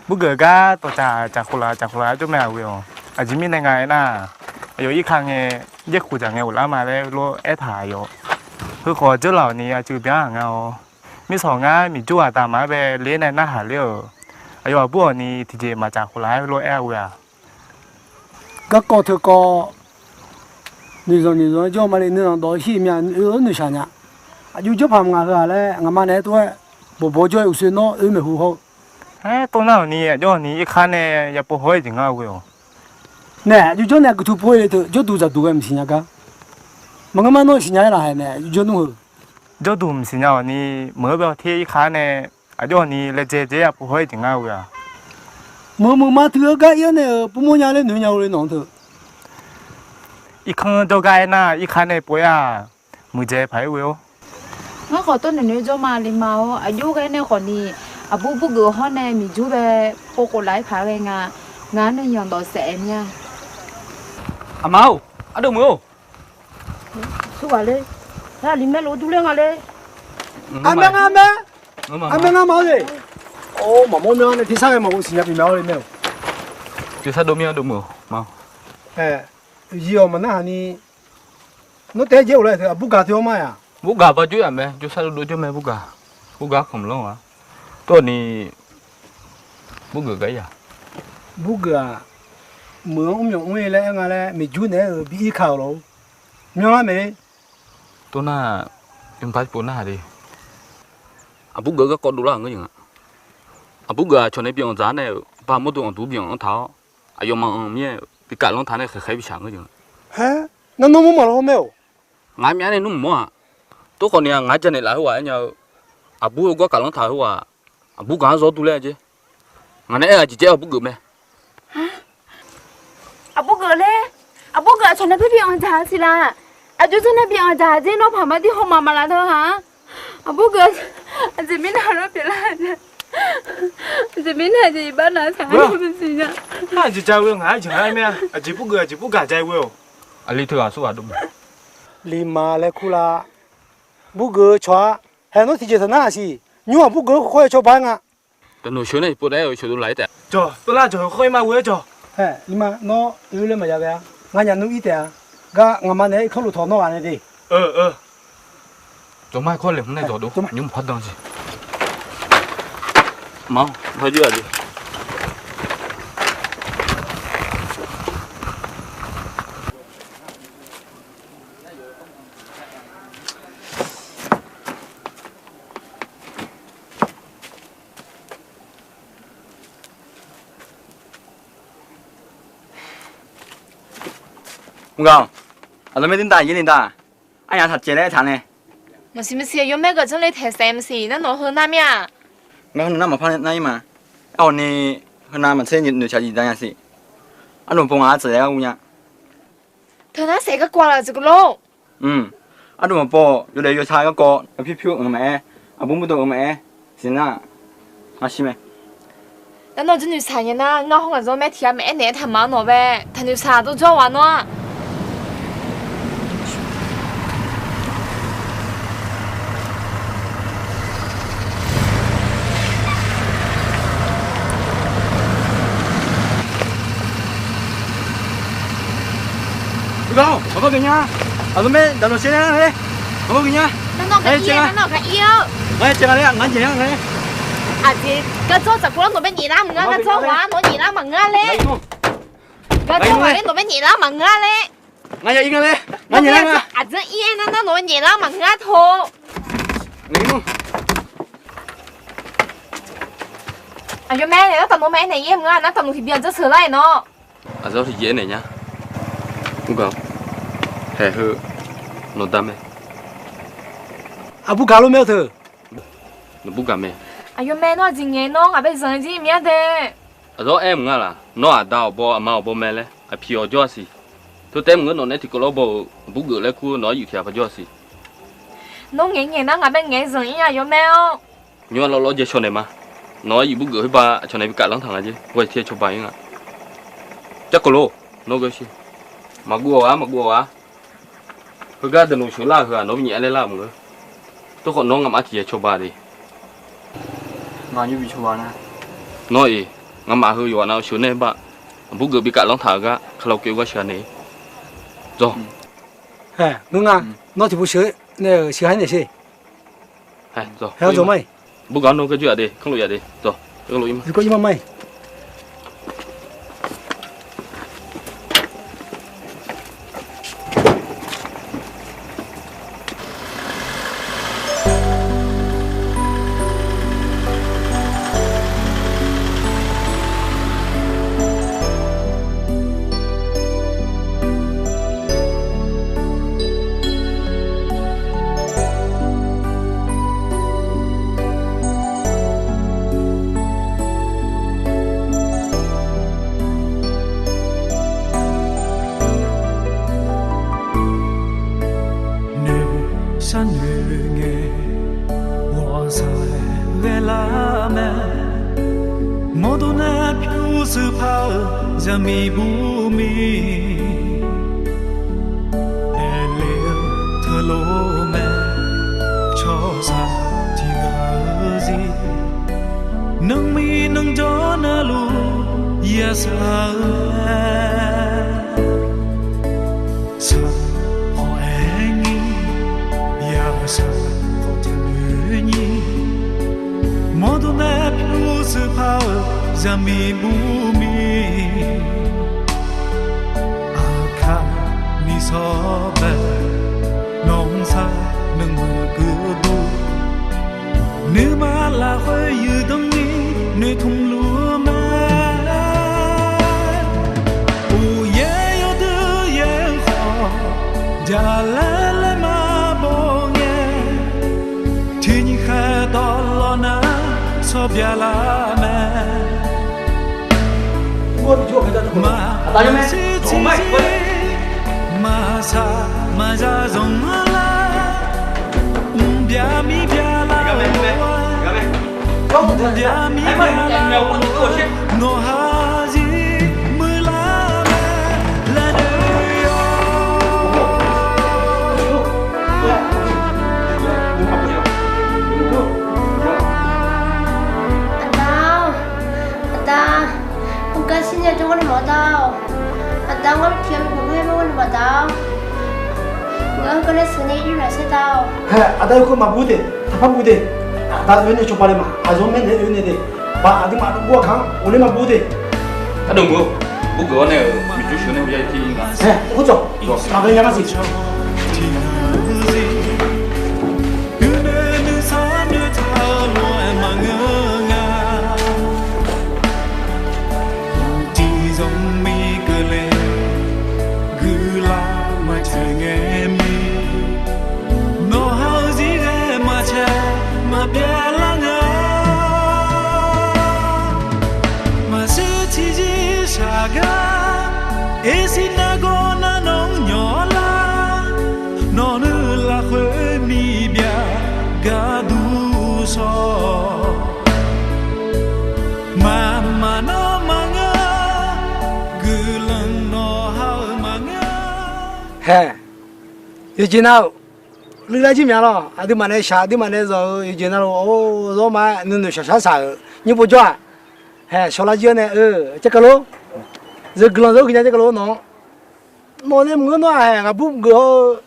burgeuf gar dawqcaf caf khof laf caf khof laf-aer jawr mae-aq ghoe-awq. Aqjeq mirnae nga aernar, aqyawf irka ngae, jaerkhof dzaq ngae ghoflar ma laer lof-aer aertaq aqyawf. Heukhawf dzeurlaf-awq ni aqcuiv byanlar-aq nga-awr. Mirshawq ngar miqjur aqda maqaer bae ler nae narhaq ler-euq. Aqyawf aqbur-awq ni tiqjeq maqcaf khof laf-aer lof-aer ghoe-aq. Garkawv teukawv, noeqzanq noeqzanq-aer jawr ma le, nuizanq dawq shir mya, oe-anr noeqshaq nya. Aqjox janrpaq maqngaq heu-aq laer ngaqma naeq-aer tov-aer, bawqbawq jawr-eu uqshoe nawr oe maeqhu haw-eu. Aer, tov nar-awq ni aqjox-awq ni irkar nae yapov haw-aer jeq ngar ghoe-awq. Nae aqjox janr nae guiqtu pov-ir le teu, jawrduq zaqduq ghae maqsiq nya gar. Maqngeur mar nawr siqnya-aer laf haeq nae aqjox janr nmr heu. Jawrduq maqsiq nya-awq ni, meuq-eu bae ter irkar nae aqjox-awq ni laejae dzae-aer yapov haw-aer jeq ngar ghoe-aq. Meuq meuq ma teu-eu gar ir-awr nae-euq pov mawrnya laer noeq nya-eu le nawq-anr teu. Irkanr jawrgar aernar irkar nae pov-aer-aq, muiqdzae paq-aer ghoe-awr. Ngar khawf tawrnoeq noeq-aer jawr ma le ma-awr, aqjox ghae nae khawf ni, aqbur burgeuf hawr nae miqjur bae pov khof laf-aer paq ghae nga. Ngar nuiyanq dawq saef-aer mya. Aqma-or, ardov meuq-or. Surghaq le. Nar aqli maer lof-aer durler nga le. Armaer ngar maer. Armaer ngar ma-awr le. Or, maqmawr myanr nae tersar ghae maqghov siqnya pyeuf mya-awr le maer-or. Jawrsar dov mir-anr dov meuq ma. Ae, yir-awq maqnar haq ni. Nawr taef-aer jaer-euq laer teu-aq burgaq teu-awr ma-aq. Burgaq ba jov-aq mae, jawrsar dov dov jawr mae burgaq. Burgaq kamq lanr-aq. Tawr ni burgeuf gar ya. Burgeuf-aq, meuq-anr mr myawq mr-ir laer aer nga laer miqjur naeq-aer-euq bi ir ka-euq lor. Myanrlar mae. Tov nar, mqpar pov nar haq le. Aqbur geuf garkawv dovlar-euq ngeur jeq nga. Aqbur geuf-aq cawq nae bi anq dzaq-ar nae-euq, ba mawrdo anqduq bi anq-anr taq-awr, aqyawfmaf anq mir-aer-euq bi kaf lanr taq nae khaeqkhaeq bi shaq ngeur jeq nga. Haer, nar nawr mawr maqlawr hawr mae-or. Ngaq-anr myavnae nmr mq mawr-aq. Tov khawf ni-aq, ngaq-anr janaeq laf khoerghaq aernya-eu, aqbur-eu gawr kaf lanr taq-euq khoerghaq, aqbur gaq-anr zawr durler-a jer. Ngaq nae aer-eu aqjeq caer aqbur geuf mae. Aqbur geuf laer, aqbur geuf aqcawq nae paer bi anq dzaq-eu siq laf. Aqjox janr nae bi anq dzaq-a jer, nawr paq mar dir hawma maqlaf teu haq-a. Aqbur geuf, aqjeq mirnae aqlaf pyeuflar-a. Aqjeq mirnae aqjeq iqbax nav saq-a. Nar aqjeq ja ghoe ngaq-aer jeq nga-aer mae-a. Aqjeq bur geuf aqjeq bur gaq ja ghoe-awq. Aqli teughaq sawr ghaq dov ma. Lima laer kur la. Bur geuf-eu cawq-a. Haer, nawr tiqjeq taq nar-aq siq. Nymr-aq bur geuf-eu khawr-aer cawba-aer nga. Daqnoeq sheuq nae pov daef-aer-euq sheuqdov laf-ir taef. Jawq, tov lar, jawq, khawr-ir ma ghoe-aer jawq. Haer, lima, nawr oe laer maqya ghae-a. Ngar nyaf nmr ir taef-a. Gar ngaqma naeq-aer irkanr lof tawq nawr ghaq nae de. Jawq ma, khawr laeqhmq nae dawq dov. Nymr maqpar dan jeq. Ma, hawr jir-aq de. Mqgaq, aqdawr maer dui daq yaer ni daq. Arnyaf taq caev laer aertaq nae. Maqsiq maqsiq, aqyawf maer gaq janr le taeq saef maqsiq, nar nawq heu nar mir-a. Ngar heu nar maqpar nar-ir ma. Arhawq ni heu nar maqtser noeqtsaq jif da nya siq. Arnawq bawq ngaq-a tsaef-aer ur nya. Teu nar saef garkawv laf jeq geuf lor. Mq, arnawq maqbawq yawdaef yawsha garkawv aqpyur pyur-anr maqaer, aqbur murdan-anr maqaer, siqnar-aq, ngar shir mae. Nar nawr jir noeqshaq nya nar, ngar hawr ngaq zanr maer tiq ghaq maqaer naeq-aer taq ma nawq bae, taq noeqshaq dov jawr-a nawr-aq. Aqbawr gaq nya. Aqzawr maer daqnawq shaer nar-aer. Aqbawr gaq nya. Ngar caev nga laer, ngar caev nga laer. Aqjeq gardzawr dzaqkov lar nawq bae nyaef lar maqngeur, gardzawr ghaq nawq nyaef lar maqngeur laer. Gardzawr ghaq laer nawq bae nyaef lar maqngeur laer. Ngar ya ir nga laer. Ngar nyaef lar nga. Aqdzanr ir-aer nar nar nawq bae nyaef lar maqngeur tawq. Aqyawf mae naeq nar taqnawv mae aernaeq ir-aer maqngeur, nar taqnawv tiqbyan dzeur sheuq lar-aer nawr. Aqzawr tiqjeq aernaeq nya. Mr gaq, haeq heu nawqda mae. Aqbur gaq lof mae-eu teu. Nawqbur gaq mae. Aqyawf mae nawr aqjeq ngaeq nawr ngaq bae zanq jir mir-a dae. Aqzawr aer maqnga laq, nawr aqda awqbaw aqma awqbaw mae laer aqpiq awq jawr-a siq. Teu taef maqngeur nawq nae tiqkawv lawr baw-euq aqbur geuf laer kur nawq aryuif tiq ghaq par jawr-a siq. Nawr ngaeq ngaeq nar ngaq bae ngaeq zanq ir aqyawf mae-awr. Nymr-aq lawv lawv jae caw naeq ma. Nawq aryuif bur geuf khoer ba aqcawq nae bi kaf lanr taq nga jer, ghae tiq-aer cawba ir nga. Jarkawv lof, nawr ghae shir. Maqguv-awq ghaq, maqguv-awq ghaq. Heugar daqnoeq sheuq lar-euq heu-aq nawr bi nyaef-aer laer lar maqngeur. Tov khawf nawr ngamaf tiq ghaq cawba de. Nawr-iq, ngamaf heu yawqghaq nav sheuq nae ba, aqbur geuf bi kaf lanr taq-euq gar kaloqkev gar sheuq-a nae. Dzawq. Ngeur nga, nawr tiqpov sheuq nae-euq sheuq-a naeq sher. Hae, dzawq ma-iq. Bur gaq nawr geur jir-aq de, kanrlof yaf de, dzawq. Kawv ir ma ma-iq. Noeqshaq noeq ngae, ghawqshaq ghaelar mae. Mawrdo nae pyurshuir par-eu zaqmiq burmiq, aerle-eu teulof mae, cawqshaq tiqghaq-eu zir, nanrmiq nanrjawr navluf yashaq-eu mae. Shaqkhawf aer nyir, yashaq khawf tiqnoeq nyir, mawrdo nae pyurshuir par-eu zaqmiq burmiq, aqkar miqshawr bae, nawq-anr sar nuimuiq geuf dur, Nuima lafkhoer yuiqdanr ni noeqtmq luf-eu ma. Uqyaer yawdui yaer-eu khawf, jaqlaer laer maqbaw ngae, tiqnyiq khaeq dawqlawq nar sawr byalar mae. Maqsiq tiqzir maqsaq maqza zanq-anr lar, mqbyav mir byalar-eu, mqbyav mir byalar-eu, nawqha zir muiqlar mae laer noeq-awr. Aqda-or, aqda, heugar shir nya jawr-awr nae maqda-or. Aqda, ngar tiqghaq maqghof-aer mawr-awr nae maqda-or. Ngaq-anr garnae sheuqnae ir lafsaer da-or. Hae, aqda, yawkeuv maqbur de, taqpar bur de. Aqda oe nae cawba le ma, aqyawf maer naeq-aer oe nae de. Baq aqduimaf dawqbur-a kaq-anr ghofler maqbur de. Ardov meuq-or, burgeuf-awr nae-euq miqjur sheuq nae uya ir tir nga. Hae, khoer tsawq, maqghae nya ngar siq. Tiqnan zir, nuinoeq nuisar noeqtaq-eu lof-aer maqngeur nga. Tiqzanq mir keuvle, guiqlanq maqtsoeq ngae mir, nawqha-eu zir ghae maqtsaeq maqbyav lar nga. Maqsiq tiqzir shaq gar, Aershir nargawr nar nawq-anr nyawq-awr lar, nawq nuiv lafkhoer miqbyav gar dur shawr. Maqmaq nawr maqngeur, guiqlanq nawqha-euq maqngeur. Hae, yawqjeq nav-euq luiv lar jir myav lawr. Aqduimaf nae shaq, aqduimaf nae zawq-eu yawqjeq navluf-or, zawr ma-aer nuinoeq shaqshar shaq-euq nymr pov jawr-aq. Hae, shawrlar jir-awr nae-eu, Jarkeuv lor, zeu guiqlanq zeu-awr guiqnya Jarkeuv lor nawq-anr. Nawq nae maqngeur nawr-aq, hae, ngaqbur geuf-awr-eu,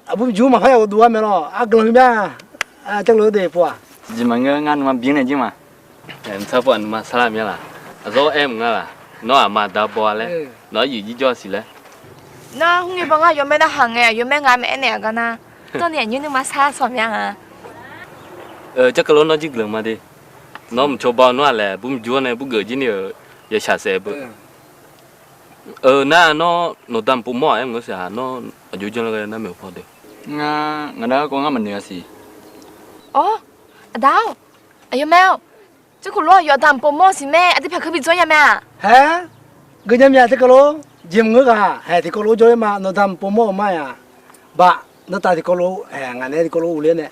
aqbur mqjur maqpar ya ghofduv-ar mae lawr. Aqguiqlanq huiq mya, Jarkeuv lor de pov-aq. Tiqjeq maqngeur, ngar nuima bi-anr nae jir ma. Mqtsar pov-aq nuima sarlar mya laq? Aqzawr aer mq nga laq? Nawr aqma aqda baw-a laer, nawq-anr yuif jir jawr-a siq laer. Nar, hmr ngae baw ngar yawmaer narhaq ngae, aqyawf maer nga maeq-aer naeq-aq gar nar, dawrni aqnyir nuima sarlar sawq mya nga. Jarkeuv lor, nawr jir guiqlanq ma de. Nawr mqcawba nawr-aq laeq, bur mqjur-awr nae bur geuf jir ni-euq yashaq saef beu. Nar nawr nawqda mqpov mawr-aq aer maqngeur siq-aq, nawr aqjox janr laer ghae nar maeq-eu paw de. Ngar, ngaq dar garkawv ngar maqnoeq-a siq. Awr, aqda-or, aqyawf mae-or, Jarkeuv lor, aqyawf aqda mqpov mawr siq mae, aqdui paq keuv bi dzawr nya mae-aq. Hae, geunya mya Jarkeuv lor, jeq maqngeur ghaq, hae, tiqkawv lof-aer jawrler ma, nawqda mqpov mawr-eu ma-aq. Baq, nawr tav tiqkawv lof, hae, ngaq naeq-aer tiqkawv lof-aer ghofler nae,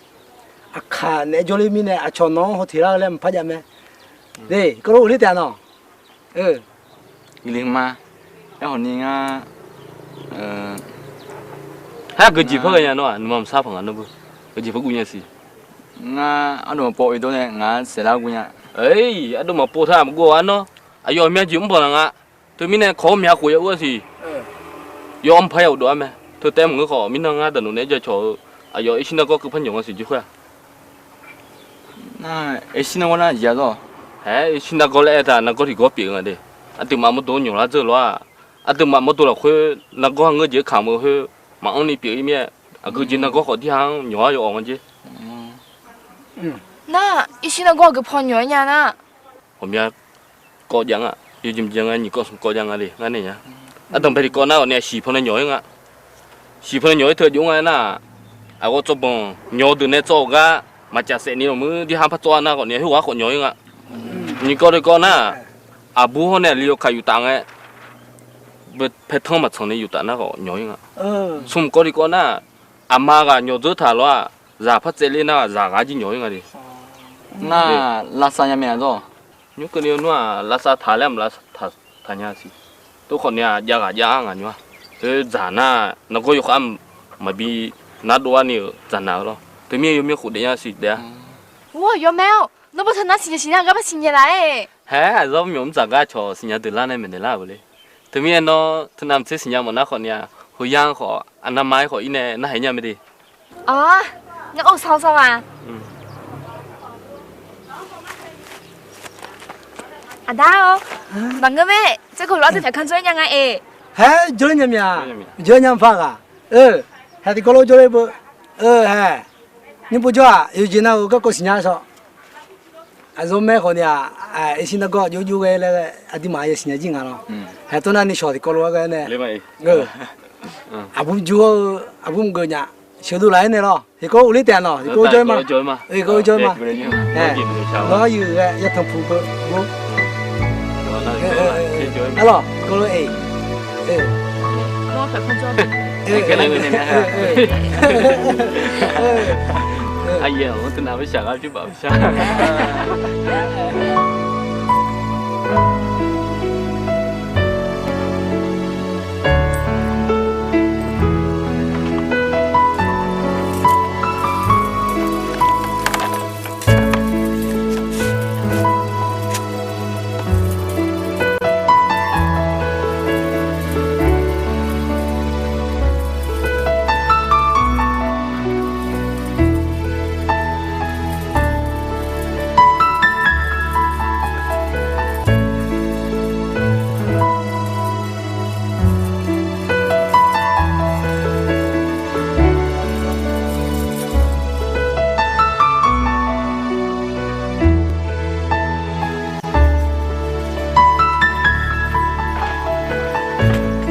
aqkaq naeq-aer jawrler mirnae aqcawq nawq-anr hawteq lar-eu laer maqpar jav mae. De, tiqkawv lof-aer ghofler taef-a nawq. Guiqlanq ma. Aerkhawf ni ngar, haer, geujeq par ghae nya nawr-aq, nuima mqsar paq ngaq nawr beu. Geujeq par guv nya siq. Ngar ardov maqpov oedov nae ngaq-anr saeqlar guv nya. Ardov maqpov taq maqguv-a nawr. Aqyawf aqmyan jeq mr bawq laq nga. Teumirnae kawq-awr mya khof ya ur-a siq. Yawf mqpar ya ghofdov-ar mae. Teu taef maqngeur khawf, mirnan ngar daqnoeq naeq-aer jacawq-eu aqyawf irshir nargawr keuv par nyawq nga siq jirkhoer-aq. Nar, irshir nargawr nar jeq-a zawr. Haer, irshir nargawr laer aer taq nargawr tiqgawr pyeuf nga de. Aqduimaf mawrdo nyawq lar dzeur lof-aq. Aqduimaf mawrdo lafkhoer nargawr ha ngeur jeq-aer kamq-eu khoer, maqanr ni pyeuf-ir mir-aer, aqgeu jeq nargawr khawf tirha-anr nyawq-ar yawawq nga jer. Nar, irshir nargawr aqgeu paw nyawq-aer nya nar. Ghawqmya kawv jav nga. Yawjeq maqjeq nga, nyiq kawv smq kawv jav nga le ngar nae nya. Ardanqbae tiqkawv nar ghawqni-aq shiq paw nae nyawq-ir nga. Shiq paw nae nyawq-ir teu aqjox nga aernar, aqghawv tsawrbanq nyawq deuq nae tsawv-euq gar maqcaf saef ni maqmuir tirha par tsawv-a nar ghawqni-aq khoerghaq khawf nyawq-ir nga. Nyiq kawv tiqkawv nar, aqbur hawr nae aqli yawkaq yuf taf ngae, paertanr maqtsanq ni yuf taf nar khawf nyawq-ir nga. Smq kawv tiqkawv nar, aqma ghaq nyawq dzeur taq lof-aq, zaq par tsaevler nar zaq ghaq jir nyawq-ir nga de. Nar, lavsav nya mae-aq zawr. Nymr keuvni-eu nmr-aq, lavsav taq laer mq lavsav taq nya siq. Tov khawf ni-aq, jav ghaq jav-ar ngaq nymr-a. Khoer dzaq nar, nargawr yawkhav maqbi nardov-ar ni-euq dzaqnaq-eu lawr. Teumir yawmir khof daef nya siq daef-a. Or, yawmaer-or, nawr bawr teu nar siqnya siqnya gar par siqnya laf-aer. Haer, aqzawr myawf mr dzaq gar cawq siqnya deuq lar nae maeqnaeq lar-euq le. Teumirnae nawr teunav mqtser siqnya mawf nar khawf ni-aq, heu yar khawf aqnavma-aer khawf ir nae narhaq nya mae de. Awr, ngar or sawr sawr ma. Aqda-or, maqngeur mae, Jarkeuv lof-aer deuq taqkanr jawr-aer nya nga-eq. Haer, jawr-aer nya mya. Jawr-aer nya maqpar ghaq. Haer, tiqkawv lof jawr-aer beu. Haer, nymr pov jawr-aq, yawqjeq nav-euq garkawv siqnya shawq. Aqzawr maer khawf ni-aq, iqsir nargawr jov jov ghae laer aqduimaf yasiq nya jir nga lawr. Haeq tawr nar nuishawq tiqkawv lof-aer ghae nae, aqbur jur-eu aqbur mqgeuf nya sheuqdov laf-aer nae lawr. Tiqkawv uvler taef-a nawq, tiqkawv jawr-ir ma. Tiqkawv jawr-ir ma. Nawr yuif ghae yatanq puq beu gor. Arlawq, tiqkawv lof-aer.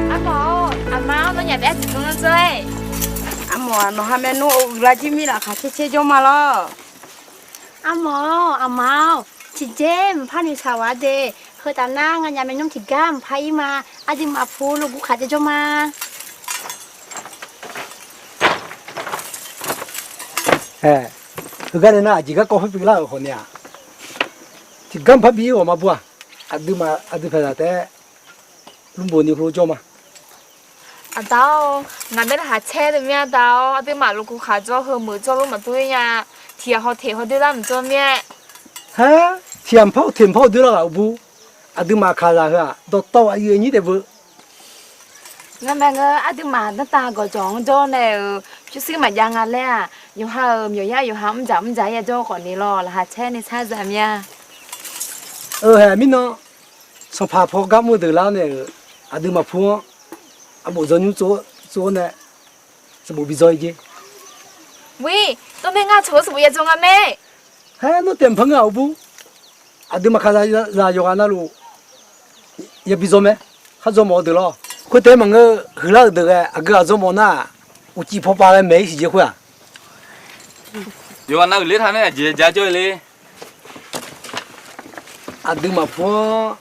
Armawf-awr, aqma-awr, nawnyaf taef-aer tiqbyan lanr dzeur-aer. Armawf-aq, nawq ha maernmr uiqlar jir mir lafkhaq caer caer jawr ma lawr. Armawf-awr, aqma-awr, tiqjeq mqpar noeqshaq-awq-a de. Heu taf nar nganyaf maernmr tiqgar mqpar ir ma. Aqduimaf pu lof guvkhaq jaev jawr ma. Ae, heugar nae nar aqjeq garkawv khoer pyeuflar-euq khawf ni-aq, tiqgar mqpar bi ir-awq ma bur-aq. Aqduimaf aqdui paqzaq taef-aer lmrbof ni heulof jawr ma. Aqda-or, ngaq maer laqkhaq caer deuq mir-a da-awr, aqduimaf lof guvkhaq jawr heu meuq jawr lof maqdur ir nya. Tiq ghaq haw teq haw doer lar mq jawr mir-aer. Haer, tiq ghaq mqpar teq mqpar doer lar ghaq-eu bur. Aqduimaf kaqzaq heu-aq dawqtawv aqyuif aqnyir taef beu. Ngar mae ngeur aqduimaf danrtav gawqjawq-anr jawr nae-euq pyurshuir maqjav nga laer-aq, yawqha-euq myawqyar yawqha mrdzaq mrdzaq-aer yajawr khawf ni lawr, laqkhaq caer ni sar zaq mir-a. Haeq mirnan, sanqpaq paw gar mr-eu deuq lar-awr nae-euq, aqduimaf pu-anr arbof dzaw nymr tsov-awr nae sanqbof bi dzaw-ir jer. Wi, tov mae, ngar tsawq-eu sanqbof ya dzaw nga mae. Haer, nawr taef mqpar ngeur-aq-eu bur. Aqduimaf kaqzaq zaq yawqghaq navluf yabi dzaw mae. Khar dzaw mawf-eu deuq lawr. Khoertaef maqngeur, huiqlar-euq deuq ghae aqgeu ghaq dzaw mawf nar, uqcif paw pav ghae maeq-ir siq jeq khoer-aq. Yawqghaq nav uiqler taq nae aqjeq ja jawr-eu le. Aqduimaf pu-anr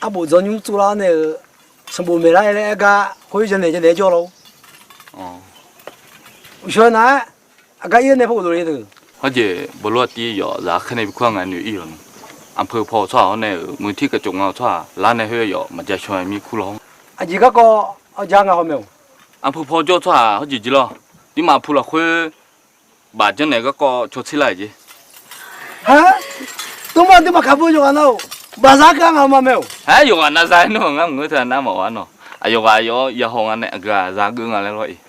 arbof dzaw nymr tsovlar-awr nae-euq sanqbof maeq lar-aer laer aer gar khoer yanaeq yanaeq-aer jawr lawr. Uqshawq nav-aer aqgar ir-awr nae paw ghofdov le deuq. Hawjeq bawlof-a tiv yawf zaq khaer nae bi kur-a nga noeq-ir-awq nmr. Aqpeu paw-eu tsawrhaq-awr nae-euq muiq tir kaqcof nga-eu tsawrhaq lar nae khoer yawf maqja shaw-aer mir kur lawr. Aqjeq garkawv ja nga haw mae-awq. Aqpeu paw jawr-eu tsawrhaq hawjeq jeq lawr. Dirmaf aqpeu lafkhoer baf janrnaeq garkawv caw tser lar-euq jeq. Haer, tov ma, dirmaf kaq beu yawqghaq nav-awq. Bafzaq gar nga ma mae-awq. Haer, yawqghaq nav za-aer nawr ngar maqngeur teu nar maqawq-ar nawq. Aqyawf ghaq yawf-awr ya haw nga nae aqgeu ghaq za geur nga laer lawr-iq.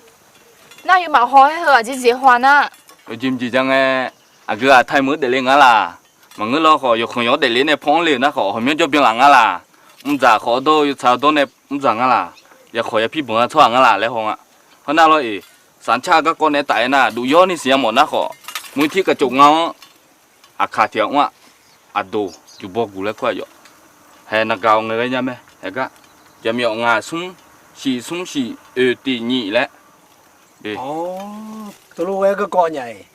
Nar yawmaf haw-aer heu aqjeq jeq haw-a nar. Yawjeq mqjeq ja ngae, aqgeu ghaq taimeuq-eu daefle nga laq. Maqngeur lawr khawf, yawkhanq yawq-anr daefle nae paw-anr le-euq nar khawf, hawqmyanr jawr byan laf nga laq. Mrdzaq khawf dawr-eu yawtsaq dawr nae mrdzaq nga laq. Yaqkhawq yapi banq-a tsawrhaq nga laq laer haw nga. Hawnar lawr-iq, sanqcar garkawv naeq-aer taf-aer nar, duf yawr ni siqnya mawf nar khawf, muiq tir kaqcof nga-anr aqkaq tiq ghaq mr-aq, aqdoq juqbaw guq laer kur-aq yawf. Haeq naqgaq-awq ngaeq ghae nya mae. Haeq gar, jaqmyawf ngaq smr, shif smr shif, oeq tiq nyiq laer. Teulof ghae garkawv nya-iq,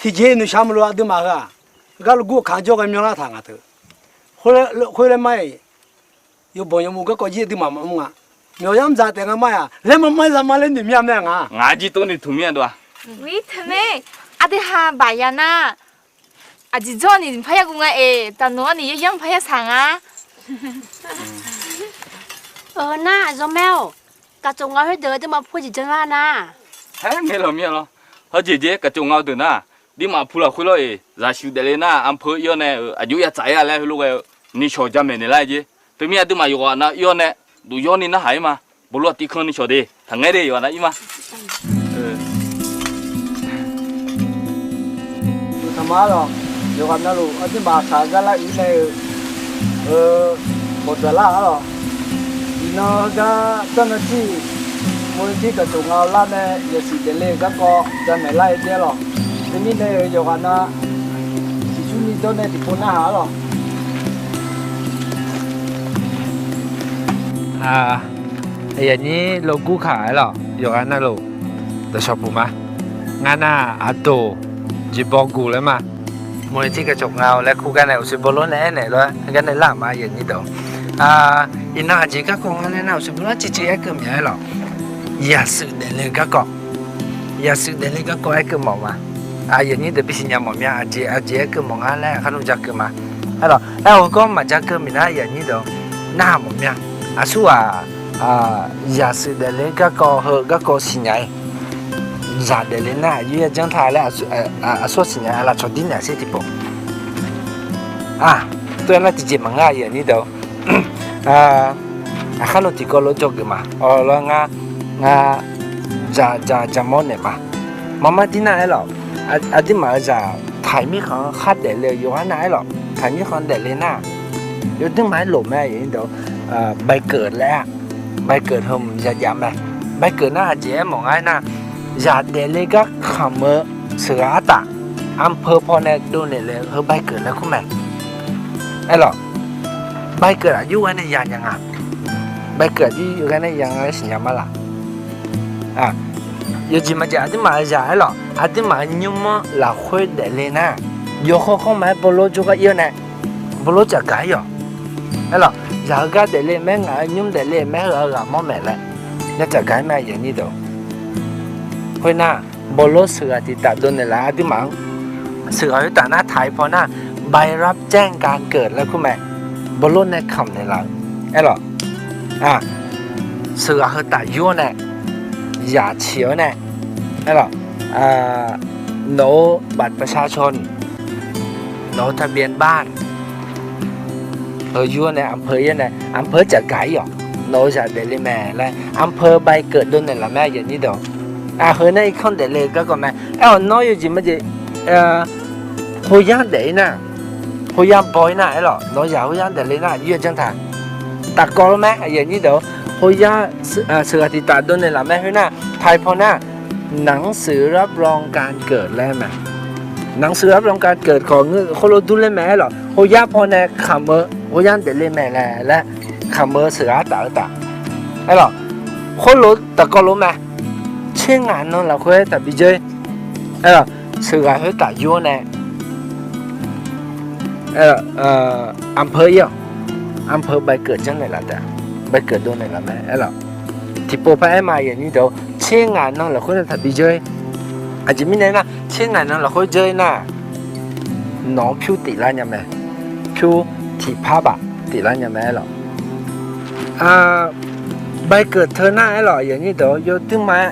tiqjeq noeqshaq maqlof aqduimaf heu-aq, gar lof gur aqkaq-anr jawr ghae myanlar taq ngaq teu. Khoer laer mar-iq, yawbanq yawmuiq garkawv jir aqduimaf maqmr nga. Myawqyar mrdzaq taef nga mar-aq, laer maqmr-aer zaq ma laer noeq mir-a mae ngaq. Ngaq jir tov ni tuq mir-a dov-a. Wi teu mae, aqdui ha baq ya nar, aqjeq jawr ni mqpar yar guv nga-eq, taqnoeq-awr ni yaryar mqpar yar saq nga. Nar aqzawr maer-awq, kaqcof nga khoerdeuq aqduimaf pu jeq janlar nar. Haer, ngaeq lawq mir-a lawr. Hawjeq jeq kaqcof nga-eu deuq nar, dirmaf pu lafkhoer lawr-iq, zaqshuq daefle nar, aqpeu ir-awr nae aqjox ya tsaf-ir-a laer heulof ghae-eu nishawq jamaeq naeq lar-eu jeq. Teumir aqduimaf yawqghaq nav ir-awr nae, duf yawr ni narhaq-ir ma. Bawlof-a tiv kanr nishawq de, taqngaer de yawqghaq nav ir ma. Uqtaqma-ar lawq, yawqghaq navluf aqduimaf aqkaq gar lar uiq nae-eu, eu, bawqdzaq lar-ar lawq. Iqnan heugar janrnan jir, muiq tir kaqcof nga-eu lar nae yasiq daefle-eu garkawv jamaeq lar-eu jaer lawq. Teumirnae-euq yawqghaq nav siqsur ni Jawr nae tiqpov narhaq-ar lawq. Aqyuif aqnyir lof gurkaq-aer lawq, yawqghaq navluf dawqshawq puq ma. Ngar nar aqdoq jeqbaw guq laer ma. Mawq-ir tir gacawq nga-awq laer kur gar nae uqshoe bawlor nae aernaeq lof-aer gar nae lar-euq ma, aqyuif aqnyir deuq. Iqnan aqjeq garkawv nga laer nar uqshoe bawlor ciqciv aerkeuv mya-aer lawq. Yaqshuif daefle-eu garkawv, yaqshuif daefle garkawv aerkeuv mawf ma. Aqyuif aqnyir deuq bisiq nya mawf mya, aqjeq aqjeq aerkeuv mawf ngar laer aqkar nmr ja keuv ma. Aer lawq, aer-awq garkawv maqja keuv miqnar aqyuif aqnyir deuq narhaq mawf mya. Aqsurghaq yaqshuif daefle garkawv heu garkawv siqnya-ir, zaq daefle nar aqyuif yajanr ta laer aqsurghaq siqnya-ir, aqlaf cawqdir naeq sher tiqpov. Aq, tov-aer nar tiqjeq maqngeur, aqyuif aqnyir deuq. Aqkar nmr tiqkawv lof jawrgeuf ma. Awq lawr ngar, ngar ja ja ja mawr naeq ma. Maqmar dir nar-aer lawq, aqduimaf-euq zaq taiq mirkhanq-anr khar daefle-eu yawqghaq nar-aer lawq, taiq mirkhanq daefle nar, yawduimaf-aer lof mae, aqyuif aqnyir deuq. Baekeuv laer-aq, baekeuv heu mq ya jav mae. Baekeuv nar aqjeq aermawf ngar-aer nar, zaq daefle gar kamq-eu sheuqghaq artaf, anpeu pawnae dovnaeq le heu baekeuv laer kur mae. Aer lawq, baekeuv aqyur ghae nae ya nya nga. Baekeuv aqyur ghae nae ya nga laer siqnya ma laq. Yawjeq maqjeq aqduimaf-euq zaq aer lawq, aqduimaf-euq nymr-anr lafkhoer daefle nar, yawkhaw khawr ma-aer bawlor jawrgar ir-awr nae, bawlor cafgaq-ir yawq. Aer lawq, zaq heugar daefle mae, ngaq-euq nymr daefle mae, heu-aq ghaq mawr maeq laer, ya cafgaq-ir mae, aqyuif aqnyir deuq. Khoernar, bawlor sheuqghaq tiqtaf dovnaeq laf-aer aqduimaf-anr, sheuqghaq khoertaf nar taq-ir paw nar, ใบรับแจ้งการเกิด laer kur mae. Bawlor nae kamq naeq laf-eu aer lawq. Sheuqghaq heu taf yur-awr nae, yaq ciq-awr nae, aer lawq, nawq-eu บัตรประชาชน, nawq-eu ทะเบียนบ้าน heu yur-awr nae anpeu ir-awr nae anpeu cafgaq-ir yawq. Nawq-eu zaq daefle mae laer anpeu ใบเกิด dovnaeq laf mae, aqyuif aqnyir deuq. Aq, heu nar irkanr daefle-eu garkawv mae. Aer-awq, nawr yawjeq maqjeq, khoyar daef-ir nar, khoyar baw-ir nar, aer lawq, nawq-eu zaq khoyar daefle nar, yur-aer janr ta. Tafkawv lor mae, aqyuif aqnyir deuq. Khoyar sheuqghaq tiqtaf dovnaeq laf mae. Khoernar, taq-ir paw nar, หนังสือรับรองการเกิด laer mae. หนังสือรับรองการเกิด khawf ngeur khoerlof durler mae, aer lawq, khoyar pawnae kamq-eu, khoyar daefle mae laer, laer kamq-eu sheuqghaq artaf-eu taf. Aer lawq, khoerlof tafkawv lof mae. Tser ngaq nan lafkhoer taqbi dzeur-ir. Aer lawq, sheuqghaq khoertaf yur-awr nae anpeu ir-awq. Anpeu ใบเกิด janrnaeq laf taef, ใบเกิด dovnaeq laf mae, aer lawq. Tiqpov par aer ma, aqyuif aqnyir deuq. Tser ngaq nan lafkhoer nar taqbi dzeur-ir. Aqjeq mirnae nar, tser ngaq nan lafkhoer dzeur-ir nar, nawq-anr pyur tiflar nya mae. Pyur tiqpar baf tiflar nya mae, aer lawq. ใบเกิด teu nar, aer lawq, aqyuif aqnyir deuq, yawduirma-aer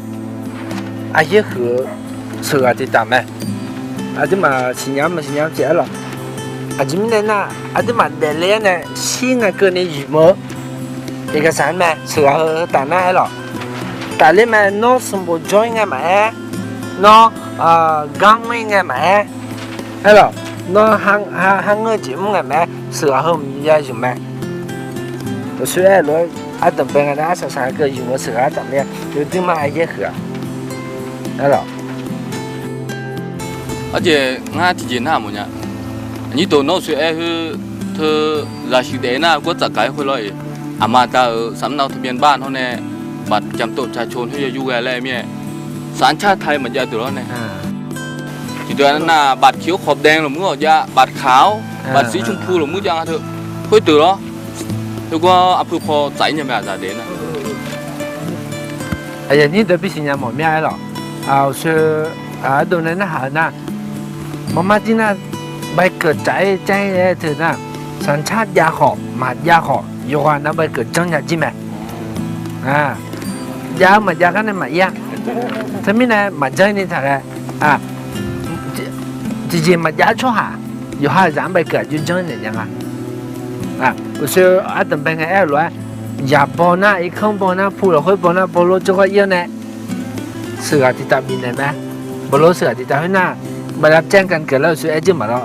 aqyaer huiq-eu sheuqghaq tiqtaf mae. Aqduimaf siqnya maqsiqnya jeq, aer lawq. Aqjeq mirnae nar, aqduimaf daefle-awr nae shir ngae keuvni yuf-eu เอกสาร mae. Sheuqghaq heu taf nar, aer lawq, tafler mae. Nawr sanqbof jawr-ir ngae maqaer, nawr garmr-ir ngae maqaer, aer lawq, nawr har ngeur-eu jeq mr ngae maqaer, sheuqghaq heu mq ya yuf mae. Uqshoe aer-eu lof-aer, ardanq bae ngae nar arsaq saq-aer keuv yuf-eu sheuqghaq artaf mir-a. Yawduirma aqyaer huiq-aq, aer lawq. Arjeq ngar tiqjeq nar mawfnya. Aqnyir deuq, nawr uqshoe aer khoer teu, zaqsiq daef nar gawr tsafgaq-aer khoer lawr-iq, aqma da-euq สำเนาทะเบียนบ้าน hawr nae บัตรประจำตัวประชาชน khoer yaw yur ghae laer mir-aer, สัญชาติไทย maqjav deuq lawr nae. Tiqdeuq nar, บัตรเขียวขอบแดง lafmuir-awq jav, บัตรขาว, บัตรสีชมพู lafmuir jav nga teu. Khoerdeuq lawr. Teu gawr arpeu paw tsaf-ir nya mae, aqzaq daef nar. Aqyuif aqnyir deuq bisiq nya mawf mir-a, aer lawq. Uqshoe ardov nae narhaq-eu nar, maqmar jir nar, ใบเกิด tsaf-ir caer-ir-aer teu nar, สัญชาติ jav khawf maqjav khawf yawqghaq nav ใบเกิด janrnya jir mae. Jav-eu maqjav gar nae maqir-a. Teumirnae maqjanr ni taq ghae. Tiqjeq maqjav-eu tsawrhaq yawqha-euq zaq-anr ใบเกิด aqjox janrnaeq nya nga. Uqshoe ardanq bae ngae aer-eu lof-aer, yaq baw nar, irkanr baw nar, pu lafkhoer baw nar, bawlor jawrgar ir-awr nae sheuqghaq tiqtaf bifnaeq mae. Bawlor sheuqghaq tiqtaf khoernar, บัตรรับแจ้งการเกิด laer uqshoe aer jir maqlawr.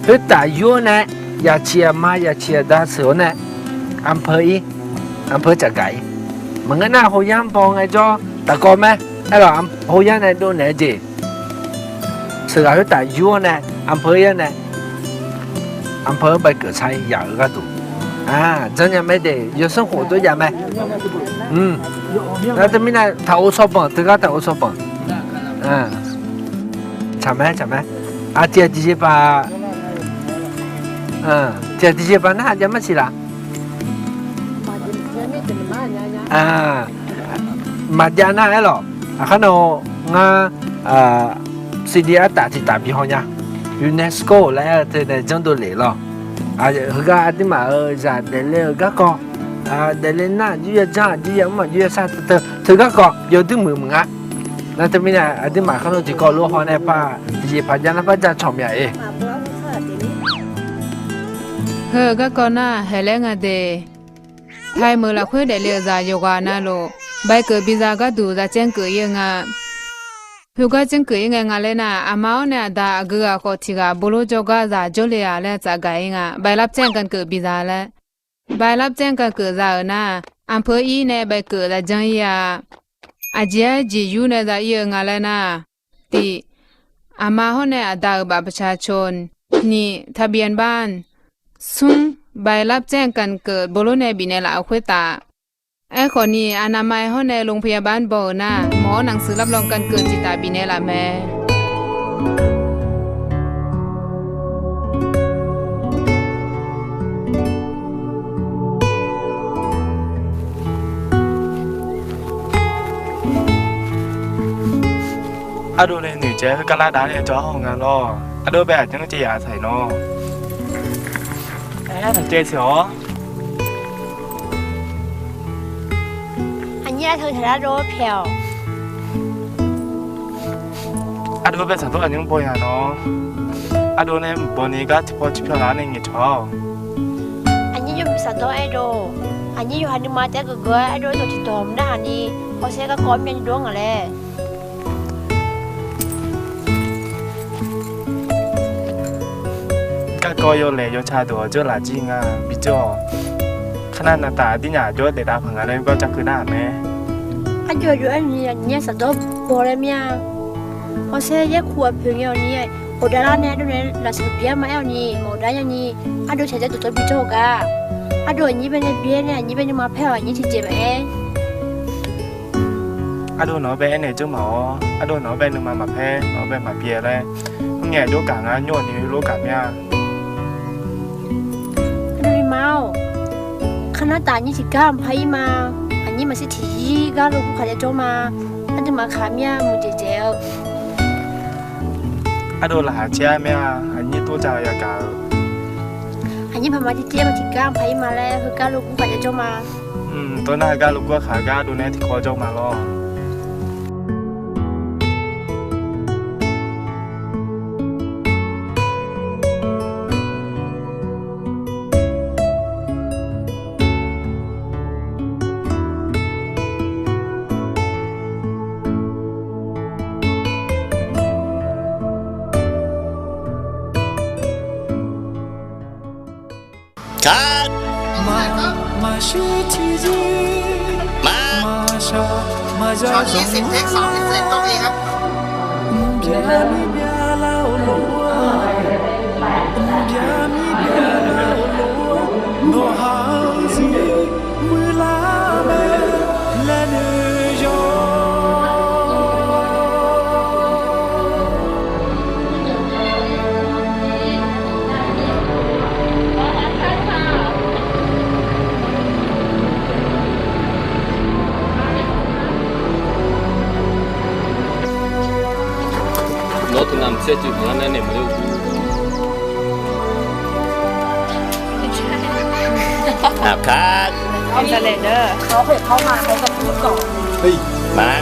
Khoertaf yur-awr nae, yaqciq aqma yaqciq aqda sheuq-awr nae, anpeu ir, anpeu tsafgaq ir. Maqngeur nar, hoyar-anr baw ngaejawr tafkawv mae. Aer lawq, hoyar nae dovnaeq-eu jeq. Sheuqghaq khoertaf yur-awr nae, anpeu ir-awr nae, Anpeu-eu bae keuf sar yaq-eu gharduq, janrnya mae de, yawsanr khof dov jav mae. Nar teumirnae taqghov sawbanq, teugar taqghov sawbanq. Tsaq mae, tsaq mae. Aqtiq aqtiq jeq paq, tiq aqtiq jeq paq narhaq jav mar siq laf. Maqjav nar-aer lawq. Aqkar nae ngar sidi artaf tiq taf bi haw nya. UNESCO laer-eu teunae janrdov lef lawq. Heugar aqduimaf-euq zaq daefle-eu garkawv, daefle nar aqjox ya janr, aqjox ya mr, aqjox ya sar teu teu, teugar kawv yawduir muiq muiq nga. Nar teumirnae aqduimaf kharno tiqkawv lof haw nae paq tiqjeq paq jav nar par ja cawq mya-e. Heu-eu garkawv nar haeqlaer nga de. Taiq meuq lafkhoer daefle-euq zaq yawqghaq navluf, bae keuf biza gharduq zaq caev keuf ir-eu nga. Khoergar caev keuf ir ngae nga laer nar, aqma-awr nae aqda aqgeu ghaq khawf tiq ghaq bolor jawrgar zaq jawrle-aq laer tsafgaq ir nga. ใบรับแจ้งการเกิด biza laer. ใบรับแจ้งการเกิด za-euq nar, anpeu ir nae bae keuf zaq janr ir-a. Aqjeq-aer jeqyur nae za ir-eu nga laer nar, tiq, aqma hawr nae aqda-euq บัตรประชาชน, nyiq, ทะเบียนบ้าน, smr, ใบรับแจ้งการเกิด bolor nae bifnaeq laf-euq khoertav. Aerkhawf ni, อนามัย hawr nae โรงพยาบาล baw-euq nar, mawq-awr หนังสือรับรองการเกิด tiq taf bifnaeq laf mae. Ardov nae noeqtsaev-aer heugar lar dav nae jawr-awr haw nga lawr. Ardov bae aqjanr caev yaf taq-iq nawr. Aer, taq caev siq-awr. Aqnyir aqteu taq lar dov-awr pyaeq-awq. Ardov bae saqdawr aqnymr baw yaq nawr. Ardov nae mqbaw ni gar tiqpawf tiqpyawr laf-awr nae ngaeqcawq-awq. Aqnyir yawmuiq saqdawr aerdov. Aqnyir yawqha nuima taef-aer geuf geuf-aer ardov-aer dawq tiqdawq mq narhaq ni, hawsher garkawv armyavni dov-anr ngaq laer. Garkawv yawlaeq yawca deuq-awq jawrlaf jir nga bijawr-awq. Kharnav navtaf dirnyaf jawr daef dav paq nga laer gar jakeuv nar-aq mae. Arjawv jov-aer ni aqnyir saqdawr baw laer mir-a. Hawsher yaerkuv aqpoeq ngae-awq ni, ghofdav lar nae ardov nae lafseuq bi-aer ma aer-awq ni, maqghofdav nya ni, ardov shaqjaev dawqtawv bijawr-eu gar. Ardov aqnyir bae nae bi-aer nae aqnyir bae nuima paer-awq, aqnyir tiqjeq maqaer. Ardov nawq-anr bae aernaeq jawr maq-awr, ardov nawq-anr bae nuima maqpaer, nawq-anr bae maqbyaev laer. Khoerngae aqjox gaq nga nymr-awq ni lof gaq mir-a. Ardov nuima-or, kharnar taf aqnyir tiqgar mqpar ir ma. Aqnyir maqshir tiqyir gar lof gur khaq jav jawr ma. Ardov maqkhaq mir-a, muiqdzaeq dzaeq-eu. Ardov laqkhaq caer-ar mir-a, aqnyir tov ja yagaq-eu. Aqnyir paq ma tir tir-aer ma tiqgar mqpar ir ma laer heugar lof gur khaq jav jawr ma. Tov nar heugar lof gur khaq gar ardov nae tiqkawv jawr ma lawr. Cut. มา มา Nawr teu navmaqtser teu hmq-anr nae naeq maqler-eu dur. Aqkar. Maq.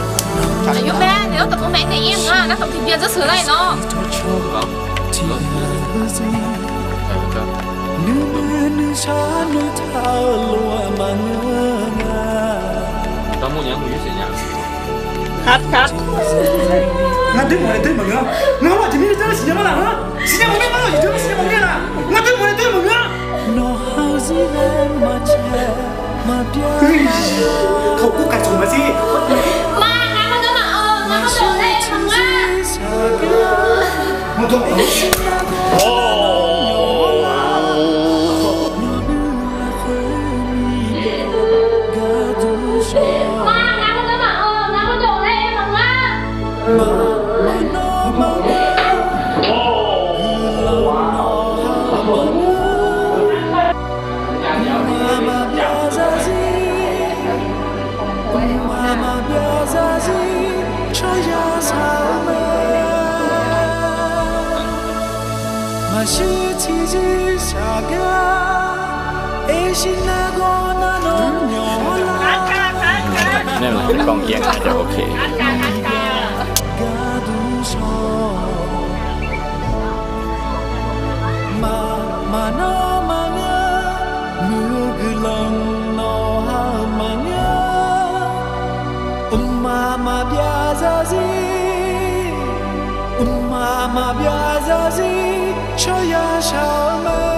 Aqkar. Ngar dui mawf nae dui maqngeur. Ngar aqjeq mirnae dui-eu siqnya ma laq-a. Siqnya mawf-aer ngar aqjeq dui-eu siqnya mawf-aer laq. Ngar dui mawf nae dui maqngeur. Kawqkawv kaq cawq maqsiq. Maq, ngar maqdawr maq-awq, ngar maqdawr laer maqngeur. Maqdawr maq-awq. maqbyav zarzir, mqmaq maqbyav zarzir, tsawrya shaq-eu mae. Maqshir tiqzir shaq gar, ershir nargawr nar nawr myawq hawrlar. โอเค garduq shawr. Maq, maqnawr maqngeur, muiq-eu guiqlanq nawqha-euq maqngeur. Mqmaq maqbyav zarzir, mqmaq maqbyav zarzir, tsawrya shaq-eu mae.